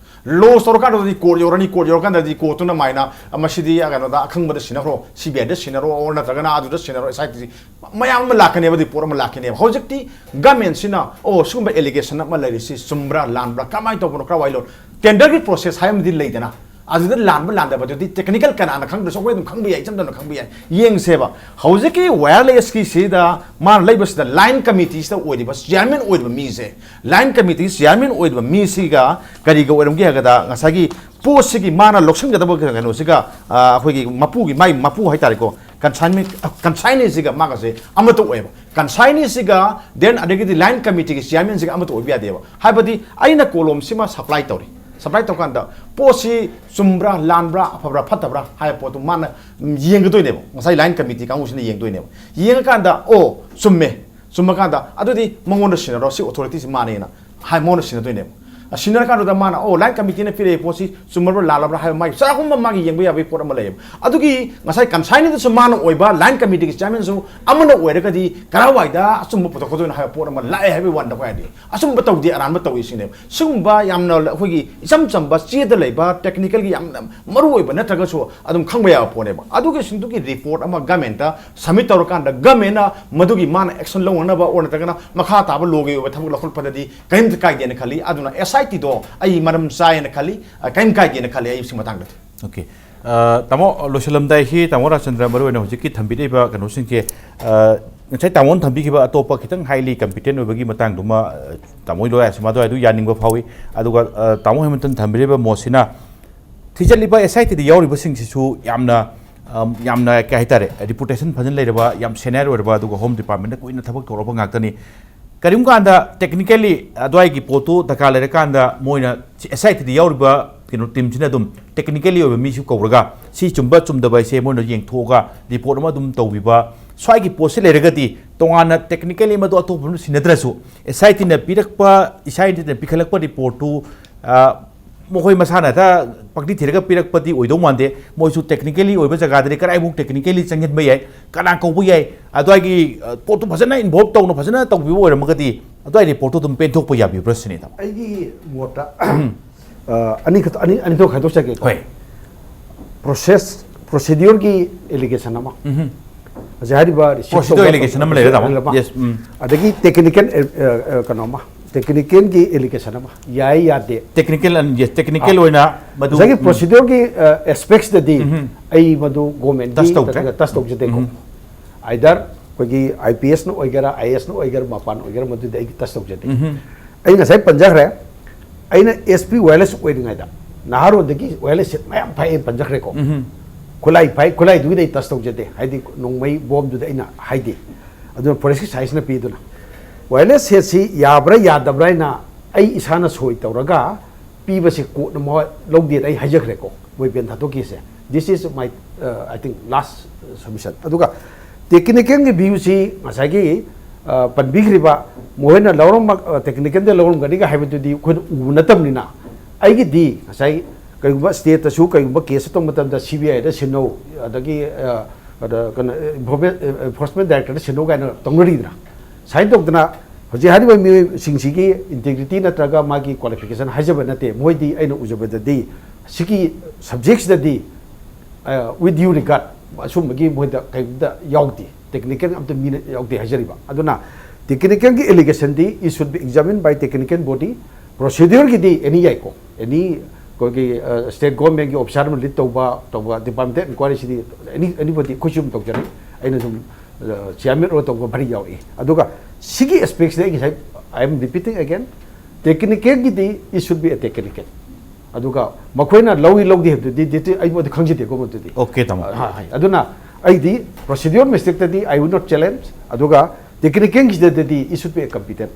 ꯂꯣꯁ ꯇꯧꯔꯀꯥꯟꯗꯗꯤ ꯀꯣꯔꯠ ꯌꯧꯔꯅꯤ, ꯀꯣꯔꯠ ꯌꯧꯔꯀꯥꯟꯗꯗꯤ ꯀꯣꯔꯠꯇꯨꯅ ꯃꯥꯏꯅ ꯃꯁꯤꯗꯤ ꯀꯩꯅꯣꯗ ꯑꯈꯪꯕꯗ ꯁꯤꯟꯅꯈ꯭ꯔꯣ, ꯁꯤ ꯕꯤ ꯑꯥꯏꯗ ꯁꯤꯟꯅꯔꯣ, ꯑꯣꯔ ꯅꯠꯇ꯭ꯔꯒꯅ ꯑꯗꯨꯗ ꯁꯤꯟꯅꯔꯣ, ꯑꯦꯁ ꯑꯥꯏ ꯇꯤ ꯃꯌꯥꯝ ꯑꯃ ꯂꯥꯛꯀꯅꯦꯕ, ꯔꯤꯄꯣꯔꯠ ꯑꯃ ꯂꯥꯛꯀꯅꯦꯕ꯫ ꯍꯧꯖꯤꯛꯇꯤ ꯒꯃꯦꯟꯁꯤꯅ ꯑꯣ ꯁꯤꯒꯨꯝꯕ ꯑꯦꯂꯤꯒꯦꯁꯟ ꯑꯃ ꯂꯩꯔꯤꯁꯤ ꯆꯨꯝꯕ꯭ꯔꯥ ꯂꯥꯟꯕ꯭ꯔꯥ, ꯀꯃꯥꯏꯅ ꯇꯧꯕꯅꯣ, ꯀꯔꯝꯍꯥꯏꯅ ꯂꯣ, ꯇꯦꯟꯗꯔꯒꯤ ꯄ꯭ꯔꯣꯁꯦꯁ ꯍꯥꯏꯕ ꯑꯃꯗꯤ ꯂꯩꯗꯅ, ꯑꯗꯨꯗ ꯂꯥꯟꯕ ꯂꯥꯟꯗꯕ ꯑꯗꯨꯗꯤ ꯇꯦꯛꯅꯤꯀꯦꯜ ꯀꯅꯥꯅ ꯈꯪꯗ꯭ꯔꯁꯨ ꯑꯩꯈꯣꯏ ꯑꯗꯨꯝ ꯈꯪꯕ ꯌꯥꯏ, ꯏꯆꯝ ꯆꯝꯅ ꯈꯪꯕ ꯌꯥꯏ꯫ ꯌꯦꯡꯁꯦꯕ, ꯍꯧꯖꯤꯛꯀꯤ ꯋꯥꯌꯔꯂꯦꯁꯀꯤꯁꯤꯗ ꯃꯥꯅ ꯂꯩꯕꯁꯤꯗ ꯂꯥꯏꯟ ꯀꯃꯤꯇꯤꯁꯤꯗ ꯑꯣꯏꯔꯤꯕ ꯆꯤꯌꯥꯔꯃꯦꯟ ꯑꯣꯏꯔꯤꯕ ꯃꯤꯁꯦ, ꯂꯥꯏꯟ ꯀꯃꯤꯇꯤ ꯆꯤꯌꯥꯔꯃꯦꯟ ꯑꯣꯏꯔꯤꯕ ꯃꯤꯁꯤꯒ ꯀꯔꯤꯒ ꯑꯣꯏꯔꯝꯒꯦ ꯍꯥꯏꯔꯒꯗ, ꯉꯁꯥꯏꯒꯤ ꯄꯣꯠꯁꯤꯒꯤ ꯃꯥꯅ ꯂꯧꯁꯤꯟꯒꯗꯕ ꯀꯩꯅꯣꯁꯤꯒ, ꯑ, ꯑꯩꯈꯣꯏꯒꯤ ꯃꯄꯨꯒꯤ, ꯃꯥꯏ ꯃꯄꯨ ꯍꯥꯏꯇꯥꯔꯦꯀꯣ, ꯀꯟꯁꯥꯏꯟꯃꯦꯟ, ꯀꯟꯁꯥꯏꯅꯤꯁꯤꯒ ꯃꯥꯒꯁꯦ ꯑꯃꯠꯇ ꯑꯣꯏꯌꯦꯕ꯫ ꯀꯟꯁꯥꯏꯅꯤꯁꯤꯒ then ꯑꯗꯒꯤꯗꯤ ꯂꯥꯏꯟ ꯀꯃꯤꯇꯤꯒꯤ ꯆꯤꯌꯥꯔꯃꯦꯟꯁꯤꯒ ꯑꯃꯠꯇ ꯑꯣꯏꯕ ꯌꯥꯗꯦꯕ꯫ ꯍꯥꯏꯕꯗꯤ ꯑꯩꯅ ꯀꯣꯂꯣꯝꯁꯤꯃ ꯁꯄ꯭ꯂꯥꯏ ꯇꯧꯔꯤ, ꯁꯄ꯭ꯂꯥꯏ ꯇꯧꯀꯥꯟꯗ ꯄꯣꯠꯁꯤ ꯆꯨꯝꯕ꯭ꯔꯥ, ꯂꯥꯟꯕ꯭ꯔꯥ, ꯑꯐꯕ꯭ꯔꯥ, ꯐꯠꯇꯕ꯭ꯔꯥ ꯍꯥꯏꯕ ꯄꯣꯠꯇꯨ ꯃꯥꯅ, ꯎꯝ, ꯌꯦꯡꯒꯗꯣꯏꯅꯦꯕ꯫ ꯉꯁꯥꯏ ꯂꯥꯏꯟ ꯀꯃꯤꯇꯤ ꯀꯥꯡꯕꯨꯁꯤꯅ ꯌꯦꯡꯗꯣꯏꯅꯦꯕ꯫ ꯌꯦꯡꯉꯀꯥꯟꯗ ꯑꯣ ꯆꯨꯝꯃꯦ, ꯆꯨꯝꯃꯀꯥꯟꯗ ꯑꯗꯨꯗꯤ ꯃꯉꯣꯟꯗ ꯁꯤꯟꯅꯔꯣ, ꯁꯤ ꯑꯣꯊꯣꯔꯤꯇꯤꯁꯤ ꯃꯥꯅꯦꯅ ꯍꯥꯏ, ꯃꯉꯣꯟꯗ ꯁꯤꯟꯅꯗꯣꯏꯅꯦꯕ꯫ ꯁꯤꯟꯅꯔꯀꯥꯟꯗꯨꯗ ꯃꯥꯅ ꯑꯣ ꯂꯥꯏꯟ ꯀꯃꯤꯇꯤꯅ ꯄꯤꯔꯛꯏ ꯄꯣꯠꯁꯤ ꯆꯨꯝꯃꯕ꯭ꯔꯥ ꯂꯥꯜꯂꯕ꯭ꯔꯥ ꯍꯥꯏꯕ ꯃꯥꯒꯤ ꯆꯥꯎꯔꯥꯛꯄ ꯑꯃ ꯃꯥꯒꯤ ꯌꯦꯡꯕ ꯌꯥꯕꯒꯤ ꯄꯣꯠ ꯑꯃ ꯂꯩꯌꯦꯕ꯫ ꯑꯗꯨꯒꯤ ꯉꯁꯥꯏ ꯀꯟꯁꯥꯏꯅꯤꯗꯨꯁꯨ ꯃꯥꯅ ꯑꯣꯏꯕ, ꯂꯥꯏꯟ ꯀꯃꯤꯇꯤꯒꯤ ꯆꯤꯌꯥꯔꯃꯦꯟꯁꯨ ꯑꯃꯅ ꯑꯣꯏꯔꯒꯗꯤ ꯀꯔꯥꯏꯋꯥꯏꯗ ꯑꯆꯨꯝꯕ ꯄꯨꯊꯣꯛꯀꯗꯣꯏꯅꯣ ꯍꯥꯏꯕ ꯄꯣꯠ ꯑꯃ ꯂꯥꯛꯑꯦ ꯍꯥꯏꯕꯒꯤ ꯋꯥꯅꯤꯗ꯫ ꯑꯩꯈꯣꯏ ꯍꯥꯏꯗꯤ ꯑꯆꯨꯝꯕ ꯇꯧꯗꯦ, ꯑꯔꯥꯟꯕ ꯇꯧꯏ ꯁꯤꯅꯦꯕ꯫ ꯁꯤꯒꯨꯝꯕ ꯌꯥꯝꯅ ꯑꯩꯈꯣꯏꯒꯤ ꯏꯆꯝ ꯆꯝꯕ ꯆꯦꯗ ꯂꯩꯕ ꯇꯦꯛꯅꯤꯀꯦꯜꯒꯤ ꯌꯥꯝꯅ ꯃꯔꯨ ꯑꯣꯏꯕ ꯅꯠꯇ꯭ꯔꯒꯁꯨ ꯑꯗꯨꯝ ꯈꯪꯕ ꯌꯥꯕ ꯄꯣꯠꯅꯦꯕ꯫ ꯑꯗꯨꯒꯤꯁꯤꯡꯗꯨꯒꯤ ꯔꯤꯄꯣꯔꯠ ꯑꯃ ꯒꯃꯦꯟꯇ ꯁꯕꯃꯤꯠ ꯇꯧꯔꯀꯥꯟꯗ ꯒꯃꯦꯟꯅ ꯃꯗꯨꯒꯤ ꯃꯥꯅ ꯑꯦꯛꯁꯟ ꯂꯧꯅꯅꯕ ꯑꯣꯔ ꯅꯠꯇ꯭ꯔꯒꯅ ꯃꯈꯥ ꯇꯥꯕ ꯂꯣꯒꯤ ꯑꯣꯏꯕ ꯊꯕꯛ ꯂꯧꯈꯠꯄꯗꯗꯤ ꯀꯔꯤꯝꯇ ꯀꯥꯏꯗꯦꯅ ꯈꯜꯂꯤ꯫ ꯑꯗꯨꯅ ꯑꯦꯁ ꯑꯥꯏ ꯇꯤꯗꯣ ꯑꯩ ꯃꯔꯝ ꯆꯥꯏꯌꯦꯅ ꯈꯜꯂꯤ, ꯑ, ꯀꯔꯤꯝ ꯀꯥꯏꯗꯦꯅ ꯈꯜꯂꯤ ꯑꯩ ꯁꯤ ꯃꯇꯥꯡꯗꯗꯤ꯫ ꯑꯣꯀꯦ꯫ ꯑ, ꯇꯥꯃꯣ, ꯂꯣꯏꯁꯤꯜꯂꯝꯗꯥꯏꯁꯤ ꯇꯥꯃꯣ ꯔꯥꯖꯆꯟꯗ꯭ꯔ ꯃꯔꯨ ꯑꯣꯏꯅ ꯍꯧꯖꯤꯛꯀꯤ ꯊꯝꯕꯤꯔꯤꯕ ꯀꯩꯅꯣꯁꯤꯡꯁꯦ, ꯑ, ꯉꯁꯥꯏ ꯇꯥꯃꯣꯅ ꯊꯝꯕꯤꯈꯤꯕ ꯑꯇꯣꯞꯄ ꯈꯤꯇꯪ ꯍꯥꯏꯂꯤ ꯀꯝꯄꯤꯇꯦꯟ ꯑꯣꯏꯕꯒꯤ ꯃꯇꯥꯡꯗꯨꯃ, ꯑ, ꯇꯥꯃꯣ ꯂꯣꯌꯔ ꯁꯤꯃꯥꯗꯣ ꯑꯗꯨ ꯌꯥꯅꯤꯡꯕ ꯐꯥꯎꯏ꯫ ꯑꯗꯨꯒ, ꯑ, ꯇꯥꯃꯣ ꯍꯦꯃꯟꯇꯅ ꯊꯝꯕꯤꯔꯤꯕ ꯃꯣꯠꯁꯤꯅ ꯊꯤꯖꯤꯜꯂꯤꯕ ꯑꯦꯁ ꯑꯥꯏ ꯇꯤꯗ ꯌꯥꯎꯔꯤꯕꯁꯤꯡꯁꯤꯁꯨ ꯌꯥꯝꯅ, ꯑ, ꯌꯥꯝꯅ ꯀꯩ ꯍꯥꯏꯇꯥꯔꯦ, ꯔꯤꯄꯨꯇꯦꯁꯟ ꯐꯖꯅ ꯂꯩꯔꯕ, ꯌꯥꯝ ꯁꯦꯅꯤꯌꯔ ꯑꯣꯏꯔꯕ, ꯑꯗꯨꯒ ꯍꯣꯝ ꯗꯤꯄꯥꯔꯠꯃꯦꯟꯗ ꯀꯨꯏꯅ ꯊꯕꯛ ꯇꯧꯔꯕ ꯉꯥꯛꯇꯅꯤ꯫ ꯀꯔꯤꯒꯨꯝꯕ ꯀꯥꯟꯗ ꯇꯦꯛꯅꯤꯀꯦꯜꯂꯤ ꯑꯗꯨꯋꯥꯏꯒꯤ ꯄꯣꯠꯇꯨ ꯗꯔꯀꯥꯔ ꯂꯩꯔꯀꯥꯟꯗ ꯃꯣꯏꯅ ꯑꯦꯁ ꯑꯥꯏ ꯇꯤꯗ ꯌꯥꯎꯔꯤꯕ ꯀꯩꯅꯣ ꯇꯤꯝꯁꯤꯅ ꯑꯗꯨꯝ ꯇꯦꯛꯅꯤꯀꯦꯜꯂꯤ ꯑꯣꯏꯕ ꯃꯤꯁꯨ ꯀꯧꯔꯒ ꯁꯤ ꯆꯨꯝꯕ ꯆꯨꯝꯗꯕ ꯍꯥꯏꯁꯦ ꯃꯣꯏꯅ ꯌꯦꯡꯊꯣꯛꯑꯒ ꯔꯤꯄꯣꯔꯠ ꯑꯃ ꯑꯗꯨꯝ ꯇꯧꯕꯤꯕ, ꯁ꯭ꯋꯥꯏꯒꯤ ꯄꯣꯠꯁꯤ ꯂꯩꯔꯒꯗꯤ ꯇꯣꯉꯥꯟꯅ ꯇꯦꯛꯅꯤꯀꯦꯜꯂꯤ ꯃꯗꯨ ꯑꯇꯣꯞꯄ ꯑꯃ ꯁꯤꯟꯅꯗ꯭ꯔꯁꯨ ꯑꯦꯁ ꯑꯥꯏ ꯇꯤꯅ ꯄꯤꯔꯛꯄ, ꯑꯦꯁ ꯑꯥꯏ ꯇꯤꯅ ꯄꯤꯈꯠꯂꯛꯄ ꯔꯤꯄꯣꯔꯠꯇꯨ, ꯑ, ꯃꯈꯣꯏ ꯃꯁꯥꯅ ꯍꯦꯛꯇ ꯄꯪꯊꯤ ꯊꯤꯔꯒ ꯄꯤꯔꯛꯄꯗꯤ ꯑꯣꯏꯗꯧ ꯃꯥꯟꯗꯦ꯫ ꯃꯣꯏꯁꯨ ꯇꯦꯛꯅꯤꯀꯦꯜꯂꯤ ꯑꯣꯏꯕ ꯖꯒꯥꯗꯗꯤ ꯀꯗꯥꯏꯐꯥꯎ ꯇꯦꯛꯅꯤꯀꯦꯜꯂꯤ ꯆꯪꯁꯤꯟꯕ ꯌꯥꯏ, ꯀꯅꯥ ꯀꯧꯕ ꯌꯥꯏ, ꯑꯗꯨꯋꯥꯏꯒꯤ, ꯑ, ꯄꯣꯠꯇꯨ ꯐꯖꯅ ꯏꯟꯚꯣꯜꯕ ꯇꯧꯅ ꯐꯖꯅ ꯇꯧꯕꯤꯕ ꯑꯣꯏꯔꯝꯃꯒꯗꯤ ꯑꯗꯨꯋꯥꯏ ꯔꯤꯄꯣꯔꯠꯇꯨ ꯑꯗꯨꯝ ꯄꯦꯟꯊꯣꯛꯄ ꯌꯥꯕꯤꯕ꯭ꯔꯥ ꯁꯤꯅꯤꯗ꯫ ꯑꯩꯒꯤ ꯃꯣꯠꯇ ꯑ, ꯑꯅꯤꯈꯛ ꯑꯅꯤ ꯑꯅꯤꯊꯣꯛ ꯈꯥꯏꯗꯣꯛꯆꯒꯦꯀꯣ꯫ ꯍꯣꯏ꯫ ꯄ꯭ꯔꯣꯁꯦꯁ ꯄ꯭ꯔꯣꯁꯤꯗ꯭ꯌꯨꯔꯒꯤ ꯑꯦꯂꯤꯒꯦꯁꯟ ꯑꯃ, ꯎꯝ꯫ ꯉꯁꯥꯏ ꯍꯥꯏꯔꯤꯕ ꯔꯤꯁꯤꯞ ꯄ꯭ꯔꯣꯁꯤꯗ꯭ꯌꯨꯔ ꯇꯧꯕ ꯑꯦꯂꯤꯒꯦꯁꯟ ꯑꯃ ꯂꯩꯔꯦ, ꯇꯥꯃꯣ꯫ ꯑꯃ, ꯌꯦꯁ, ꯎꯝ꯫ ꯑꯗꯒꯤ ꯇꯦꯛꯅꯤꯀꯦꯜ ꯀꯩꯅꯣ ꯑꯃ, ꯇꯦꯛꯅꯤꯀꯦꯜꯒꯤ ꯑꯦꯂꯤꯒꯦꯁꯟ ꯑꯃ, ꯌꯥꯏ ꯌꯥꯗꯦ꯫ ꯇꯦꯛꯅꯤꯀꯦꯜ ꯑꯦꯟ ꯌꯦꯁ, ꯇꯦꯛꯅꯤꯀꯦꯜ ꯑꯥ꯫ ꯑꯣꯏꯅ ꯃꯗꯨ ꯉꯁꯥꯏꯒꯤ ꯎꯝ꯫ ꯄ꯭ꯔꯣꯁꯤꯗ꯭ꯌꯨꯔꯒꯤ ꯑꯦꯁꯄꯦꯛꯁꯇꯗꯤ ꯎꯝ꯫ ꯑꯩ ꯃꯗꯨ ꯒꯣꯔꯃꯦꯟꯒꯤ ꯇꯁ ꯇꯧꯗ꯭ꯔꯦ꯫ ꯇꯁ ꯇꯧꯖꯗꯦꯀꯣ꯫ ꯎꯝ꯫ ꯑꯥꯏꯗꯔ ꯑꯩꯈꯣꯏꯒꯤ ꯑꯥꯏ ꯄꯤ ꯑꯦꯁꯅ ꯑꯣꯏꯒꯦꯔꯥ, ꯑꯥꯏ ꯑꯦꯁꯅ ꯑꯣꯏꯒꯦꯔꯥ, ꯃꯄꯥꯟ ꯑꯣꯏꯒꯦꯔꯥ, ꯃꯗꯨꯗꯤ ꯑꯩ ꯇꯁ ꯇꯧꯖꯗꯦ꯫ ꯎꯝ꯫ ꯑꯩ ꯉꯁꯥꯏ ꯄꯟꯖꯈ꯭ꯔꯦ, ꯑꯩꯅ ꯑꯦꯁ ꯄꯤ ꯋꯥꯌꯔꯂꯦꯁ ꯑꯣꯏꯔꯤꯉꯩꯗ ꯅꯍꯥꯔꯣꯟꯗꯒꯤ ꯋꯥꯌꯔꯂꯦꯁꯁꯦ ꯃꯌꯥꯝ ꯐꯥꯏ, ꯑꯩ ꯄꯟꯖꯈ꯭ꯔꯦꯀꯣ꯫ ꯎꯝ꯫ ꯈꯨꯠꯂꯥꯏ ꯐꯥꯏ, ꯈꯨꯠꯂꯥꯏꯗꯨꯒꯤꯗꯤ ꯑꯩ ꯇꯁ ꯇꯧꯖꯗꯦ, ꯍꯥꯏꯗꯤ ꯅꯣꯡꯃꯩ ꯕꯣꯝꯗꯨꯗ ꯑꯩꯅ ꯍꯥꯏꯗꯦ꯫ ꯑꯗꯨꯅ ꯐꯣꯔꯦꯁꯀꯤ ꯁꯥꯏꯟꯁꯅ ꯄꯤꯗꯨꯅ ꯋꯥꯌꯔꯂꯦꯁ ꯁꯦꯠꯁꯤ ꯌꯥꯕ꯭ꯔꯥ ꯌꯥꯗꯕ꯭ꯔꯥ ꯍꯥꯏꯅ ꯑꯩ ꯏꯁꯥꯅ ꯁꯣꯏ ꯇꯧꯔꯒ ꯄꯤꯕꯁꯦ ꯀꯣꯔꯠꯅ ꯃꯋꯥ ꯂꯧꯗꯦꯅ ꯑꯩ ꯍꯥꯏꯖꯈ꯭ꯔꯦꯀꯣ, ꯃꯣꯏ ꯕꯦꯟ ꯊꯥꯗꯣꯛꯈꯤꯁꯦ꯫ This is my, uh, I think, last submission꯫ ꯑꯗꯨꯒ ꯇꯦꯛꯅꯤꯀꯦꯜꯒꯤ ꯚ꯭ꯌꯨꯁꯤ ꯉꯁꯥꯏꯒꯤ, ꯑ, ꯄꯟꯕꯤꯈ꯭ꯔꯤꯕ ꯃꯈꯣꯏꯅ ꯂꯧꯔꯝꯕ, ꯑ, ꯇꯦꯛꯅꯤꯀꯦꯜꯗ ꯂꯧꯔꯝꯒꯅꯤꯒ ꯍꯥꯏꯕꯗꯨꯗꯤ ꯑꯩꯈꯣꯏꯅ ꯎꯕ ꯅꯠꯇꯕꯅꯤꯅ, ꯑꯩꯒꯤꯗꯤ ꯉꯁꯥꯏ ꯀꯩꯒꯨꯝꯕ ꯁ꯭ꯇꯦꯠꯇꯁꯨ ꯀꯩꯒꯨꯝꯕ ꯀꯦꯁ ꯇꯧꯕ ꯃꯇꯝꯗ ꯁꯤ ꯕꯤ ꯑꯥꯏꯗ ꯁꯤꯟꯅꯧ, ꯑꯗꯒꯤ, ꯑ, ꯑꯗ ꯀꯩꯅꯣ, ꯏꯟꯐꯣꯔꯃꯦ-, ꯏꯟꯐꯣꯔꯁꯃꯦꯟ ꯗꯥꯏꯔꯦꯛꯇꯔꯗ ꯁꯤꯟꯅꯧ ꯀꯥꯏꯅ ꯇꯧꯅꯔꯤꯗꯅ꯫ ꯁꯨꯃꯥꯏꯅ ꯇꯧꯗꯅ ꯍꯧꯖꯤꯛ ꯍꯥꯏꯔꯤꯕ ꯃꯤꯑꯣꯏꯁꯤꯡꯁꯤꯒꯤ ꯏꯟꯇꯦꯒ꯭ꯔꯤꯇꯤ ꯅꯠꯇ꯭ꯔꯒ ꯃꯥꯒꯤ ꯀ꯭ꯋꯥꯂꯤꯐꯤꯀꯦꯁꯟ ꯍꯥꯏꯖꯕ ꯅꯠꯇꯦ꯫ ꯃꯣꯏꯗꯤ ꯑꯩꯅ ꯎꯖꯕꯗꯗꯤ ꯁꯤꯒꯤ ꯁꯕꯖꯦꯛꯁꯤꯗꯗꯤ, ꯑ, with due regard, ꯑꯁꯨꯝꯕꯒꯤ ꯃꯣꯏꯗ ꯀꯩꯝꯇ ꯌꯥꯎꯗꯦ, ꯇꯦꯛꯅꯤꯀꯦꯜ ꯑꯝꯇ ꯃꯤꯅ ꯌꯥꯎꯗꯦ ꯍꯥꯏꯖꯔꯤꯕ꯫ ꯑꯗꯨꯅ ꯇꯦꯛꯅꯤꯀꯦꯜꯒꯤ ꯑꯦꯂꯤꯒꯦꯁꯟꯗꯤ it should be examined by technical body, ꯄ꯭ꯔꯣꯁꯤꯗ꯭ꯌꯨꯔꯒꯤꯗꯤ ꯑꯦꯅꯤ ꯌꯥꯏꯀꯣ, ꯑꯦꯅꯤ ꯑꯩꯈꯣꯏꯒꯤ, ꯑ, ꯁ꯭ꯇꯦꯠ ꯒꯣꯔꯃꯦꯟꯒꯤ ꯑꯣꯐꯤꯁꯥꯔ ꯑꯃ ꯂꯤꯗ ꯇꯧꯕ, ꯇꯧꯕ ꯗꯤꯄꯥꯔꯠꯃꯦꯟꯇꯦꯜ ꯏꯟꯀ꯭ꯋꯥꯏꯔꯤꯁꯤꯗꯤ ꯑꯦꯅꯤ, ꯑꯦꯅꯤꯕꯣꯗꯤ ꯑꯩꯈꯣꯏꯁꯨ ꯑꯗꯨꯝ ꯇꯧꯖꯔꯤ꯫ ꯑꯩꯅ ꯁꯨꯝ, ꯑ, ꯆꯤꯌꯥꯔꯃꯦꯟ ꯑꯣꯏꯔ ꯇꯧꯕ ꯃꯔꯤ ꯌꯥꯎꯔꯛꯏ꯫ ꯑꯗꯨꯒ ꯁꯤꯒꯤ ꯑꯦꯁꯄꯦꯛꯁꯤꯗ ꯑꯩ ꯉꯁꯥꯏ, I am repeating again, ꯇꯦꯛꯅꯤꯀꯦꯜꯒꯤꯗꯤ it should be a technical꯫ ꯑꯗꯨꯒ ꯃꯈꯣꯏꯅ ꯂꯧꯏ ꯂꯧꯗꯦ ꯍꯥꯏꯕꯗꯨꯗꯤ ꯗꯤꯇꯦ-, ꯑꯩꯕꯨꯗꯤ ꯈꯪꯖꯗꯦꯀꯣ ꯃꯗꯨꯗꯤ꯫ ꯑꯣꯀꯦ, ꯇꯥꯃꯣ꯫ ꯑ, ꯍꯥ, ꯍꯥꯏ꯫ ꯑꯗꯨꯅ ꯑꯩꯗꯤ ꯄ꯭ꯔꯣꯁꯤꯗ꯭ꯌꯨꯔ ꯃꯤꯁꯇꯦꯛꯇꯗꯤ I will not challenge꯫ ꯑꯗꯨꯒ ꯇꯦꯛꯅꯤꯀꯦꯜꯒꯤꯗꯗꯤ it should be a competent꯫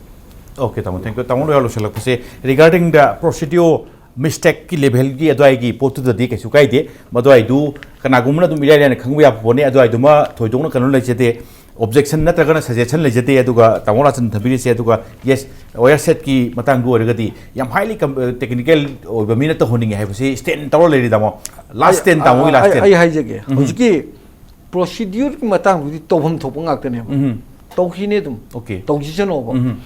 Okay, ꯇꯥꯃꯣ, ꯊꯦꯡꯀ꯭ꯌꯨ꯫ ꯇꯥꯃꯣ, ꯂꯣꯏꯔ ꯂꯣꯏꯁꯤꯜꯂꯛꯄꯁꯦ, regarding the procedure ꯃꯤꯁꯇꯦꯛꯀꯤ ꯂꯦꯚꯦꯜꯒꯤ ꯑꯗꯨꯋꯥꯏꯒꯤ ꯄꯣꯠꯇꯨꯗꯗꯤ ꯀꯩꯁꯨ ꯀꯥꯏꯗꯦ꯫ ꯃꯗꯨꯋꯥꯏꯗꯨ ꯀꯅꯥꯒꯨꯝꯕꯅ ꯑꯗꯨꯝ ꯏꯔꯥꯏ ꯂꯥꯏꯅ ꯈꯪꯕ ꯌꯥꯕ ꯄꯣꯠꯅꯤ꯫ ꯑꯗꯨꯋꯥꯏꯗꯨꯃ ꯊꯣꯏꯗꯣꯛꯅ ꯀꯩꯅꯣ ꯂꯩꯖꯗꯦ, ꯑꯣꯕꯖꯦꯛꯁꯟ ꯅꯠꯇ꯭ꯔꯒꯅ ꯁꯖꯦꯁꯟ ꯂꯩꯖꯗꯦ꯫ ꯑꯗꯨꯒ ꯇꯥꯃꯣ ꯔꯥꯖꯟ ꯊꯝꯕꯤꯔꯤꯁꯦ, ꯑꯗꯨꯒ ꯌꯦꯁ, ꯋꯥꯌꯔ ꯁꯦꯠꯀꯤ ꯃꯇꯥꯡꯗ ꯑꯣꯏꯔꯒꯗꯤ ꯌꯥꯝ ꯍꯥꯏꯂꯤ ꯇꯦꯛꯅꯤꯀꯦꯜ ꯑꯣꯏꯕ ꯃꯤꯅ ꯇꯧꯍꯟꯅꯤꯡꯉꯦ ꯍꯥꯏꯕꯁꯤ ꯁ꯭ꯇꯦꯟ ꯇꯧꯔ ꯂꯩꯔꯤ, ꯇꯥꯃꯣ꯫ ꯂꯥꯁ ꯁ꯭ꯇꯦꯟ, ꯇꯥꯃꯣꯒꯤ ꯂꯥꯁ ꯑꯩ ꯁ꯭ꯇꯦꯟ꯫ ꯑꯩ ꯍꯥꯏꯖꯒꯦ꯫ ꯎꯝ꯫ ꯍꯧꯖꯤꯛꯀꯤ ꯄ꯭ꯔꯣꯁꯤꯗ꯭ꯌꯨꯔꯒꯤ ꯃꯇꯥꯡꯗꯨꯗꯤ ꯇꯧꯐꯝ ꯊꯣꯛꯄ ꯉꯥꯛꯇꯅꯦꯕ꯫ ꯎꯝ꯫ ꯇꯧꯈꯤꯅꯦ ꯑꯗꯨꯝ꯫ ꯑꯣꯀꯦ꯫ ꯇꯧꯈꯤꯁꯅꯣꯕ꯫ ꯎꯝ꯫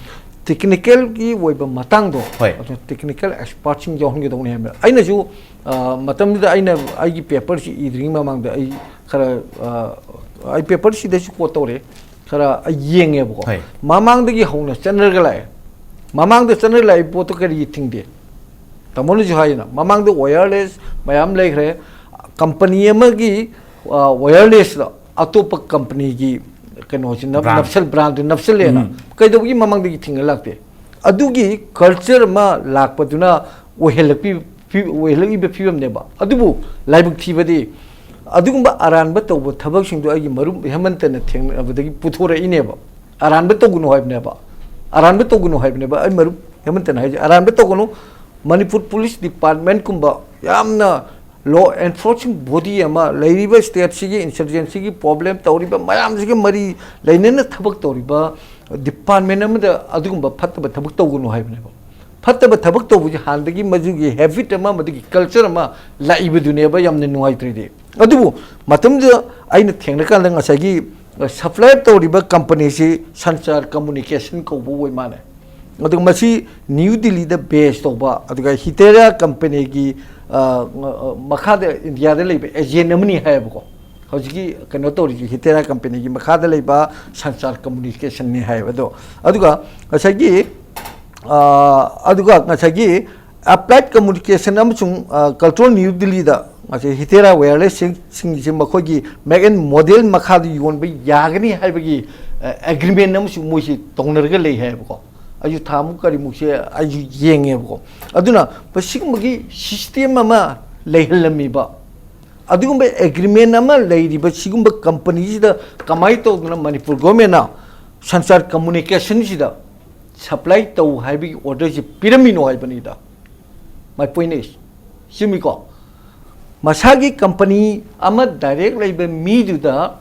ꯇꯦꯛꯅꯤꯀꯦꯜꯒꯤ ꯑꯣꯏꯕ ꯃꯇꯥꯡꯗꯣ, ꯍꯣꯏ꯫ ꯑꯗꯨ ꯇꯦꯛꯅꯤꯀꯦꯜ ꯑꯦꯛꯁꯄꯥꯔꯠꯁꯤꯡ ꯌꯥꯎꯍꯟꯒꯗꯧꯅꯤ ꯍꯥꯏꯕꯅꯦ꯫ ꯑꯩꯅꯁꯨ, ꯑ, ꯃꯇꯝꯗꯨꯗ ꯑꯩꯅ ꯑꯩꯒꯤ ꯄꯦꯄꯔꯁꯤ ꯏꯗ꯭ꯔꯤꯉꯩ ꯃꯃꯥꯡꯗ ꯑꯩ ꯈꯔ, ꯑ, ꯑꯩ ꯄꯦꯄꯔꯁꯤꯗꯁꯨ ꯀꯣꯠ ꯇꯧꯔꯦ, ꯈꯔ ꯑꯩ ꯌꯦꯡꯉꯦꯕꯀꯣ꯫ ꯍꯣꯏ꯫ ꯃꯃꯥꯡꯗꯒꯤ ꯍꯧꯅ ꯆꯠꯅꯔꯒ ꯂꯥꯛꯑꯦ꯫ ꯃꯃꯥꯡꯗ ꯆꯠꯅꯔ ꯂꯥꯛꯏ ꯄꯣꯠꯇꯣ ꯀꯔꯤꯒꯤ ꯊꯤꯡꯗꯦ? ꯇꯥꯃꯣꯅꯁꯨ ꯍꯥꯏꯌꯦꯅ, ꯃꯃꯥꯡꯗ ꯋꯥꯌꯔꯂꯦꯁ ꯃꯌꯥꯝ ꯂꯩꯈ꯭ꯔꯦ꯫ ꯀꯝꯄꯅꯤ ꯑꯃꯒꯤ, ꯑ, ꯋꯥꯌꯔꯂꯦꯁꯇ ꯑꯇꯣꯞꯄ ꯀꯝꯄꯅꯤꯒꯤ ꯀꯩꯅꯣꯁꯤ ꯅꯞ-, ꯕ꯭ꯔꯥꯟ꯫ ꯅꯞꯁꯜ-, ꯕ꯭ꯔꯥꯟꯗꯨ ꯅꯞꯁꯜꯂꯦꯅ꯫ ꯎꯝ꯫ ꯀꯩꯗꯧꯕꯒꯤ ꯃꯃꯥꯡꯗꯒꯤ ꯊꯤꯡꯉ ꯂꯥꯛꯇꯦ? ꯑꯗꯨꯒꯤ ꯀꯜꯆꯔ ꯑꯃ ꯂꯥꯛꯄꯗꯨꯅ ꯑꯣꯏꯍꯜꯂꯛꯄꯤ-, ꯐꯤ-, ꯑꯣꯏꯍꯜꯂꯛꯏꯕ ꯐꯤꯕꯝꯅꯦꯕ꯫ ꯑꯗꯨꯕꯨ ꯂꯥꯏꯕꯛ ꯊꯤꯕꯗꯤ ꯑꯗꯨꯒꯨꯝꯕ ꯑꯔꯥꯟꯕ ꯇꯧꯕ ꯊꯕꯛꯁꯤꯡꯗꯣ ꯑꯩꯒꯤ ꯃꯔꯨꯞ ꯍꯦꯃꯟꯇꯅ ꯊꯦꯡꯅꯕꯗꯒꯤ ꯄꯨꯊꯣꯔꯛꯏꯅꯦꯕ꯫ ꯑꯔꯥꯟꯕ ꯇꯧꯒꯅꯨ ꯍꯥꯏꯕꯅꯦꯕ꯫ ꯑꯔꯥꯟꯕ ꯇꯧꯒꯅꯨ ꯍꯥꯏꯕꯅꯦꯕ꯫ ꯑꯩ ꯃꯔꯨꯞ ꯍꯦꯃꯟꯇꯅ ꯍꯥꯏꯁꯦ, ꯑꯔꯥꯟꯕ ꯇꯧꯒꯅꯨ꯫ ꯃꯅꯤꯄꯨꯔ ꯄꯨꯂꯤꯁ ꯗꯤꯄꯥꯔꯠꯃꯦꯟꯠꯀꯨꯝꯕ ꯌꯥꯝꯅ ꯂꯣ ꯑꯦꯟꯐꯣꯔꯁꯤꯡ ꯕꯣꯗꯤ ꯑꯃ, ꯂꯩꯔꯤꯕ ꯁ꯭ꯇꯦꯠꯁꯤꯒꯤ ꯏꯟꯁꯔꯖꯦꯟꯁꯤꯒꯤ ꯄ꯭ꯔꯣꯕ꯭ꯂꯦꯝ ꯇꯧꯔꯤꯕ ꯃꯌꯥꯝꯁꯤꯒ ꯃꯔꯤ ꯂꯩꯅꯅ ꯊꯕꯛ ꯇꯧꯔꯤꯕ ꯗꯤꯄꯥꯔꯠꯃꯦꯟ ꯑꯃꯗ ꯑꯗꯨꯒꯨꯝꯕ ꯐꯠꯇꯕ ꯊꯕꯛ ꯇꯧꯒꯅꯨ ꯍꯥꯏꯕꯅꯦꯕ꯫ ꯐꯠꯇꯕ ꯊꯕꯛ ꯇꯧꯕꯁꯤ ꯍꯥꯟꯅꯗꯒꯤ ꯃꯗꯨꯒꯤ ꯍꯦꯕꯤꯠ ꯑꯃ, ꯃꯗꯨꯒꯤ ꯀꯜꯆꯔ ꯑꯃ ꯂꯥꯛꯏꯕꯗꯨꯅꯦꯕ ꯌꯥꯝꯅ ꯅꯨꯡꯉꯥꯏꯇ꯭ꯔꯤꯗꯤ꯫ ꯑꯗꯨꯕꯨ ꯃꯇꯝꯗꯨꯗ ꯑꯩꯅ ꯊꯦꯡꯅꯀꯥꯟꯗ ꯉꯁꯥꯏꯒꯤ, ꯑ, ꯁꯄ꯭ꯂꯥꯏ ꯇꯧꯔꯤꯕ ꯀꯝꯄꯅꯤꯁꯤ ꯁꯟꯆꯥꯔ ꯀꯝꯃꯨꯅꯤꯀꯦꯁꯟ ꯀꯧꯕ ꯑꯣꯏ ꯃꯥꯜꯂꯦ꯫ ꯑꯗꯨꯒ ꯃꯁꯤ ꯅ꯭ꯌꯨ ꯗꯤꯜꯂꯤꯗ ꯕꯦꯁ ꯇꯧꯕ, ꯑꯗꯨꯒ ꯍꯤꯇꯦꯔꯥ ꯀꯝꯄꯅꯤꯒꯤ, ꯑ, ꯑ, ꯃꯈꯥꯗ ꯏꯟꯗꯤꯌꯥꯗ ꯂꯩꯕ ꯑꯦꯖꯦꯟ ꯑꯃꯅꯤ ꯍꯥꯏꯌꯦꯕꯀꯣ꯫ ꯍꯧꯖꯤꯛꯀꯤ ꯀꯩꯅꯣ ꯇꯧꯔꯤꯁꯤ ꯍꯤꯇꯦꯔꯥ ꯀꯝꯄꯅꯤꯒꯤ ꯃꯈꯥꯗ ꯂꯩꯕ ꯁꯟꯆꯥꯔ ꯀꯝꯃꯨꯅꯤꯀꯦꯁꯟꯅꯤ ꯍꯥꯏꯌꯦꯕ꯫ ꯑꯗꯣ, ꯑꯗꯨꯒ ꯉꯁꯥꯏꯒꯤ, ꯑ, ꯑꯗꯨꯒ ꯉꯁꯥꯏꯒꯤ ꯑꯦꯄ꯭ꯂꯥꯏꯠ ꯀꯝꯃꯨꯅꯤꯀꯦꯁꯟ ꯑꯃꯁꯨꯡ, ꯑ, ꯀꯜꯆꯔꯦꯜ ꯅ꯭ꯌꯨ ꯗꯤꯜꯂꯤꯗ ꯉꯁꯥꯏ ꯍꯤꯇꯦꯔꯥ ꯋꯥꯌꯔꯂꯦꯁꯁꯤꯡ, ꯁꯤꯡꯁꯤ ꯃꯈꯣꯏꯒꯤ ꯃꯦꯛ ꯑꯦꯟ ꯃꯣꯗꯦꯜ ꯃꯈꯥꯗ ꯌꯣꯟꯕ ꯌꯥꯒꯅꯤ ꯍꯥꯏꯕꯒꯤ, ꯑ, ꯑꯦꯒ꯭ꯔꯤꯃꯦꯟ ꯑꯃꯁꯨ ꯃꯣꯏꯁꯤ ꯇꯧꯅꯔꯒ ꯂꯩ ꯍꯥꯏꯌꯦꯕꯀꯣ꯫ ꯑꯩꯁꯨ ꯊꯥꯃꯨꯛ ꯀꯔꯤꯃꯨꯛꯁꯦ ꯑꯩꯁꯨ ꯌꯦꯡꯉꯦꯕꯀꯣ꯫ ꯑꯗꯨꯅ ꯃꯁꯤꯒꯨꯝꯕꯒꯤ ꯁꯤꯁꯇꯦꯝ ꯑꯃ ꯂꯩꯍꯜꯂꯝꯃꯤꯕ, ꯑꯗꯨꯒꯨꯝꯕ ꯑꯦꯒ꯭ꯔꯤꯃꯦꯟ ꯑꯃ ꯂꯩꯔꯤꯕ ꯁꯤꯒꯨꯝꯕ ꯀꯝꯄꯅꯤꯁꯤꯗ ꯀꯃꯥꯏꯅ ꯇꯧꯗꯅ ꯃꯅꯤꯄꯨꯔ ꯒꯣꯔꯃꯦꯟꯅ ꯁꯟꯆꯥꯔ ꯀꯝꯃꯨꯅꯤꯀꯦꯁꯟꯁꯤꯗ ꯁꯄ꯭ꯂꯥꯏ ꯇꯧ ꯍꯥꯏꯕꯒꯤ ꯑꯣꯔꯗꯔꯁꯤ ꯄꯤꯔꯝꯃꯤꯅꯣ ꯍꯥꯏꯕꯅꯤꯗ꯫ My point is, ꯆꯨꯝꯃꯤꯀꯣ? ꯃꯁꯥꯒꯤ ꯀꯝꯄꯅꯤ ꯑꯃ ꯗꯥꯏꯔꯦꯛ ꯂꯩꯕ ꯃꯤꯗꯨꯗ,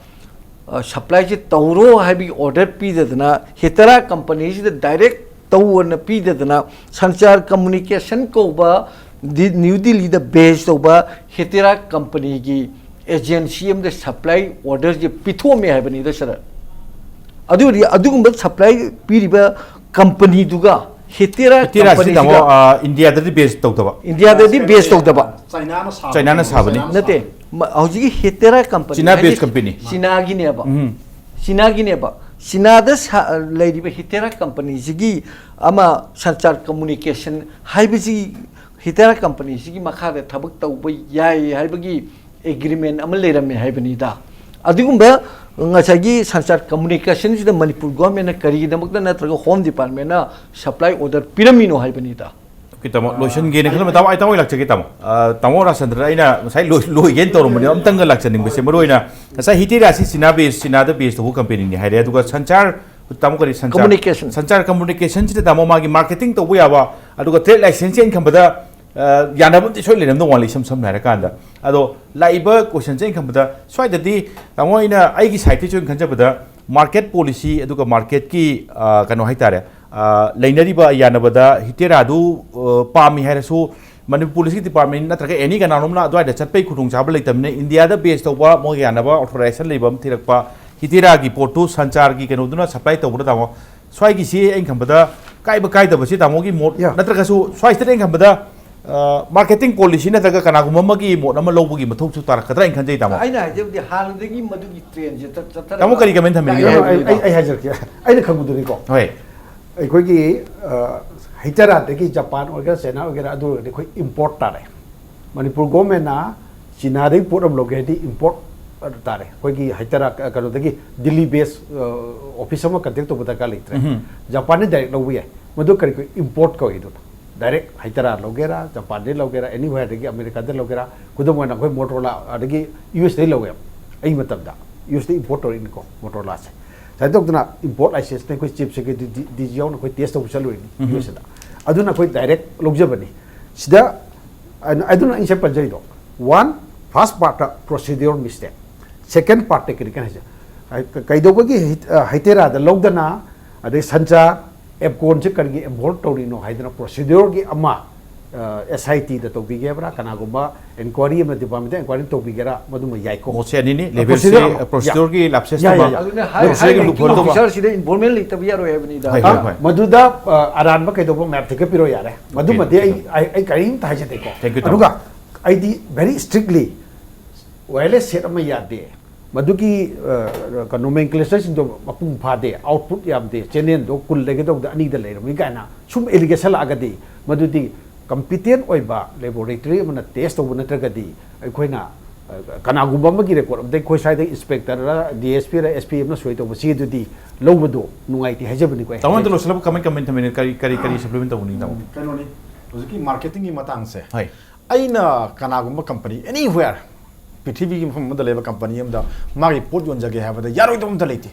ꯑ, ꯁꯄ꯭ꯂꯥꯏꯁꯤ ꯇꯧꯔꯣ ꯍꯥꯏꯕꯒꯤ ꯑꯣꯔꯗꯔ ꯄꯤꯗꯗꯅ, ꯍꯤꯇꯦꯔꯥ ꯀꯝꯄꯅꯤꯁꯤꯗ ꯗꯥꯏꯔꯦꯛ ꯇꯧꯑꯣꯅ ꯄꯤꯗꯗꯅ, ꯁꯟꯆꯥꯔ ꯀꯝꯃꯨꯅꯤꯀꯦꯁꯟ ꯀꯧꯕ ꯗꯤ-, ꯅ꯭ꯌꯨ ꯗꯤꯜꯂꯤꯗ ꯕꯦꯁ ꯇꯧꯕ ꯍꯤꯇꯦꯔꯥ ꯀꯝꯄꯅꯤꯒꯤ ꯑꯦꯖꯦꯟꯁꯤ ꯑꯃꯗ ꯁꯄ꯭ꯂꯥꯏ ꯑꯣꯔꯗꯔꯁꯤ ꯄꯤꯊꯣꯛꯑꯝꯃꯦ ꯍꯥꯏꯕꯅꯤꯗ, ꯁꯥꯔ꯫ ꯑꯗꯨ ꯑꯣꯏꯔꯗꯤ ꯑꯗꯨꯒꯨꯝꯕ ꯁꯄ꯭ꯂꯥꯏ ꯄꯤꯔꯤꯕ ꯀꯝꯄꯅꯤꯗꯨꯒ ꯍꯤꯇꯦꯔꯥ ꯍꯤꯇꯦꯔꯥꯁꯤ ꯇꯥꯃꯣ ꯀꯝꯄꯅꯤꯁꯤꯒ ꯑ, ꯏꯟꯗꯤꯌꯥꯗꯗꯤ ꯕꯦꯁ ꯇꯧꯗꯕ꯫ ꯏꯟꯗꯤꯌꯥꯗꯗꯤ ꯕꯦꯁ ꯇꯧꯗꯕ꯫ ꯆꯥꯏꯅꯥꯅ ꯁꯥꯕ ꯆꯥꯏꯅꯥꯅ ꯁꯥꯕꯅꯤ꯫ ꯅꯠꯇꯦ, ꯃ- ꯍꯧꯖꯤꯛꯀꯤ ꯍꯤꯇꯦꯔꯥ ꯀꯝꯄꯅꯤ ꯆꯤꯅꯥ ꯍꯥꯏꯗꯤ ꯕꯦꯁ ꯀꯝꯄꯅꯤ꯫ ꯆꯤꯅꯥꯒꯤꯅꯦꯕ꯫ ꯎꯝ꯫ ꯆꯤꯅꯥꯒꯤꯅꯦꯕ꯫ ꯆꯤꯅꯥꯗ ꯁꯥ- ꯂꯩꯔꯤꯕ ꯍꯤꯇꯦꯔꯥ ꯀꯝꯄꯅꯤꯁꯤꯒꯤ ꯑꯃ ꯁꯟꯆꯥꯔ ꯀꯝꯃꯨꯅꯤꯀꯦꯁꯟ ꯍꯥꯏꯕꯁꯤ, ꯍꯤꯇꯦꯔꯥ ꯀꯝꯄꯅꯤꯁꯤꯒꯤ ꯃꯈꯥꯗ ꯊꯕꯛ ꯇꯧꯕ ꯌꯥꯏ ꯍꯥꯏꯕꯒꯤ ꯑꯦꯒ꯭ꯔꯤꯃꯦꯟ ꯑꯃ ꯂꯩꯔꯝꯃꯦ ꯍꯥꯏꯕꯅꯤꯗ꯫ ꯑꯗꯨꯒꯨꯝꯕ ꯉꯁꯥꯏꯒꯤ ꯁꯟꯆꯥꯔ ꯀꯝꯃꯨꯅꯤꯀꯦꯁꯟꯁꯤꯗ ꯃꯅꯤꯄꯨꯔ ꯒꯣꯔꯃꯦꯟꯅ ꯀꯔꯤꯒꯤꯗꯃꯛꯇ ꯅꯠꯇ꯭ꯔꯒ ꯍꯣꯝ ꯗꯤꯄꯥꯔꯠꯃꯦꯟꯅ ꯁꯄ꯭ꯂꯥꯏ ꯑꯣꯔꯗꯔ ꯄꯤꯔꯝꯃꯤꯅꯣ ꯍꯥꯏꯕꯅꯤꯗ꯫ ꯑꯣꯀꯦ, ꯇꯥꯃꯣ, ꯂꯣꯏꯁꯤꯟꯒꯦꯅ ꯈꯜꯂꯝꯕ ꯇꯥꯃꯣ, ꯑꯩ ꯇꯥꯃꯣ ꯂꯥꯛꯆꯒꯦ ꯇꯥꯃꯣ꯫ ꯑ, ꯇꯥꯃꯣ ꯔꯥꯖꯆꯟꯗ꯭ꯔ, ꯑꯩꯅ ꯉꯁꯥꯏ ꯂꯣꯏ-, ꯂꯣꯏꯒꯦꯅ ꯇꯧꯔꯝꯕꯅꯦ, ꯑꯝꯇꯪꯒ ꯂꯥꯛꯆꯅꯤꯡꯕꯁꯦ, ꯃꯔꯨ ꯑꯣꯏꯅ ꯉꯁꯥꯏ ꯍꯤꯇꯦꯔꯥꯁꯤ ꯆꯤꯅꯥ ꯕꯦꯁ, ꯆꯤꯅꯥꯗ ꯕꯦꯁ ꯇꯧꯕ ꯀꯝꯄꯦꯅꯤꯅꯤ ꯍꯥꯏꯔꯦ, ꯑꯗꯨꯒ ꯁꯟꯆꯥꯔ, ꯇꯥꯃꯣ ꯀꯔꯤ ꯁꯟꯆꯥꯔ? Communication. ꯁꯟꯆꯥꯔ ꯀꯝꯃꯨꯅꯤꯀꯦꯁꯟꯁꯤꯗ ꯇꯥꯃꯣ ꯃꯥꯒꯤ ꯃꯥꯔꯀꯦꯇꯤꯡ ꯇꯧꯕ ꯌꯥꯕ, ꯑꯗꯨꯒ ꯇ꯭ꯔꯦꯗ ꯂꯥꯏꯁꯦꯟꯁꯁꯦ ꯑꯩꯅ ꯈꯟꯕꯗ, ꯑ, ꯌꯥꯅꯕ ꯑꯝꯇ ꯁꯣꯏ ꯂꯩꯔꯝꯗꯧ ꯃꯥꯜꯂꯤ, ꯏꯁꯝ ꯁꯝꯅ ꯍꯥꯏꯔꯀꯥꯟꯗ꯫ ꯑꯗꯣ ꯂꯥꯛꯏꯕ ꯀꯣꯏꯁꯟꯁꯦ ꯑꯩꯅ ꯈꯟꯕꯗ, ꯁ꯭ꯋꯥꯏꯗꯗꯤ ꯇꯥꯃꯣ ꯑꯩꯅ ꯑꯩꯒꯤ ꯁꯥꯏꯠꯇꯒꯤꯁꯨ ꯑꯩꯅ ꯈꯟꯖꯕꯗ ꯃꯥꯔꯀꯦꯠ ꯄꯣꯂꯤꯁꯤ, ꯑꯗꯨꯒ ꯃꯥꯔꯀꯦꯠꯀꯤ, ꯑ, ꯀꯩꯅꯣ ꯍꯥꯏꯇꯥꯔꯦ, ꯑ, ꯂꯩꯅꯔꯤꯕ ꯌꯥꯅꯕꯗ ꯍꯤꯇꯦꯔꯥꯗꯨ, ꯑ, ꯄꯥꯝꯃꯤ ꯍꯥꯏꯔꯁꯨ ꯃꯅꯤꯄꯨꯔ ꯄꯨꯂꯤꯁꯀꯤ ꯗꯤꯄꯥꯔꯠꯃꯦꯟ ꯅꯠꯇ꯭ꯔꯒ ꯑꯦꯅꯤ ꯀꯅꯥꯅꯣꯝꯅ ꯑꯗꯨꯋꯥꯏꯗ ꯆꯠꯄꯩ ꯈꯨꯗꯣꯡꯆꯥꯕ ꯂꯩꯇꯕꯅꯤꯅ ꯏꯟꯗꯤꯌꯥꯗ ꯕꯦꯁ ꯇꯧꯕ ꯃꯣꯏꯒ ꯌꯥꯅꯕ ꯑꯣꯊꯣꯔꯥꯏꯖꯦꯁꯟ ꯂꯩꯕ ꯑꯃ ꯊꯤꯔꯛꯄ, ꯍꯤꯇꯦꯔꯥꯒꯤ ꯄꯣꯠꯇꯨ ꯁꯟꯆꯥꯔꯒꯤ ꯀꯩꯅꯣꯗꯨꯅ ꯁꯄ꯭ꯂꯥꯏ ꯇꯧꯕꯗ ꯇꯥꯃꯣ, ꯁ꯭ꯋꯥꯏꯒꯤꯁꯤ ꯑꯩꯅ ꯈꯟꯕꯗ ꯀꯥꯏꯕ ꯀꯥꯏꯗꯕꯁꯤ ꯇꯥꯃꯣꯒꯤ ꯃꯣꯠ Yeah. ꯅꯠꯇ꯭ꯔꯒꯁꯨ ꯁ꯭ꯋꯥꯏꯁꯤꯗ ꯑꯩꯅ ꯈꯟꯕꯗ ꯃꯥꯔꯀꯦꯇꯤꯡ ꯄꯣꯂꯤꯁꯤ ꯅꯠꯇ꯭ꯔꯒ ꯀꯅꯥꯒꯨꯝꯕ ꯑꯃꯒꯤ ꯃꯣꯠ ꯑꯃ ꯂꯧꯕꯒꯤ ꯃꯊꯧꯁꯨ ꯇꯥꯔꯛꯀꯗ꯭ꯔꯥ ꯑꯩꯅ ꯈꯟꯖꯩ ꯇꯥꯃꯣ꯫ ꯑꯩꯅ ꯍꯥꯏꯖꯕꯗꯤ ꯍꯥꯟꯅꯗꯒꯤ ꯃꯗꯨꯒꯤ ꯇ꯭ꯔꯦꯟꯁꯦ ꯆꯠ- ꯆꯠꯊꯔꯒ ꯇꯥꯃꯣ ꯀꯔꯤ ꯀꯃꯦꯟ ꯊꯝꯕꯤꯒꯦ? ꯑꯩ, ꯂꯥꯛꯏ ꯑꯩ, ꯍꯥꯏꯕꯅꯤꯗ꯫ ꯑꯩ ꯍꯥꯏꯖꯔꯛꯀꯦ꯫ ꯑꯩꯅ ꯈꯪꯕꯗꯨꯅꯤꯀꯣ꯫ ꯍꯣꯏ꯫ ꯑꯩꯈꯣꯏꯒꯤ ꯑ, ꯍꯩꯇꯦꯔꯥꯗꯒꯤ ꯖꯄꯥꯟ ꯑꯣꯏꯒꯦꯔꯥ ꯆꯥꯏꯅꯥ ꯑꯣꯏꯒꯦꯔꯥ ꯑꯗꯨ ꯑꯣꯏꯔꯒꯗꯤ ꯑꯩꯈꯣꯏ ꯏꯝꯄꯣꯔꯠ ꯇꯥꯔꯦ꯫ ꯃꯅꯤꯄꯨꯔ ꯒꯣꯔꯃꯦꯟꯅ ꯆꯤꯅꯥꯗꯒꯤ ꯄꯣꯠ ꯑꯃ ꯂꯧꯒꯦ ꯍꯥꯏꯗꯤ ꯏꯝꯄꯣꯔꯠ ꯇꯥꯔꯦ꯫ ꯑꯩꯈꯣꯏꯒꯤ ꯍꯩꯇꯦꯔꯥ ꯀ- ꯀꯩꯅꯣꯗꯒꯤ ꯗꯤꯜꯂꯤ ꯕꯦꯁ ꯑꯣꯐꯤꯁ ꯑꯃ ꯀꯟꯇꯦꯛ ꯇꯧꯕ ꯗꯔꯀꯥꯔ ꯂꯩꯇ꯭ꯔꯦ꯫ ꯎꯝ꯫ ꯖꯄꯥꯟꯗ ꯗꯥꯏꯔꯦꯛ ꯂꯧꯕ ꯌꯥꯏ꯫ ꯃꯗꯨ ꯀꯔꯤ ꯀꯔꯤ ꯏꯝꯄꯣꯔꯠ ꯀꯧꯏ ꯑꯗꯨꯅ? ꯗꯥꯏꯔꯦꯛ ꯍꯩꯇꯦꯔꯥ ꯂꯧꯒꯦꯔꯥ, ꯖꯄꯥꯟꯗꯒꯤ ꯂꯧꯒꯦꯔꯥ, ꯑꯦꯅꯤꯋꯦꯔꯗꯒꯤ, ꯑꯃꯦꯔꯤꯀꯥꯗ ꯂꯧꯒꯦꯔꯥ, ꯈꯨꯗꯝ ꯑꯣꯏꯅ ꯑꯩꯈꯣꯏ ꯃꯣꯇꯣꯔꯣꯂꯥ ꯑꯗꯒꯤ ꯌꯨ ꯑꯦꯁꯇꯒꯤ ꯂꯧꯋꯦꯕ꯫ ꯑꯩ ꯃꯇꯝꯗ ꯌꯨ ꯑꯦꯁꯇ ꯏꯝꯄꯣꯔꯠ ꯇꯧꯔꯛꯏꯅꯤꯀꯣ ꯃꯣꯇꯣꯔꯣꯂꯥꯁꯦ꯫ ꯁꯨꯃꯥꯏꯅ ꯇꯧꯗꯅ ꯏꯝꯄꯣꯔꯠ ꯂꯥꯏꯁꯦꯟꯁꯅ ꯑꯩꯈꯣꯏ ꯆꯤꯞ ꯁꯦꯀ꯭ꯔꯦꯇꯔꯤ ꯗꯤ ꯖꯤ ꯌꯥꯎꯅ ꯑꯩꯈꯣꯏ ꯇꯦꯁ ꯇꯧꯕ ꯆꯠꯂꯨꯔꯤꯅꯤ ꯌꯨ ꯑꯦꯁꯇ꯫ ꯑꯗꯨꯅ ꯑꯩꯈꯣꯏ ꯗꯥꯏꯔꯦꯛ ꯂꯧꯖꯕꯅꯤ꯫ ꯁꯤꯗ ꯑꯗꯨꯅ ꯑꯩꯅ ꯉꯁꯥꯏ ꯄꯟꯖꯔꯤꯗꯣ, ꯋꯥꯟ, ꯐꯥꯔꯁ ꯄꯥꯔꯠꯇ ꯄ꯭ꯔꯣꯁꯤꯗ꯭ꯌꯨꯔ ꯃꯤꯁꯇꯦꯛ, ꯁꯦꯀꯦꯟ ꯄꯥꯔꯠꯇ ꯀꯔꯤ ꯀꯔꯤ ꯍꯥꯏꯁꯦ? ꯀꯩꯗꯧꯕꯒꯤ ꯍꯩ- ꯍꯩꯇꯦꯔꯥꯗ ꯂꯧꯗꯅ ꯑꯗꯩ ꯁꯟꯆꯥ ꯑꯦꯞꯀꯣꯟꯁꯦ ꯀꯔꯤꯒꯤ ꯏꯝꯄꯣꯔꯠ ꯇꯧꯔꯤꯅꯣ ꯍꯥꯏꯗꯅ ꯄ꯭ꯔꯣꯁꯤꯗ꯭ꯌꯨꯔꯒꯤ ꯑꯃ ꯑꯦꯁ ꯑꯥꯏ ꯇꯤꯗ ꯇꯧꯕꯤꯒꯦ ꯍꯥꯏꯕ꯭ꯔꯥ, ꯀꯅꯥꯒꯨꯝꯕ ꯏꯟꯀ꯭ꯋꯥꯏꯔꯤ ꯑꯃ ꯗꯤꯄꯥꯔꯠꯃꯦꯟꯇ ꯏꯟꯀ꯭ꯋꯥꯏꯔꯤ ꯇꯧꯕꯤꯒꯦꯔꯥ, ꯃꯗꯨꯃ ꯌꯥꯏꯀꯣ꯫ ꯃꯣꯠꯁꯦ ꯑꯅꯤꯅꯤ, ꯄ꯭ꯔꯣꯁꯤꯗꯔ ꯂꯦꯕꯦꯜꯁꯦ, ꯄ꯭ꯔꯣꯁꯤꯗꯔꯒꯤ ꯂꯥꯞꯁꯦꯁ ꯌꯥꯏ, ꯇꯧꯕ꯫ ꯌꯥꯏ꯫ ꯑꯗꯨꯅ ꯍꯥꯏ- ꯄ꯭ꯔꯣꯁꯤꯗꯔꯒꯤ ꯍꯥꯏ- ꯂꯨꯞ ꯍꯣꯜ ꯇꯧꯕ꯫ ꯑꯣꯐꯤꯁꯥꯔꯁꯤꯗ ꯏꯟꯚꯣꯜꯃꯦꯟ ꯂꯩꯇꯕ ꯌꯥꯔꯣꯏ ꯍꯥꯏꯕꯅꯤꯗ꯫ ꯍꯣꯏ, ꯑ, ꯍꯣꯏ꯫ ꯃꯗꯨꯗ ꯑ, ꯑꯔꯥꯟꯕ ꯀꯩꯗꯧꯕ ꯃꯌꯥꯝ ꯊꯤꯒꯠꯄꯤꯔꯣ ꯌꯥꯔꯦ꯫ ꯃꯗꯨꯃꯗꯤ ꯑꯩ ꯊꯦꯡꯀ꯭ꯌꯨ꯫ ꯑꯩ ꯑꯩ ꯀꯔꯤꯝꯇ ꯍꯥꯏꯖꯗꯦꯀꯣ꯫ Thank you, thank you. ꯑꯗꯨꯒ ꯑꯩꯗꯤ ꯚꯦꯔꯤ ꯁ꯭ꯇ꯭ꯔꯤꯛꯂꯤ ꯋꯥꯌꯔꯂꯦꯁ ꯁꯦꯠ ꯑꯃ ꯌꯥꯗꯦ, ꯃꯗꯨꯒꯤ ꯅꯣꯃꯦꯟꯀ꯭ꯂꯦꯆꯔꯁꯤꯡꯗꯣ ꯃꯄꯨꯡ ꯐꯥꯗꯦ, ꯑꯥꯎꯠꯄꯨꯠ ꯌꯥꯝꯗꯦ, ꯆꯦꯅꯦꯜꯗꯣ ꯀꯨꯜ ꯂꯩꯒꯗꯧꯕꯗ ꯑꯅꯤꯗ ꯂꯩꯔꯝꯃꯤ ꯀꯥꯏꯅ ꯁꯨꯝ ꯑꯦꯂꯤꯒꯦꯁꯟ ꯂꯥꯛꯑꯒꯗꯤ, ꯃꯗꯨꯗꯤ ꯀꯝꯄꯤꯇꯦꯟ ꯑꯣꯏꯕ ꯂꯦꯕꯣꯔꯦꯇꯔꯤ ꯑꯃꯅ ꯇꯦꯁ ꯇꯧꯕ ꯅꯠꯇ꯭ꯔꯒꯗꯤ ꯑꯩꯈꯣꯏꯅ ꯑ, ꯀꯅꯥꯒꯨꯝꯕ ꯑꯃꯒꯤ ꯔꯦꯀꯣꯔꯠ ꯑꯃꯗ ꯑꯩꯈꯣꯏ ꯁ꯭ꯋꯥꯏꯗ ꯏꯟꯁꯄꯦꯛꯇꯔꯔ ꯗꯤ ꯑꯦꯁ ꯄꯤꯔ ꯑꯦꯁ ꯄꯤ ꯑꯃꯅ ꯁꯣꯏ ꯇꯧꯕ ꯁꯤꯗꯨꯗꯤ ꯂꯧꯕꯗꯣ ꯅꯨꯡꯉꯥꯏꯇꯦ ꯍꯥꯏꯖꯕꯅꯤꯀꯣ ꯑꯩ꯫ ꯇꯥꯃꯣ, ꯑꯗꯨ ꯂꯣꯏꯁꯤꯜꯂꯛꯄ ꯀꯃꯥꯏ ꯀꯃꯥꯏ ꯊꯝꯃꯤꯅꯣ? ꯀꯔꯤ ꯀꯔꯤ ꯀꯔꯤ ꯁꯄ꯭ꯂꯤꯃꯦꯟ ꯇꯧꯒꯅꯤ, ꯇꯥꯃꯣ? ꯀꯩꯅꯣꯅꯤ, ꯍꯧꯖꯤꯛꯀꯤ ꯃꯥꯔꯀꯦꯇꯤꯡꯒꯤ ꯃꯇꯥꯡꯁꯦ, ꯍꯣꯏ꯫ ꯑꯩꯅ ꯀꯅꯥꯒꯨꯝꯕ ꯀꯝꯄꯅꯤ ꯑꯦꯅꯤꯋꯦꯌꯔ ꯄ꯭ꯔꯤꯊꯤꯕꯤꯒꯤ ꯃꯐꯝ ꯑꯃꯗ ꯂꯩꯕ ꯀꯝꯄꯅꯤ ꯑꯃꯗ ꯃꯥꯒꯤ ꯄꯣꯠ ꯌꯣꯟꯖꯒꯦ ꯍꯥꯏꯕꯗ ꯌꯥꯔꯣꯏꯗꯕ ꯑꯃꯇ ꯂꯩꯇꯦ꯫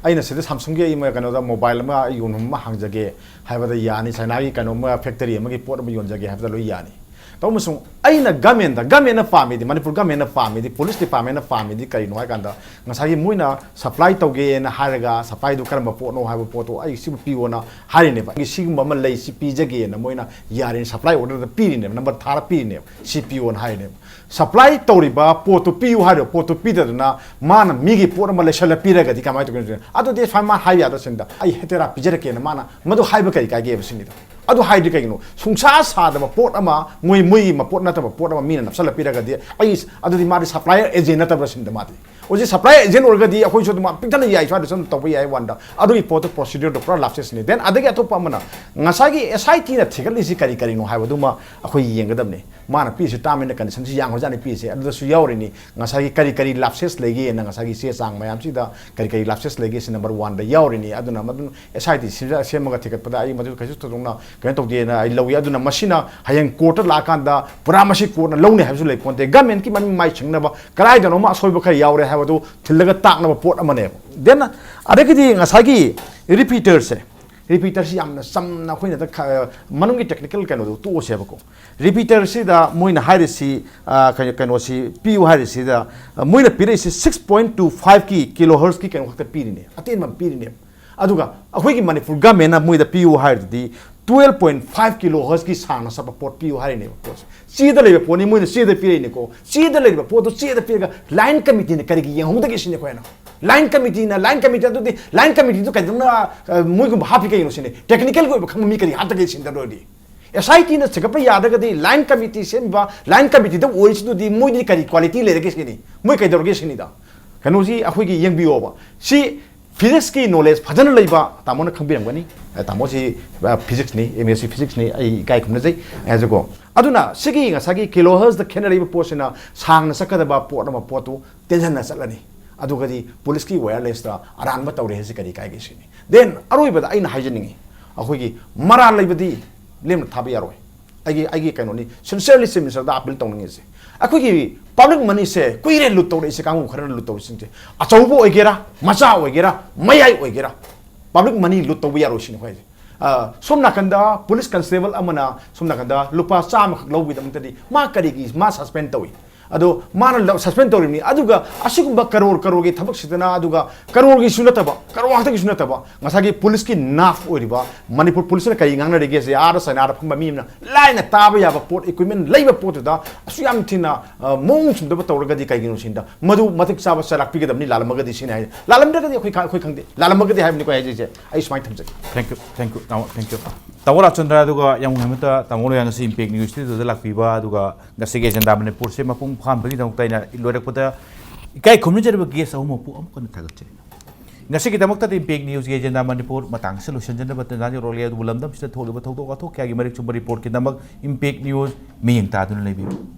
ꯑꯩꯅ ꯁꯤꯗ ꯁꯥꯝꯁꯨꯡꯒꯤ ꯑꯩ ꯀꯩꯅꯣꯗ ꯃꯣꯕꯥꯏꯜ ꯑꯃ ꯑꯩ ꯌꯣꯟꯐꯝ ꯑꯃ ꯍꯥꯡꯖꯒꯦ ꯍꯥꯏꯕꯗ ꯌꯥꯅꯤ, ꯆꯥꯏꯅꯥꯒꯤ ꯀꯩꯅꯣꯝꯃ ꯐꯦꯛꯇꯔꯤ ꯑꯃꯒꯤ ꯄꯣꯠ ꯑꯃ ꯌꯣꯟꯖꯒꯦ ꯍꯥꯏꯕꯗ ꯂꯣꯏ ꯌꯥꯅꯤ꯫ ꯇꯧꯕ ꯑꯃꯁꯨꯡ ꯑꯩꯅ ꯒꯃꯦꯟꯗ, ꯒꯃꯦꯟꯅ ꯄꯥꯝꯃꯤꯗꯤ, ꯃꯅꯤꯄꯨꯔ ꯒꯃꯦꯟꯅ ꯄꯥꯝꯃꯤꯗꯤ, ꯄꯨꯂꯤꯁ ꯗꯤꯄꯥꯔꯠꯃꯦꯟꯅ ꯄꯥꯝꯃꯤꯗꯤ ꯀꯔꯤꯅꯣ ꯍꯥꯏ ꯀꯥꯟꯗ, ꯉꯁꯥꯏꯒꯤ ꯃꯣꯏꯅ ꯁꯄ꯭ꯂꯥꯏ ꯇꯧꯒꯦꯅ ꯍꯥꯏꯔꯒ, ꯁꯄ꯭ꯂꯥꯏꯗꯨ ꯀꯔꯝꯕ ꯄꯣꯠꯅꯣ ꯍꯥꯏꯕ ꯄꯣꯠꯇꯣ ꯑꯩ ꯁꯤꯕꯨ ꯄꯤꯌꯣꯅ ꯍꯥꯏꯔꯤꯅꯦꯕ꯫ ꯑꯩꯒꯤ ꯁꯤꯒꯨꯝꯕ ꯑꯃ ꯂꯩ, ꯁꯤ ꯄꯤꯖꯒꯦꯅ ꯃꯣꯏꯅ ꯌꯥꯔꯦꯅ ꯁꯄ꯭ꯂꯥꯏ ꯑꯣꯔꯗꯔꯗ ꯄꯤꯔꯤꯅꯦꯕ, ꯅꯝꯕꯔ ꯊꯥꯔ ꯄꯤꯔꯤꯅꯦꯕ, ꯁꯤ ꯄꯤꯌꯣꯅ ꯍꯥꯏꯔꯤꯅꯦꯕ꯫ ꯁꯄ꯭ꯂꯥꯏ ꯇꯧꯔꯤꯕ ꯄꯣꯠꯇꯨ ꯄꯤꯌꯨ ꯍꯥꯏꯔꯤꯕ ꯄꯣꯠꯇꯨ ꯄꯤꯗꯗꯅ ꯃꯥꯅ ꯃꯤꯒꯤ ꯄꯣꯠ ꯑꯃ ꯂꯩꯁꯜꯂ ꯄꯤꯔꯒꯗꯤ ꯀꯃꯥꯏꯅ ꯇꯧꯒꯅꯤ? ꯑꯗꯨꯗꯤ ꯁꯨꯃꯥꯏꯅ ꯃꯥ ꯍꯥꯏꯕ ꯌꯥꯗ꯭ꯔꯁꯤꯡꯗ ꯑꯩ ꯍꯦꯇꯦꯔꯥ ꯄꯤꯖꯔꯛꯀꯦꯅ ꯃꯥꯅ ꯃꯗꯨ ꯍꯥꯏꯕ ꯀꯔꯤ ꯀꯥꯏꯒꯦꯕ ꯁꯤꯅꯤꯗ꯫ ꯑꯗꯨ ꯍꯥꯏꯗꯤ ꯀꯩꯒꯤꯅꯣ? ꯁꯨꯡꯁꯥ ꯁꯥꯗꯕ ꯄꯣꯠ ꯑꯃ, ꯃꯣꯏ, ꯃꯣꯏꯒꯤ ꯃꯄꯣꯠ ꯅꯠꯇꯕ ꯄꯣꯠ ꯑꯃ ꯃꯤꯅ ꯅꯞꯁꯜꯂ ꯄꯤꯔꯒꯗꯤ, ꯑꯩ, ꯑꯗꯨꯗꯤ ꯃꯥꯗꯤ ꯁꯄ꯭ꯂꯥꯏꯌꯔ ꯑꯦꯖꯦꯟ ꯅꯠꯇꯕ꯭ꯔꯥ ꯁꯤꯅꯤꯗ ꯃꯥꯗꯤ꯫ ꯍꯧꯖꯤꯛ ꯁꯄ꯭ꯂꯥꯏꯌꯔ ꯑꯦꯖꯦꯟ ꯑꯣꯏꯔꯒꯗꯤ ꯑꯩꯈꯣꯏꯁꯨ ꯑꯗꯨꯝ ꯄꯤꯛꯊꯅ ꯌꯥꯏ, ꯁ꯭ꯋꯥꯏꯗ ꯁꯨꯝ ꯇꯧꯕ ꯌꯥꯏ ꯋꯥꯟꯗ꯫ ꯑꯗꯨꯒꯤ ꯄꯣꯠꯇꯨ ꯄ꯭ꯔꯣꯁꯤꯗ꯭ꯌꯨꯔꯗꯣ ꯄꯨꯔꯥ ꯂꯥꯞꯁꯦꯁꯅꯤ꯫ ꯗꯦꯟ ꯑꯗꯒꯤ ꯑꯇꯣꯞꯄ ꯑꯃꯅ ꯉꯁꯥꯏꯒꯤ ꯑꯦꯁ ꯑꯥꯏ ꯇꯤꯅ ꯊꯤꯒꯠꯂꯤꯁꯤ ꯀꯔꯤ ꯀꯔꯤꯅꯣ ꯍꯥꯏꯕꯗꯨꯃ ꯑꯩꯈꯣꯏ ꯌꯦꯡꯒꯗꯕꯅꯤ꯫ ꯃꯥꯅ ꯄꯤꯔꯤꯁꯤ ꯇꯥꯔꯝ ꯑꯦꯟ ꯀꯟꯗꯤꯁꯟꯁꯤ ꯌꯥꯡꯈ꯭ꯔꯖꯥꯠꯅꯤ ꯄꯤꯔꯤꯁꯦ, ꯑꯗꯨꯗꯁꯨ ꯌꯥꯎꯔꯤꯅꯤ꯫ ꯉꯁꯥꯏꯒꯤ ꯀꯔꯤ ꯀꯔꯤ ꯂꯥꯞꯁꯦꯁ ꯂꯩꯒꯦꯅ ꯉꯁꯥꯏꯒꯤ ꯆꯦ ꯆꯥꯡ ꯃꯌꯥꯝꯁꯤꯗ ꯀꯔꯤ ꯀꯔꯤ ꯂꯥꯞꯁꯦꯁ ꯂꯩꯒꯦ ꯁꯤ ꯅꯝꯕꯔ ꯋꯥꯟꯗ ꯌꯥꯎꯔꯤꯅꯤ꯫ ꯑꯗꯨꯅ ꯃꯗꯨ ꯑꯦꯁ ꯑꯥꯏ ꯇꯤ ꯁꯦꯝꯖ-, ꯁꯦꯝꯃꯒ ꯊꯤꯒꯠꯄꯗ ꯑꯩ ꯃꯗꯨ ꯀꯩꯁꯨ ꯊꯣꯏꯗꯣꯛꯅ ꯀꯩꯅꯣ ꯇꯧꯗꯦꯅ ꯑꯩ ꯂꯧꯏ꯫ ꯑꯗꯨꯅ ꯃꯁꯤꯅ ꯍꯌꯦꯡ ꯀꯣꯔꯠꯇ ꯂꯥꯛꯑꯀꯥꯟꯗ ꯄꯨꯔꯥ ꯃꯁꯤ ꯀꯣꯔꯠꯅ ꯂꯧꯅꯤ ꯍꯥꯏꯕꯁꯨ ꯂꯩ ꯄꯣꯟꯇꯦ꯫ ꯒꯃꯦꯟꯠꯀꯤ ꯃꯃꯤꯡ ꯃꯥꯏ ꯁꯤꯡꯅꯕ ꯀꯗꯥꯏꯗꯅꯣꯃ ꯑꯁꯣꯏꯕ ꯈꯔ ꯌꯥꯎꯔꯦ ꯍꯥꯏꯕꯗꯨ ꯊꯤꯜꯂꯒ ꯇꯥꯛꯅꯕ ꯄꯣꯠ ꯑꯃꯅꯦꯕ꯫ ꯗꯦꯟ ꯑꯗꯒꯤꯗꯤ ꯉꯁꯥꯏꯒꯤ ꯔꯤꯄꯤꯇꯔꯁꯦ, ꯔꯤꯄꯤꯇꯔꯁꯤ ꯌꯥꯝꯅ ꯆꯝꯅ ꯑꯩꯈꯣꯏꯅ ꯈ-, ꯃꯅꯨꯡꯒꯤ ꯇꯦꯛꯅꯤꯀꯦꯜ ꯀꯩꯅꯣꯗꯣ ꯇꯣꯛꯑꯁꯦꯕꯀꯣ꯫ ꯔꯤꯄꯤꯇꯔꯁꯤꯗ ꯃꯣꯏꯅ ꯍꯥꯏꯔꯤꯁꯤ, ꯑ, ꯀꯩꯅꯣ, ꯀꯩꯅꯣꯁꯤ ꯄꯤꯌꯨ ꯍꯥꯏꯔꯤꯁꯤꯗ, ꯑ, ꯃꯣꯏꯅ ꯄꯤꯔꯛꯏꯁꯤ ꯁꯤꯛꯁ ꯄꯣꯏꯟ ꯇꯨ ꯐꯥꯏꯚꯀꯤ ꯀꯤꯂꯣ ꯍꯔꯁꯀꯤ ꯀꯩꯅꯣ ꯈꯛꯇ ꯄꯤꯔꯤꯅꯦ, ꯑꯇꯦꯟꯕ ꯑꯃ ꯄꯤꯔꯤꯅꯦꯕ꯫ ꯑꯗꯨꯒ ꯑꯩꯈꯣꯏꯒꯤ ꯃꯅꯤꯄꯨꯔ ꯒꯃꯦꯟꯅ ꯃꯣꯏꯗ ꯄꯤꯌꯨ ꯍꯥꯏꯔꯗꯨꯗꯤ twelve point five kilohertzꯀꯤ ꯁꯥꯡꯅ ꯆꯠꯄ ꯄꯣꯠ ꯄꯤꯌꯨ ꯍꯥꯏꯔꯤꯅꯦꯕ ꯄꯣꯠꯁꯦ꯫ ꯆꯦꯗ ꯂꯩꯕ ꯄꯣꯠꯅꯤ, ꯃꯣꯏꯅ ꯆꯦꯗ ꯄꯤꯔꯛꯏꯅꯤꯀꯣ꯫ ꯆꯦꯗ ꯂꯩꯔꯤꯕ ꯄꯣꯠꯇꯣ ꯆꯦꯗ ꯄꯤꯔꯒ line committeeꯅ ꯀꯔꯤꯒꯤ ꯌꯦꯡꯍꯧꯗꯒꯦ ꯁꯤꯅꯤ ꯑꯩꯈꯣꯏꯅ꯫ Line committeeꯅ, line committee ꯑꯗꯨꯗꯤ, line committeeꯗꯨ ꯀꯩꯗꯧꯅ, ꯑ, ꯃꯣꯏꯒꯨꯝꯕ ꯍꯥꯞꯄꯤ ꯀꯩꯅꯣ ꯁꯤꯅꯤ? Technicalꯒꯤ ꯑꯣꯏꯕ ꯈꯪꯕ ꯃꯤ ꯀꯔꯤ ꯍꯥꯞꯇꯒꯦ ꯁꯤꯅꯤ ꯇꯧꯔꯗꯤ? SITꯅ ꯆꯤꯡꯈꯠꯄ ꯌꯥꯗ꯭ꯔꯒꯗꯤ line committee ꯁꯦꯝꯃꯤꯕ, line committeeꯗ ꯑꯣꯏꯔꯤꯁꯤꯗꯨꯗꯤ ꯃꯣꯏꯗꯤ ꯀꯔꯤ quality ꯂꯩꯔꯒꯦ ꯁꯤꯅꯤ? ꯃꯣꯏ ꯀꯩꯗꯧꯔꯒꯦ ꯁꯤꯅꯤꯗ? ꯀꯩꯅꯣꯁꯤ ꯑꯩꯈꯣꯏꯒꯤ ꯌꯦꯡꯕꯤꯌꯣꯕ꯫ ꯁꯤ physicsꯀꯤ knowledge ꯐꯖꯅ ꯂꯩꯕ ꯇꯥꯃꯣꯅ ꯈꯪꯕꯤꯔꯝꯒꯅꯤ꯫ ꯑ, ꯇꯥꯃꯣꯁꯤ, ꯑ, physicsꯅꯤ, MSc physicsꯅꯤ, ꯑꯩ ꯏꯀꯥꯏ ꯈꯨꯝꯅꯖꯩ ꯍꯥꯏꯖꯀꯣ꯫ ꯑꯗꯨꯅ ꯁꯤꯒꯤ ꯉꯁꯥꯏꯒꯤ kilohertzꯇ ꯈꯦꯠꯅꯔꯤꯕ ꯄꯣꯠꯁꯤꯅ ꯁꯥꯡꯅ ꯆꯠꯀꯗꯕ ꯄꯣꯠ ꯑꯃ, ꯄꯣꯠꯇꯨ ꯇꯦꯟꯁꯤꯟꯅ ꯆꯠꯂꯅꯤ꯫ ꯑꯗꯨꯒꯗꯤ ꯄꯨꯂꯤꯁꯀꯤ wirelessꯇ ꯑꯔꯥꯟꯕ ꯇꯧꯔꯦ ꯍꯥꯏꯁꯤ ꯀꯔꯤ ꯀꯥꯏꯒꯦ ꯁꯤꯅꯤ꯫ Then ꯑꯔꯣꯏꯕꯗ ꯑꯩꯅ ꯍꯥꯏꯖꯅꯤꯡꯉꯤ, ꯑꯩꯈꯣꯏꯒꯤ ꯃꯔꯥꯜ ꯂꯩꯕꯗꯤ ꯂꯦꯝꯅ ꯊꯥꯕ ꯌꯥꯔꯣꯏ꯫ ꯑꯩꯒꯤ, ꯑꯩꯒꯤ ꯀꯩꯅꯣꯅꯤ, sincerely Chief Ministerꯗ appeal ꯇꯧꯅꯤꯡꯉꯤꯁꯦ꯫ ꯑꯩꯈꯣꯏꯒꯤ public moneyꯁꯦ ꯀꯨꯏꯔꯦ loot ꯇꯧꯔꯛꯏꯁꯦ, ꯀꯥꯡꯕꯨ ꯈꯔꯅ loot ꯇꯧꯔꯤꯁꯤꯡꯁꯦ꯫ ꯑꯆꯧꯕ ꯑꯣꯏꯒꯦꯔꯥ, ꯃꯆꯥ ꯑꯣꯏꯒꯦꯔꯥ, ꯃꯌꯥꯏ ꯑꯣꯏꯒꯦꯔꯥ, public money loot ꯇꯧꯕ ꯌꯥꯔꯣꯏ ꯁꯤꯅꯤ ꯑꯩꯈꯣꯏ ꯍꯥꯏꯁꯦ꯫ ꯑ, ꯁꯣꯝ ꯅꯥꯀꯟꯗ police constable ꯑꯃꯅ ꯁꯣꯝ ꯅꯥꯀꯟꯗ ꯂꯨꯄꯥ ꯆꯥꯝꯃꯈꯛ ꯂꯧꯕꯒꯤꯗꯃꯛꯇꯗꯤ ꯃꯥ ꯀꯔꯤꯒꯤ ꯃꯥ suspend ꯇꯧꯏ? ꯑꯗꯣ ꯃꯥꯅ ꯂꯧ-, suspend ꯇꯧꯔꯤꯕꯅꯤ꯫ ꯑꯗꯨꯒ ꯑꯁꯤꯒꯨꯝꯕ ꯀꯔꯣꯔ ꯀꯔꯣꯔꯒꯤ ꯊꯕꯛꯁꯤꯗꯅ, ꯑꯗꯨꯒ ꯀꯔꯣꯔꯒꯤꯁꯨ ꯅꯠꯇꯕ, ꯀꯔꯣꯔ ꯉꯥꯛꯇꯒꯤꯁꯨ ꯅꯠꯇꯕ, ꯉꯁꯥꯏꯒꯤ ꯄꯨꯂꯤꯁꯀꯤ ꯅꯥꯐ ꯑꯣꯏꯔꯤꯕ ꯃꯅꯤꯄꯨꯔ ꯄꯨꯂꯤꯁꯅ ꯀꯔꯤ ꯉꯥꯡꯅꯔꯤꯒꯦꯁꯦ, ꯑꯥꯗ ꯆꯥꯏꯅꯥꯗ ꯐꯝꯕ ꯃꯤ ꯑꯃꯅ ꯂꯥꯏꯅ ꯇꯥꯕ ꯌꯥꯕ ꯄꯣꯠ, equipment ꯂꯩꯕ ꯄꯣꯠꯇꯨꯗ ꯑꯁꯨꯛ ꯌꯥꯝ ꯊꯤꯅ, ꯑ, ꯃꯑꯣꯡ ꯆꯨꯝꯗꯕ ꯇꯧꯔꯒꯗꯤ ꯀꯩꯒꯤꯅꯣ ꯁꯤꯗ? ꯃꯗꯨ ꯃꯇꯤꯛ ꯆꯥꯕ ꯆꯩꯔꯥꯛ ꯄꯤꯒꯗꯕꯅꯤ, ꯂꯥꯜꯂꯝꯃꯒꯗꯤ ꯁꯤꯅꯤ ꯍꯥꯏ꯫ ꯂꯥꯜꯂꯝꯗ꯭ꯔꯒꯗꯤ ꯑꯩꯈꯣꯏ ꯈ-, ꯑꯩꯈꯣꯏ ꯈꯪꯗꯦ꯫ ꯂꯥꯜꯂꯝꯃꯒꯗꯤ ꯍꯥꯏꯕꯅꯤꯀꯣ ꯑꯩ ꯍꯥꯏꯖꯩꯁꯦ꯫ ꯑꯩ ꯁꯨꯃꯥꯏꯅ ꯊꯝꯖꯒꯦ꯫ Thank you, thank you, ꯇꯥꯃꯣ, thank you꯫ ꯇꯥꯃꯣ ꯔꯥꯖꯆꯟꯗ꯭ꯔ, ꯑꯗꯨꯒ ꯌꯥꯝ ꯅꯨꯡꯉꯥꯏꯕ ꯇꯥꯃꯣ ꯂꯣꯏꯌꯥ ꯉꯁꯤ Impact News Studio ꯗ ꯂꯥꯛꯄꯤꯕ, ꯑꯗꯨꯒ ꯉꯁꯤꯒꯤ Agenda ꯃꯅꯤꯄꯨꯔꯁꯦ ꯃꯄꯨꯡ ꯐꯥꯍꯟꯕꯒꯤꯗꯃꯛꯇ ꯑꯩꯅ ꯂꯣꯏꯔꯛꯄꯗ ꯏꯀꯥꯏ ꯈꯨꯝꯅꯖꯔꯤꯕ guest ꯑꯍꯨꯝꯃꯛꯄꯨ ꯑꯃꯨꯛ ꯍꯟꯅ ꯊꯥꯒꯠꯆꯔꯤ꯫ ꯉꯁꯤꯒꯤꯗꯃꯛꯇꯗꯤ Impact News ꯀꯤ Agenda ꯃꯅꯤꯄꯨꯔ ꯃꯇꯥꯡꯁꯤꯗ ꯂꯣꯏꯁꯤꯟꯖꯅꯕ ꯇꯥꯟꯖꯥ ꯌꯧꯔꯛꯂꯦ, ꯑꯗꯨꯕꯨ ꯂꯝꯗꯝꯁꯤꯗ ꯊꯣꯛꯂꯤꯕ ꯊꯧꯗꯣꯛ ꯋꯥꯊꯣꯛ ꯀꯌꯥꯒꯤ ꯃꯔꯤꯛ ꯆꯨꯝꯕ report ꯀꯤꯗꯃꯛ Impact News ꯃꯤꯠꯌꯦꯡ ꯇꯥꯗꯨꯅ ꯂꯩꯕꯤꯌꯨ꯫